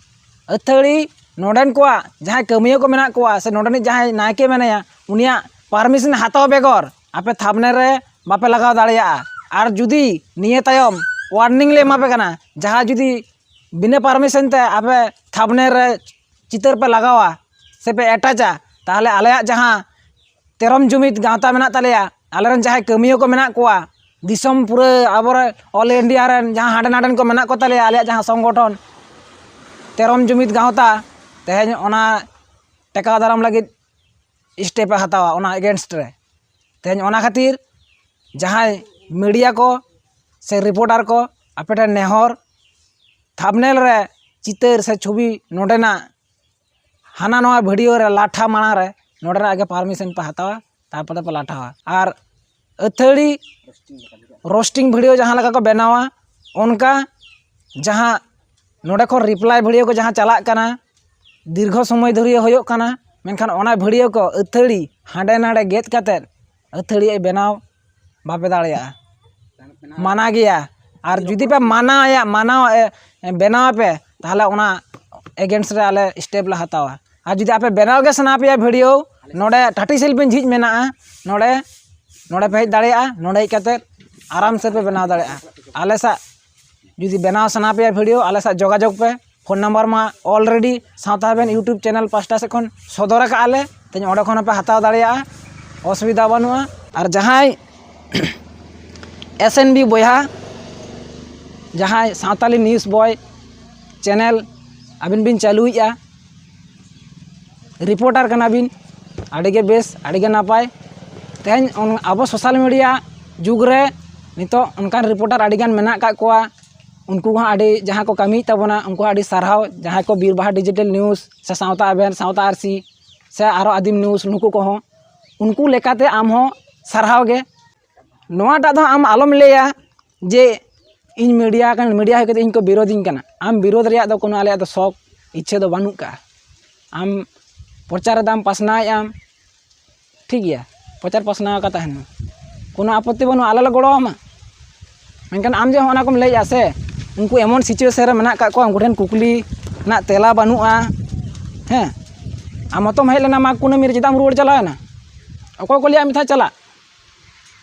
ᱟᱹᱛᱷᱟᱹᱲᱤ ᱱᱚᱰᱮᱱ ᱠᱚᱣᱟᱜ ᱡᱟᱦᱟᱸᱭ ᱠᱟᱹᱢᱤᱭᱟᱹ ᱠᱚ ᱢᱮᱱᱟᱜ ᱠᱚᱣᱟ ᱥᱮ ᱱᱚᱰᱮᱱᱤᱡ ᱡᱟᱦᱟᱸᱭ ᱱᱟᱭᱠᱮ ᱢᱮᱱᱟᱭᱟ, ᱩᱱᱤᱭᱟᱜ ᱯᱟᱨᱢᱤᱥᱚᱱ ᱦᱟᱛᱟᱣ ᱵᱮᱜᱚᱨ ᱟᱯᱮ ᱛᱷᱟᱢᱵᱽᱱᱮᱞ ᱨᱮ ᱵᱟᱯᱮ ᱞᱟᱜᱟᱣ ᱫᱟᱲᱮᱭᱟᱜᱼᱟ᱾ ᱟᱨ ᱡᱩᱫᱤ ᱱᱤᱭᱟᱹ ᱛᱟᱭᱚᱢ ᱳᱣᱟᱨᱱᱤᱝ ᱞᱮ ᱮᱢᱟ ᱯᱮ ᱠᱟᱱᱟ, ᱡᱟᱦᱟᱸ ᱡᱩᱫᱤ ᱵᱤᱱᱟᱹ ᱯᱟᱨᱢᱤᱥᱚᱱ ᱛᱮ ᱟᱯᱮ ᱛᱷᱟᱢᱵᱽᱱᱮᱞ ᱨᱮ ᱪᱤᱛᱟᱹᱨ ᱯᱮ ᱞᱟᱜᱟᱣᱟ ᱥᱮ ᱯᱮ ᱮᱴᱟᱪᱟ, ᱛᱟᱦᱚᱞᱮ ᱟᱞᱮᱭᱟᱜ ᱡᱟᱦᱟᱸ ᱛᱮᱨᱚᱢ ᱡᱩᱢᱤᱫ ᱜᱟᱶᱛᱟ ᱢᱮᱱᱟᱜ ᱛᱟᱞᱮᱭᱟ, ᱟᱞᱮᱨᱮᱱ ᱡᱟᱦᱟᱸᱭ ᱠᱟᱹᱢᱤᱭᱟᱹ ᱠᱚ ᱢᱮᱱᱟᱜ ᱠᱚᱣᱟ, ᱫᱤᱥᱚᱢ ᱯᱩᱨᱟᱹ ᱟᱵᱚᱨᱮᱱ ᱚᱞ ᱤᱱᱰᱤᱭᱟ ᱨᱮᱱ ᱡᱟᱦᱟᱸ ᱦᱟᱸᱰᱮ ᱱᱟᱰᱮᱱ ᱠᱚ ᱢᱮᱱᱟᱜ ᱠᱚ ᱛᱟᱞᱮᱭᱟ, ᱟᱞᱮᱭᱟᱜ ᱡᱟᱦᱟᱸ ᱥᱚᱝᱜᱚᱴᱷᱚᱱ ᱛᱮᱨᱚᱢ ᱡᱩᱢᱤᱫ ᱜᱟᱶᱛᱟ, ᱛᱮᱦᱮᱧ ᱚᱱᱟ ᱴᱮᱠᱟᱣ ᱫᱟᱨᱟᱢ ᱞᱟᱹᱜᱤᱫ ᱥᱴᱮᱯ ᱮ ᱦᱟᱛᱟᱣᱟ ᱚᱱᱟ ᱮᱜᱮᱱᱥᱴ ᱨᱮ᱾ ᱛᱮᱦᱮᱧ ᱚᱱᱟ ᱠᱷᱟᱹᱛᱤᱨ ᱡᱟᱦᱟᱸᱭ ᱢᱤᱰᱤᱭᱟ ᱠᱚ ᱥᱮ ᱨᱤᱯᱳᱨᱴᱟᱨ ᱠᱚ, ᱟᱯᱮ ᱴᱷᱮᱱ ᱱᱮᱦᱚᱨ, ᱛᱷᱟᱢᱵᱽᱱᱮᱞ ᱨᱮ ᱪᱤᱛᱟᱹᱨ ᱥᱮ ᱪᱷᱚᱵᱤ ᱱᱚᱰᱮᱱᱟᱜ ᱦᱟᱱᱟ ᱱᱚᱣᱟ ᱵᱷᱤᱰᱤᱭᱳ ᱨᱮ ᱞᱟᱴᱷᱟ ᱢᱟᱲᱟᱝ ᱨᱮ ᱱᱚᱰᱮᱱᱟᱜ ᱜᱮ ᱯᱟᱨᱢᱤᱥᱚᱱ ᱯᱮ ᱦᱟᱛᱟᱣᱟ, ᱛᱟᱨᱯᱚᱨᱮ ᱯᱮ ᱞᱟᱴᱷᱟᱣᱟ᱾ ᱟᱨ ᱟᱹᱛᱷᱟᱹᱲᱤ ᱨᱳᱥᱴᱤᱝ ᱵᱷᱤᱰᱤᱭᱳ ᱡᱟᱦᱟᱸ ᱞᱮᱠᱟ ᱠᱚ ᱵᱮᱱᱟᱣᱟ, ᱚᱱᱠᱟ ᱡᱟᱦᱟᱸ ᱱᱚᱰᱮ ᱠᱷᱚᱱ ᱨᱤᱯᱞᱟᱭ ᱵᱷᱤᱰᱤᱭᱳ ᱠᱚ ᱡᱟᱦᱟᱸ ᱪᱟᱞᱟᱜ ᱠᱟᱱᱟ, ᱫᱤᱨᱜᱷᱚ ᱥᱚᱢᱚᱭ ᱫᱷᱩᱨᱤᱭᱟᱹ ᱦᱩᱭᱩᱜ ᱠᱟᱱᱟ, ᱢᱮᱱᱠᱷᱟᱱ ᱚᱱᱟ ᱵᱷᱤᱰᱤᱭᱳ ᱠᱚ ᱟᱹᱛᱷᱟᱹᱲᱤ ᱦᱟᱸᱰᱮ ᱱᱟᱰᱮ ᱜᱮᱫ ᱠᱟᱛᱮᱫ ᱟᱹᱛᱷᱟᱹᱲᱤ ᱵᱮᱱᱟᱣ ᱵᱟᱯᱮ ᱫᱟᱲᱮᱭᱟᱜᱼᱟ᱾ ᱢᱟᱱᱟ ᱜᱮᱭᱟ᱾ ᱟᱨ ᱡᱩᱫᱤ ᱯᱮ ᱢᱟᱱᱟᱭᱟ, ᱢᱟᱱᱟᱣ ᱮ, ᱵᱮᱱᱟᱣ ᱟᱯᱮ, ᱛᱟᱦᱚᱞᱮ ᱚᱱᱟ ᱮᱜᱮᱱᱥᱴ ᱨᱮ ᱟᱞᱮ ᱥᱴᱮᱯ ᱞᱮ ᱦᱟᱛᱟᱣᱟ᱾ ᱟᱨ ᱡᱩᱫᱤ ᱟᱯᱮ ᱵᱮᱱᱟᱣ ᱜᱮ ᱥᱟᱱᱟ ᱯᱮᱭᱟ ᱵᱷᱤᱰᱤᱭᱳ, ᱱᱚᱰᱮ ᱴᱟᱴᱤ ᱥᱤᱞᱯᱤᱧ ᱡᱷᱤᱡ ᱢᱮᱱᱟᱜᱼᱟ, ᱱᱚᱰᱮ ᱱᱚᱰᱮ ᱯᱮ ᱦᱮᱡ ᱫᱟᱲᱮᱭᱟᱜᱼᱟ᱾ ᱱᱚᱰᱮ ᱦᱮᱡ ᱠᱟᱛᱮᱫ ᱟᱨᱟᱢ ᱥᱮ ᱯᱮ ᱵᱮᱱᱟᱣ ᱫᱟᱲᱮᱭᱟᱜᱼᱟ᱾ ᱟᱞᱮ ᱥᱟᱶ ᱡᱩᱫᱤ ᱵᱮᱱᱟᱣ ᱥᱟᱱᱟ ᱯᱮᱭᱟ ᱵᱷᱤᱰᱤᱭᱳ, ᱟᱞᱮ ᱥᱟᱶ ᱡᱳᱜᱟᱡᱳᱜᱽ ᱯᱮ᱾ ᱯᱷᱳᱱ ᱱᱟᱢᱵᱟᱨ ᱢᱟ ᱚᱞᱨᱮᱰᱤ ᱥᱟᱶᱛᱟ ᱦᱮᱵᱮᱱ ᱭᱩᱴᱩᱵᱽ ᱪᱮᱱᱮᱞ ᱯᱟᱥᱴᱟ ᱥᱮᱫ ᱠᱷᱚᱱ ᱥᱚᱫᱚᱨ ᱟᱠᱟᱫᱼᱟ ᱞᱮ, ᱛᱮᱦᱮᱧ ᱚᱸᱰᱮ ᱠᱷᱚᱱ ᱦᱚᱸᱯᱮ ᱦᱟᱛᱟᱣ ᱫᱟᱲᱮᱭᱟᱜᱼᱟ, ᱚᱥᱩᱵᱤᱫᱷᱟ ᱵᱟᱹᱱᱩᱜᱼᱟ᱾ ᱟᱨ ᱡᱟᱦᱟᱸᱭ ᱮᱥ ᱮᱱ ᱵᱤ ᱵᱚᱭᱦᱟ, ᱡᱟᱦᱟᱸᱭ ᱥᱟᱶᱛᱟᱞᱤ ᱱᱤᱭᱩᱡᱽ ᱵᱚᱭ ᱪᱮᱱᱮᱞ ᱟᱹᱵᱤᱱ ᱵᱤᱱ ᱪᱟᱹᱞᱩᱭᱮᱫᱼᱟ, ᱨᱤᱯᱳᱨᱴᱟᱨ ᱠᱟᱱᱟ ᱵᱤᱱ, ᱟᱹᱰᱤ ᱜᱮ ᱵᱮᱥ, ᱟᱹᱰᱤ ᱜᱮ ᱱᱟᱯᱟᱭ᱾ ᱛᱮᱦᱮᱧ ᱚᱱ-, ᱟᱵᱚ ᱥᱳᱥᱟᱞ ᱢᱤᱰᱤᱭᱟ ᱡᱩᱜᱽ ᱨᱮ ᱱᱤᱛᱚᱜ ᱚᱱᱠᱟᱱ ᱨᱤᱯᱳᱨᱴᱟᱨ ᱟᱹᱰᱤ ᱜᱟᱱ ᱢᱮᱱᱟᱜ ᱟᱠᱟᱫ ᱠᱚᱣᱟ᱾ ᱩᱱᱠᱩ ᱦᱚᱸ ᱟᱹᱰᱤ, ᱡᱟᱦᱟᱸ ᱠᱚ ᱠᱟᱹᱢᱤᱭᱮᱫ ᱛᱟᱵᱚᱱᱟ, ᱩᱱᱠᱩ ᱦᱚᱸ ᱟᱹᱰᱤ ᱥᱟᱨᱦᱟᱣ᱾ ᱡᱟᱦᱟᱸᱭ ᱠᱚ ᱵᱤᱨ ᱵᱟᱦᱟ ᱰᱤᱡᱤᱴᱮᱞ ᱱᱤᱭᱩᱡᱽ ᱥᱮ ᱥᱟᱶᱛᱟ ᱟᱵᱮᱱ, ᱥᱟᱶᱛᱟ ᱟᱹᱨᱥᱤ ᱥᱮ ᱟᱨᱚ ᱟᱹᱫᱤᱢ ᱱᱤᱭᱩᱡᱽ, ᱱᱩᱠᱩ ᱠᱚᱦᱚᱸ, ᱩᱱᱠᱩ ᱞᱮᱠᱟᱛᱮ ᱟᱢ ᱦᱚᱸ ᱥᱟᱨᱦᱟᱣ ᱜᱮ᱾ ᱱᱚᱣᱟᱴᱟᱜ ᱫᱚ ᱟᱢ ᱟᱞᱚᱢ ᱞᱟᱹᱭᱟ ᱡᱮ ᱤᱧ ᱢᱤᱰᱤᱭᱟ ᱠᱟᱱ, ᱢᱤᱰᱤᱭᱟ ᱦᱩᱭ ᱠᱟᱛᱮ ᱤᱧ ᱠᱚ ᱵᱤᱨᱳᱫᱤᱧ ᱠᱟᱱᱟ᱾ ᱟᱢ ᱵᱤᱨᱳᱫ ᱨᱮᱭᱟᱜ ᱫᱚ ᱠᱳᱱᱳ ᱟᱞᱮᱭᱟᱜ ᱫᱚ ᱥᱚᱠ ᱤᱪᱪᱷᱟᱹ ᱫᱚ ᱵᱟᱹᱱᱩᱜ ᱠᱟᱜᱼᱟ᱾ ᱟᱢ ᱯᱨᱚᱪᱟᱨ ᱮᱫᱟᱢ, ᱯᱟᱥᱱᱟᱣᱮᱫ ᱟᱢ, ᱴᱷᱤᱠ ᱜᱮᱭᱟ, ᱯᱨᱚᱪᱟᱨ ᱯᱟᱥᱱᱟᱣ ᱟᱠᱟ ᱛᱟᱦᱮᱱ ᱢᱮ, ᱠᱳᱱᱳ ᱟᱯᱚᱛᱛᱤ ᱵᱟᱹᱱᱩᱜᱼᱟ, ᱟᱞᱮ ᱞᱮ ᱜᱚᱲᱚ ᱟᱢᱟ᱾ ᱢᱮᱱᱠᱷᱟᱱ ᱟᱢ ᱡᱮ ᱦᱚᱸᱜᱼᱚ ᱱᱟ ᱠᱚᱢ ᱞᱟᱹᱭᱮᱫᱼᱟ ᱥᱮ, ᱩᱱᱠᱩ ᱮᱢᱚᱱ ᱥᱤᱪᱩᱭᱮᱥᱚᱱ ᱨᱮ ᱢᱮᱱᱟᱜ ᱟᱠᱟᱫ ᱠᱚᱣᱟ, ᱩᱱᱠᱩ ᱴᱷᱮᱱ ᱠᱩᱠᱞᱤ ᱨᱮᱱᱟᱜ ᱛᱮᱞᱟ ᱵᱟᱹᱱᱩᱜᱼᱟ᱾ ᱦᱮᱸ, ᱟᱢ ᱢᱟᱛᱚᱢ ᱦᱮᱡ ᱞᱮᱱᱟ ᱢᱟᱜᱽ ᱠᱩᱱᱟᱹᱢᱤ ᱨᱮ, ᱪᱮᱫᱟᱜ ᱮᱢ ᱨᱩᱣᱟᱹᱲ ᱪᱟᱞᱟᱣᱮᱱᱟ? ᱚᱠᱚᱭ ᱠᱚ ᱞᱟᱹᱭᱟ ᱢᱤᱫ ᱫᱷᱟᱣ ᱪᱟᱞᱟᱜ?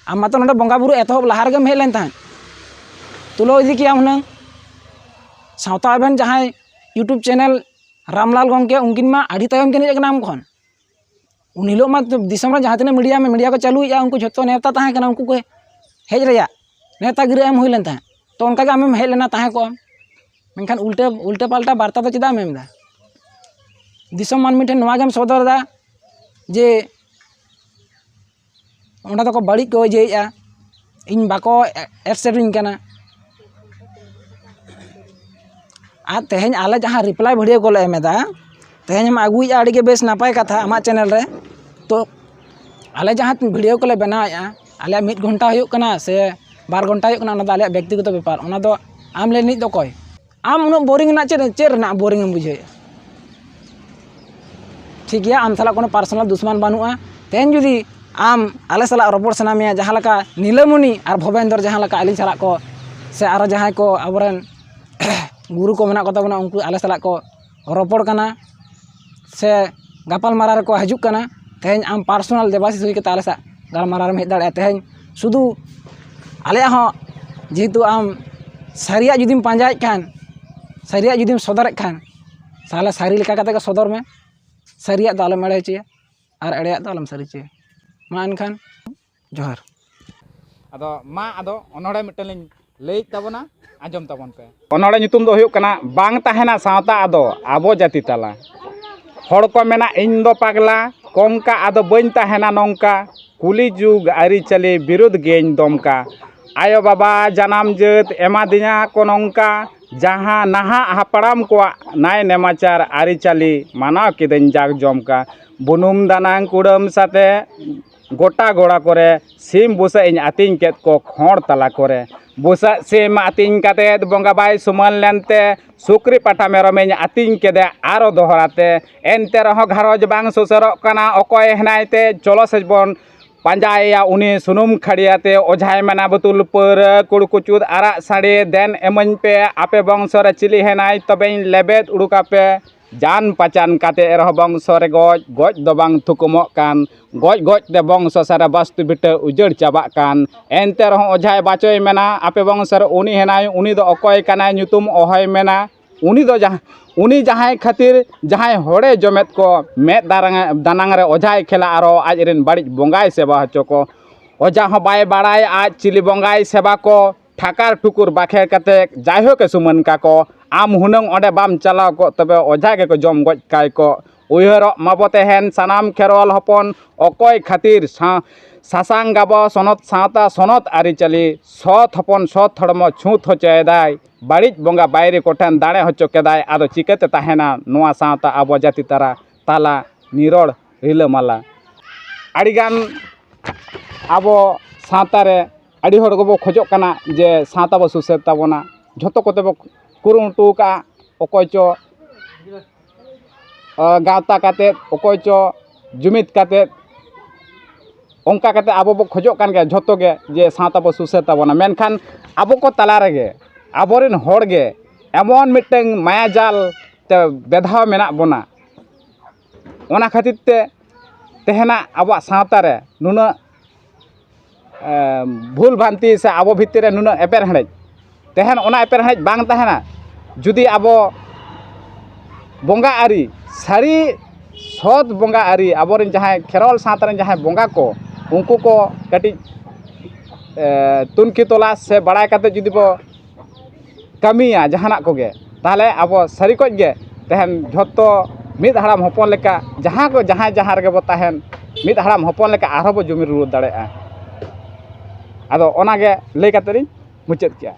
ᱟᱢ ᱢᱟᱛᱚ ᱱᱚᱰᱮ ᱵᱚᱸᱜᱟ ᱵᱩᱨᱩ ᱮᱛᱚᱦᱚᱵ ᱞᱟᱦᱟ ᱨᱮᱜᱮᱢ ᱦᱮᱡ ᱞᱮᱱ ᱛᱟᱦᱮᱸᱫ, ᱛᱩᱞᱟᱹᱣ ᱤᱫᱤ ᱠᱮᱭᱟᱢ ᱦᱩᱱᱟᱹᱝ᱾ ᱥᱟᱶᱛᱟ ᱟᱵᱮᱱ ᱡᱟᱦᱟᱸᱭ YouTube channel ᱨᱟᱢᱞᱟᱞ ᱜᱚᱢᱠᱮ, ᱩᱱᱠᱤᱱ ᱢᱟ ᱟᱹᱰᱤ ᱛᱟᱭᱚᱢ ᱠᱤᱱ ᱦᱮᱡ ᱟᱠᱟᱱᱟ ᱟᱢ ᱠᱷᱚᱱ᱾ ᱩᱱ ᱦᱤᱞᱳᱜ ᱢᱟ ᱫᱤᱥᱚᱢ ᱨᱮ ᱡᱟᱦᱟᱸ ᱛᱤᱱᱟᱹᱜ ᱢᱤᱰᱤᱭᱟ, ᱢᱤᱰᱤᱭᱟ ᱠᱚ ᱪᱟᱹᱞᱩᱭᱮᱫᱼᱟ, ᱩᱱᱠᱩ ᱡᱷᱚᱛᱚ ᱱᱮᱣᱛᱟ ᱛᱟᱦᱮᱸ ᱠᱟᱱᱟ, ᱩᱱᱠᱩ ᱠᱚ ᱦᱮᱡ ᱨᱮᱭᱟᱜ ᱱᱮᱣᱛᱟ ᱜᱤᱨᱟᱹ ᱮᱢ ᱦᱩᱭ ᱞᱮᱱ ᱛᱟᱦᱮᱸᱫ᱾ ᱛᱚ ᱚᱱᱠᱟ ᱜᱮ ᱟᱢᱮᱢ ᱦᱮᱡ ᱞᱮᱱᱟ, ᱛᱟᱦᱮᱸ ᱠᱚᱜᱼᱟᱢ᱾ ᱢᱮᱱᱠᱷᱟᱱ ᱩᱞᱴᱟᱹ, ᱩᱞᱴᱟᱹ ᱯᱟᱞᱴᱟ ᱵᱟᱨᱛᱟ ᱫᱚ ᱪᱮᱫᱟᱜ ᱮᱢ ᱮᱢ ᱮᱫᱟ? ᱫᱤᱥᱚᱢ ᱢᱟᱹᱱᱢᱤ ᱴᱷᱮᱱ ᱱᱚᱣᱟ ᱜᱮᱢ ᱥᱚᱫᱚᱨ ᱮᱫᱟ ᱡᱮ ᱚᱸᱰᱮ ᱫᱚᱠᱚ ᱵᱟᱹᱲᱤᱡ ᱠᱚ ᱤᱭᱟᱹᱭᱮᱫᱼᱟ, ᱤᱧ ᱵᱟᱠᱚ accept ᱤᱧ ᱠᱟᱱᱟ᱾ ᱟᱨ ᱛᱮᱦᱮᱧ ᱟᱞᱮ ᱡᱟᱦᱟᱸ reply video ᱠᱚᱞᱮ ᱮᱢ ᱮᱫᱟ, ᱛᱮᱦᱮᱧ ᱮᱢ ᱟᱹᱜᱩᱭᱮᱫᱼᱟ, ᱟᱹᱰᱤ ᱜᱮ ᱵᱮᱥ ᱱᱟᱯᱟᱭ ᱠᱟᱛᱷᱟ ᱟᱢᱟᱜ channel ᱨᱮ᱾ ᱛᱚ ᱟᱞᱮ ᱡᱟᱦᱟᱸ video ᱠᱚᱞᱮ ᱵᱮᱱᱟᱣᱮᱫᱼᱟ, ᱟᱞᱮᱭᱟᱜ ᱢᱤᱫ ᱜᱷᱚᱱᱴᱟ ᱦᱩᱭᱩᱜ ᱠᱟᱱᱟ ᱥᱮ ᱵᱟᱨ ᱜᱷᱚᱱᱴᱟ ᱦᱩᱭᱩᱜ ᱠᱟᱱᱟ, ᱚᱱᱟ ᱫᱚ ᱟᱞᱮᱭᱟᱜ ᱵᱮᱠᱛᱤᱜᱚᱛᱚ ᱵᱮᱯᱟᱨ, ᱚᱱᱟ ᱫᱚ ᱟᱢ ᱞᱟᱹᱭ ᱨᱤᱱᱤᱡ ᱫᱚ ᱚᱠᱚᱭ? ᱟᱢ ᱩᱱᱟᱹᱜ boring ᱨᱮᱱᱟᱜ ᱪᱮᱫ, ᱪᱮᱫ ᱨᱮᱱᱟᱜ boring ᱮᱢ ᱵᱩᱡᱷᱟᱹᱣᱮᱫᱼᱟ? ᱴᱷᱤᱠ ᱜᱮᱭᱟ, ᱟᱢ ᱥᱟᱞᱟᱜ ᱠᱳᱱᱳ personal ᱫᱩᱥᱢᱟᱱ ᱵᱟᱹᱱᱩᱜᱼᱟ᱾ ᱛᱮᱦᱮᱧ ᱡᱩᱫᱤ ᱟᱢ ᱟᱞᱮ ᱥᱟᱞᱟᱜ ᱨᱚᱯᱚᱲ ᱥᱟᱱᱟ ᱢᱮᱭᱟ, ᱡᱟᱦᱟᱸ ᱞᱮᱠᱟ ᱱᱤᱞᱟᱹᱢᱚᱱᱤ ᱟᱨ ᱵᱷᱚᱵᱮᱱᱫᱚᱨ ᱡᱟᱦᱟᱸ ᱞᱮᱠᱟ ᱟᱹᱞᱤᱧ ᱥᱟᱞᱟᱜ ᱠᱚ, ᱥᱮ ᱟᱨᱚ ᱡᱟᱦᱟᱸᱭ ᱠᱚ ᱟᱵᱚᱨᱮᱱ ᱜᱩᱨᱩ ᱠᱚ ᱢᱮᱱᱟᱜ ᱠᱚᱛᱟ ᱵᱚᱱᱟ, ᱩᱱᱠᱩ ᱟᱞᱮ ᱥᱟᱞᱟᱜ ᱠᱚ ᱨᱚᱯᱚᱲ ᱠᱟᱱᱟ ᱥᱮ ᱜᱟᱯᱟᱞᱢᱟᱨᱟᱣ ᱨᱮᱠᱚ ᱦᱤᱡᱩᱜ ᱠᱟᱱᱟ, ᱛᱮᱦᱮᱧ ᱟᱢ personal ᱫᱮᱵᱟᱥᱤᱥ ᱦᱩᱭ ᱠᱟᱛᱮ ᱟᱞᱮ ᱥᱟᱞᱟᱜ ᱜᱟᱞᱢᱟᱨᱟᱣ ᱨᱮᱢ ᱦᱮᱡ ᱫᱟᱲᱮᱭᱟᱜᱼᱟ᱾ ᱛᱮᱦᱮᱧ ᱥᱩᱫᱷᱩ ᱟᱞᱮᱭᱟᱜ ᱦᱚᱸ, ᱡᱮᱦᱮᱛᱩ ᱟᱢ ᱥᱟᱹᱨᱤᱭᱟᱜ ᱡᱩᱫᱤᱢ ᱯᱟᱸᱡᱟᱭᱮᱫ ᱠᱷᱟᱱ, ᱥᱟᱹᱨᱤᱭᱟᱜ ᱡᱩᱫᱤᱢ ᱥᱚᱫᱚᱨᱮᱫ ᱠᱷᱟᱱ, ᱛᱟᱦᱚᱞᱮ ᱥᱟᱹᱨᱤ ᱞᱮᱠᱟ ᱠᱟᱛᱮ ᱜᱮ ᱥᱚᱫᱚᱨ ᱢᱮ᱾ ᱥᱟᱹᱨᱤᱭᱟᱜ ᱫᱚ ᱟᱞᱚᱢ ᱮᱲᱮ ᱦᱚᱪᱚᱭᱟ ᱟᱨ ᱮᱲᱮᱭᱟᱜ ᱫᱚ ᱟᱞᱚᱢ ᱥᱟᱹᱨᱤ ᱦᱚᱪᱚᱭᱟ᱾ ᱢᱟ ᱮᱱᱠᱷᱟᱱ ᱡᱚᱦᱟᱨ᱾ ᱟᱫᱚ ᱢᱟ, ᱟᱫᱚ ᱚᱱᱚᱬᱦᱮ ᱢᱤᱫᱴᱮᱱ ᱞᱤᱧ ᱞᱟᱹᱭᱮᱫ ᱛᱟᱵᱚᱱᱟ, ᱟᱸᱡᱚᱢ ᱛᱟᱵᱚᱱ ᱯᱮ᱾ ᱚᱱᱚᱬᱦᱮ ᱧᱩᱛᱩᱢ ᱫᱚ ᱦᱩᱭᱩᱜ ᱠᱟᱱᱟ ᱵᱟᱝ ᱛᱟᱦᱮᱱᱟ ᱥᱟᱶᱛᱟ ᱟᱫᱚ ᱟᱵᱚ ᱡᱟᱹᱛᱤ ᱛᱟᱞᱟ᱾ ᱦᱚᱲ ᱠᱚ ᱢᱮᱱᱟ ᱤᱧ ᱫᱚ ᱯᱟᱜᱽᱞᱟ, ᱠᱚᱝᱠᱟ ᱟᱫᱚ ᱵᱟᱹᱧ ᱛᱟᱦᱮᱱᱟ ᱱᱚᱝᱠᱟ, ᱠᱩᱞᱤ ᱡᱩᱜᱽ ᱟᱹᱨᱤᱪᱟᱹᱞᱤ ᱵᱤᱨᱩᱫᱷ ᱜᱮᱧ ᱫᱚᱢᱠᱟ᱾ ᱟᱭᱳ ᱵᱟᱵᱟ ᱡᱟᱱᱟᱢ ᱡᱟᱹᱛ ᱮᱢᱟᱫᱤᱧᱟ ᱠᱚ ᱱᱚᱝᱠᱟ, ᱡᱟᱦᱟᱸ ᱱᱟᱦᱟᱜ ᱦᱟᱯᱲᱟᱢ ᱠᱚᱣᱟᱜ ᱱᱟᱭ ᱱᱮᱢᱟᱪᱟᱨ ᱟᱹᱨᱤᱪᱟᱹᱞᱤ ᱢᱟᱱᱟᱣ ᱠᱤᱫᱟᱹᱧ ᱡᱟᱠ ᱡᱚᱢᱠᱟ᱾ ᱵᱩᱱᱩᱢ ᱫᱟᱱᱟᱝ ᱠᱩᱲᱟᱹᱢ ᱥᱟᱛᱮ ᱜᱚᱴᱟ ᱜᱚᱲᱟ ᱠᱚᱨᱮ ᱥᱤᱢ ᱵᱩᱥᱟᱹᱜ ᱤᱧ ᱟᱹᱛᱤᱧ ᱠᱮᱫ ᱠᱚ ᱠᱷᱚᱸᱰ ᱛᱟᱞᱟ ᱠᱚᱨᱮ᱾ ᱵᱩᱥᱟᱹᱜ ᱥᱤᱢ ᱟᱹᱛᱤᱧ ᱠᱟᱛᱮᱫ ᱵᱚᱸᱜᱟ ᱵᱟᱭ ᱥᱩᱢᱟᱹᱱ ᱞᱮᱱᱛᱮ ᱥᱩᱠᱨᱤ ᱯᱟᱴᱷᱟ ᱢᱮᱨᱚᱢᱤᱧ ᱟᱹᱛᱤᱧ ᱠᱮᱫᱮ ᱟᱨᱚ ᱫᱚᱦᱲᱟ ᱛᱮ᱾ ᱮᱱᱛᱮ ᱨᱮᱦᱚᱸ ᱜᱷᱟᱨᱚᱸᱡᱽ ᱵᱟᱝ ᱥᱩᱥᱟᱹᱨᱚᱜ ᱠᱟᱱᱟ, ᱚᱠᱚᱭ ᱦᱮᱱᱟᱭ ᱛᱮ ᱪᱚᱞᱚ ᱥᱮᱡ ᱵᱚᱱ ᱯᱟᱸᱡᱟᱭᱮᱭᱟ ᱩᱱᱤ ᱥᱩᱱᱩᱢ ᱠᱷᱟᱹᱲᱤᱭᱟᱹᱛᱮ᱾ ᱚᱡᱷᱟᱭ ᱢᱮᱱᱟ ᱵᱩᱛᱩᱞ ᱯᱟᱹᱣᱨᱟᱹ ᱠᱩᱲᱠᱩᱪᱩᱫ ᱟᱨᱟᱜ ᱥᱟᱹᱲᱤ ᱫᱮᱱ ᱮᱢᱟᱹᱧ ᱯᱮ, ᱟᱯᱮ ᱵᱚᱝᱥᱚ ᱨᱮ ᱪᱤᱞᱤ ᱦᱮᱱᱟᱭ ᱛᱚᱵᱮᱧ ᱞᱮᱵᱮᱫ ᱩᱰᱩᱠᱟᱯᱮ᱾ ᱡᱟᱱ ᱯᱟᱪᱟᱱ ᱠᱟᱛᱮ ᱨᱮᱦᱚᱸ ᱵᱚᱝᱥᱚ ᱨᱮ ᱜᱚᱡ, ᱜᱚᱡ ᱫᱚ ᱵᱟᱝ ᱛᱷᱩᱠᱩᱢᱚᱜ ᱠᱟᱱ, ᱜᱚᱡ ᱜᱚᱡ ᱛᱮ ᱵᱚᱝᱥᱚ ᱥᱟᱨᱟ ᱵᱟᱥᱛᱩ ᱵᱷᱤᱴᱟᱹ ᱩᱡᱟᱹᱲ ᱪᱟᱵᱟᱜ ᱠᱟᱱ᱾ ᱮᱱᱛᱮ ᱨᱮᱦᱚᱸ ᱚᱡᱷᱟᱭ ᱵᱟᱪᱚᱭ ᱢᱮᱱᱟ, ᱟᱯᱮ ᱵᱚᱝᱥᱚ ᱨᱮ ᱩᱱᱤ ᱦᱮᱱᱟᱭ, ᱩᱱᱤ ᱫᱚ ᱚᱠᱚᱭ ᱠᱟᱱᱟᱭ ᱧᱩᱛᱩᱢ ᱚᱦᱚᱭ ᱢᱮᱱᱟ᱾ ᱩᱱᱤ ᱫᱚ ᱡᱟᱦᱟᱸ, ᱩᱱᱤ ᱡᱟᱦᱟᱸᱭ ᱠᱷᱟᱹᱛᱤᱨ ᱡᱟᱦᱟᱸᱭ ᱦᱚᱲᱮ ᱡᱚᱢᱮᱫ ᱠᱚ, ᱢᱮᱫ ᱫᱟᱨᱟᱝ, ᱫᱟᱱᱟᱝ ᱨᱮ ᱚᱡᱷᱟᱭ ᱠᱷᱮᱞᱟ, ᱟᱨᱚ ᱟᱡ ᱨᱮᱱ ᱵᱟᱹᱲᱤᱡ ᱵᱚᱸᱜᱟᱭ ᱥᱮᱵᱟ ᱦᱚᱪᱚ ᱠᱚ᱾ ᱚᱡᱷᱟ ᱦᱚᱸ ᱵᱟᱭ ᱵᱟᱲᱟᱭ ᱟᱡ ᱪᱤᱞᱤ ᱵᱚᱸᱜᱟᱭ ᱥᱮᱵᱟ ᱠᱚ, ᱴᱷᱟᱠᱟᱨ ᱴᱷᱩᱠᱩᱨ ᱵᱟᱠᱷᱮᱲ ᱠᱟᱛᱮ ᱡᱟᱭᱦᱳᱠ ᱮ ᱥᱩᱢᱟᱹᱱ ᱠᱟᱠᱚ᱾ ᱟᱢ ᱦᱩᱱᱟᱹᱝ ᱚᱸᱰᱮ ᱵᱟᱢ ᱪᱟᱞᱟᱣ ᱠᱚᱜ ᱛᱚᱵᱮ ᱚᱡᱷᱟ ᱜᱮᱠᱚ ᱡᱚᱢ ᱜᱚᱡ ᱠᱟᱭ ᱠᱚ᱾ ᱩᱭᱦᱟᱹᱨᱚᱜ ᱢᱟᱵᱚ ᱛᱮᱦᱮᱱ ᱥᱟᱱᱟᱢ ᱠᱷᱮᱨᱣᱟᱞ ᱦᱚᱯᱚᱱ, ᱚᱠᱚᱭ ᱠᱷᱟᱹᱛᱤᱨ ᱥᱟ-, ᱥᱟᱥᱟᱝ ᱜᱟᱵᱚ ᱥᱚᱱᱚᱛ ᱥᱟᱶᱛᱟ ᱥᱚᱱᱚᱛ ᱟᱹᱨᱤᱪᱟᱹᱞᱤ ᱥᱚᱛ ᱦᱚᱯᱚᱱ ᱥᱚᱛ ᱦᱚᱲᱢᱚ ᱪᱷᱩᱸᱛ ᱦᱚᱪᱚᱭᱮᱫᱟᱭ, ᱵᱟᱹᱲᱤᱡ ᱵᱚᱸᱜᱟ ᱵᱟᱭᱨᱤ ᱠᱚᱴᱷᱮᱱ ᱫᱟᱲᱮ ᱦᱚᱪᱚ ᱠᱮᱫᱟᱭ, ᱟᱫᱚ ᱪᱤᱠᱟᱹᱛᱮ ᱛᱟᱦᱮᱱᱟ ᱱᱚᱣᱟ ᱥᱟᱶᱛᱟ ᱟᱵᱚ ᱡᱟᱹᱛᱤ ᱛᱟᱨᱟ ᱛᱟᱞᱟ ᱱᱤᱨᱚᱲ ᱨᱤᱞᱟᱹᱢᱟᱞᱟ? ᱟᱹᱰᱤᱜᱟᱱ ᱟᱵᱚ ᱥᱟᱶᱛᱟ ᱨᱮ ᱟᱹᱰᱤ ᱦᱚᱲ ᱜᱮᱵᱚ ᱠᱷᱚᱡᱚᱜ ᱠᱟᱱᱟ ᱡᱮ ᱥᱟᱶᱛᱟ ᱵᱚ ᱥᱩᱥᱟᱹᱨ ᱛᱟᱵᱚᱱᱟ᱾ ᱡᱷᱚᱛᱚ ᱠᱚᱛᱮ ᱵᱚ ᱠᱩᱨᱩᱢᱩᱴᱩ ᱟᱠᱟᱫᱼᱟ, ᱚᱠᱚᱭ ᱪᱚ, ᱟ, ᱜᱟᱶᱛᱟ ᱠᱟᱛᱮᱫ, ᱚᱠᱚᱭ ᱪᱚ ᱡᱩᱢᱤᱫ ᱠᱟᱛᱮᱫ, ᱚᱱᱠᱟ ᱠᱟᱛᱮᱫ ᱟᱵᱚ ᱵᱚ ᱠᱷᱚᱡᱚᱜ ᱠᱟᱱ ᱜᱮᱭᱟ ᱡᱷᱚᱛᱚ ᱜᱮ ᱡᱮ ᱥᱟᱶᱛᱟ ᱵᱚ ᱥᱩᱥᱟᱹᱨ ᱛᱟᱵᱚᱱᱟ᱾ ᱢᱮᱱᱠᱷᱟᱱ ᱟᱵᱚ ᱠᱚ ᱛᱟᱞᱟ ᱨᱮᱜᱮ ᱟᱵᱚᱨᱮᱱ ᱦᱚᱲ ᱜᱮ ᱮᱢᱚᱱ ᱢᱤᱫᱴᱟᱝ ᱢᱟᱭᱟ ᱡᱟᱞ ᱛᱮ ᱵᱮᱫᱷᱟᱣ ᱢᱮᱱᱟᱜ ᱵᱚᱱᱟ᱾ ᱚᱱᱟ ᱠᱷᱟᱹᱛᱤᱨ ᱛᱮ ᱛᱮᱦᱮᱧᱟᱜ ᱟᱵᱚᱣᱟᱜ ᱥᱟᱶᱛᱟ ᱨᱮ ᱱᱩᱱᱟᱹᱜ, ᱮ, ᱵᱷᱩᱞ ᱵᱷᱨᱟᱱᱛᱤ ᱥᱮ ᱟᱵᱚ ᱵᱷᱤᱛᱤᱨ ᱨᱮ ᱱᱩᱱᱟᱹᱜ ᱮᱯᱮᱨ ᱦᱮᱸᱰᱮᱡ᱾ ᱛᱮᱦᱮᱧ ᱚᱱᱟ ᱮᱯᱮᱨ ᱦᱮᱸᱰᱮᱡ ᱵᱟᱝ ᱛᱟᱦᱮᱱᱟ ᱡᱩᱫᱤ ᱟᱵᱚ ᱵᱚᱸᱜᱟ ᱟᱹᱨᱤ, ᱥᱟᱹᱨᱤ ᱥᱚᱛ ᱵᱚᱸᱜᱟ ᱟᱹᱨᱤ, ᱟᱵᱚᱨᱮᱱ ᱡᱟᱦᱟᱸᱭ ᱠᱷᱮᱨᱣᱟᱞ ᱥᱟᱶᱛᱟ ᱨᱮᱱ ᱡᱟᱦᱟᱸᱭ ᱵᱚᱸᱜᱟ ᱠᱚ, ᱩᱱᱠᱩ ᱠᱚ ᱠᱟᱹᱴᱤᱡ, ᱮ, ᱛᱩᱱᱠᱷᱤ ᱛᱚᱞᱟᱥ ᱥᱮ ᱵᱟᱲᱟᱭ ᱠᱟᱛᱮ ᱡᱩᱫᱤ ᱵᱚ ᱠᱟᱹᱢᱤᱭᱟ ᱡᱟᱦᱟᱱᱟᱜ ᱠᱚᱜᱮ, ᱛᱟᱦᱚᱞᱮ ᱟᱵᱚ ᱥᱟᱹᱨᱤ ᱠᱚᱡ ᱜᱮ ᱛᱮᱦᱮᱧ ᱡᱷᱚᱛᱚ ᱢᱤᱫ ᱦᱟᱲᱟᱢ ᱦᱚᱯᱚᱱ ᱞᱮᱠᱟ ᱡᱟᱦᱟᱸ ᱠᱚ, ᱡᱟᱦᱟᱸᱭ ᱡᱟᱦᱟᱸ ᱨᱮᱜᱮ ᱵᱚ ᱛᱟᱦᱮᱱ, ᱢᱤᱫ ᱦᱟᱲᱟᱢ ᱦᱚᱯᱚᱱ ᱞᱮᱠᱟ ᱟᱨᱦᱚᱸ ᱵᱚ ᱡᱩᱢᱤᱫ ᱨᱩᱣᱟᱹᱲ ᱫᱟᱲᱮᱭᱟᱜᱼᱟ᱾ ᱟᱫᱚ ᱚᱱᱟᱜᱮ ᱞᱟᱹᱭ ᱠᱟᱛᱮ ᱤᱧ ᱢᱩᱪᱟᱹᱫ ᱠᱮᱜᱼᱟ᱾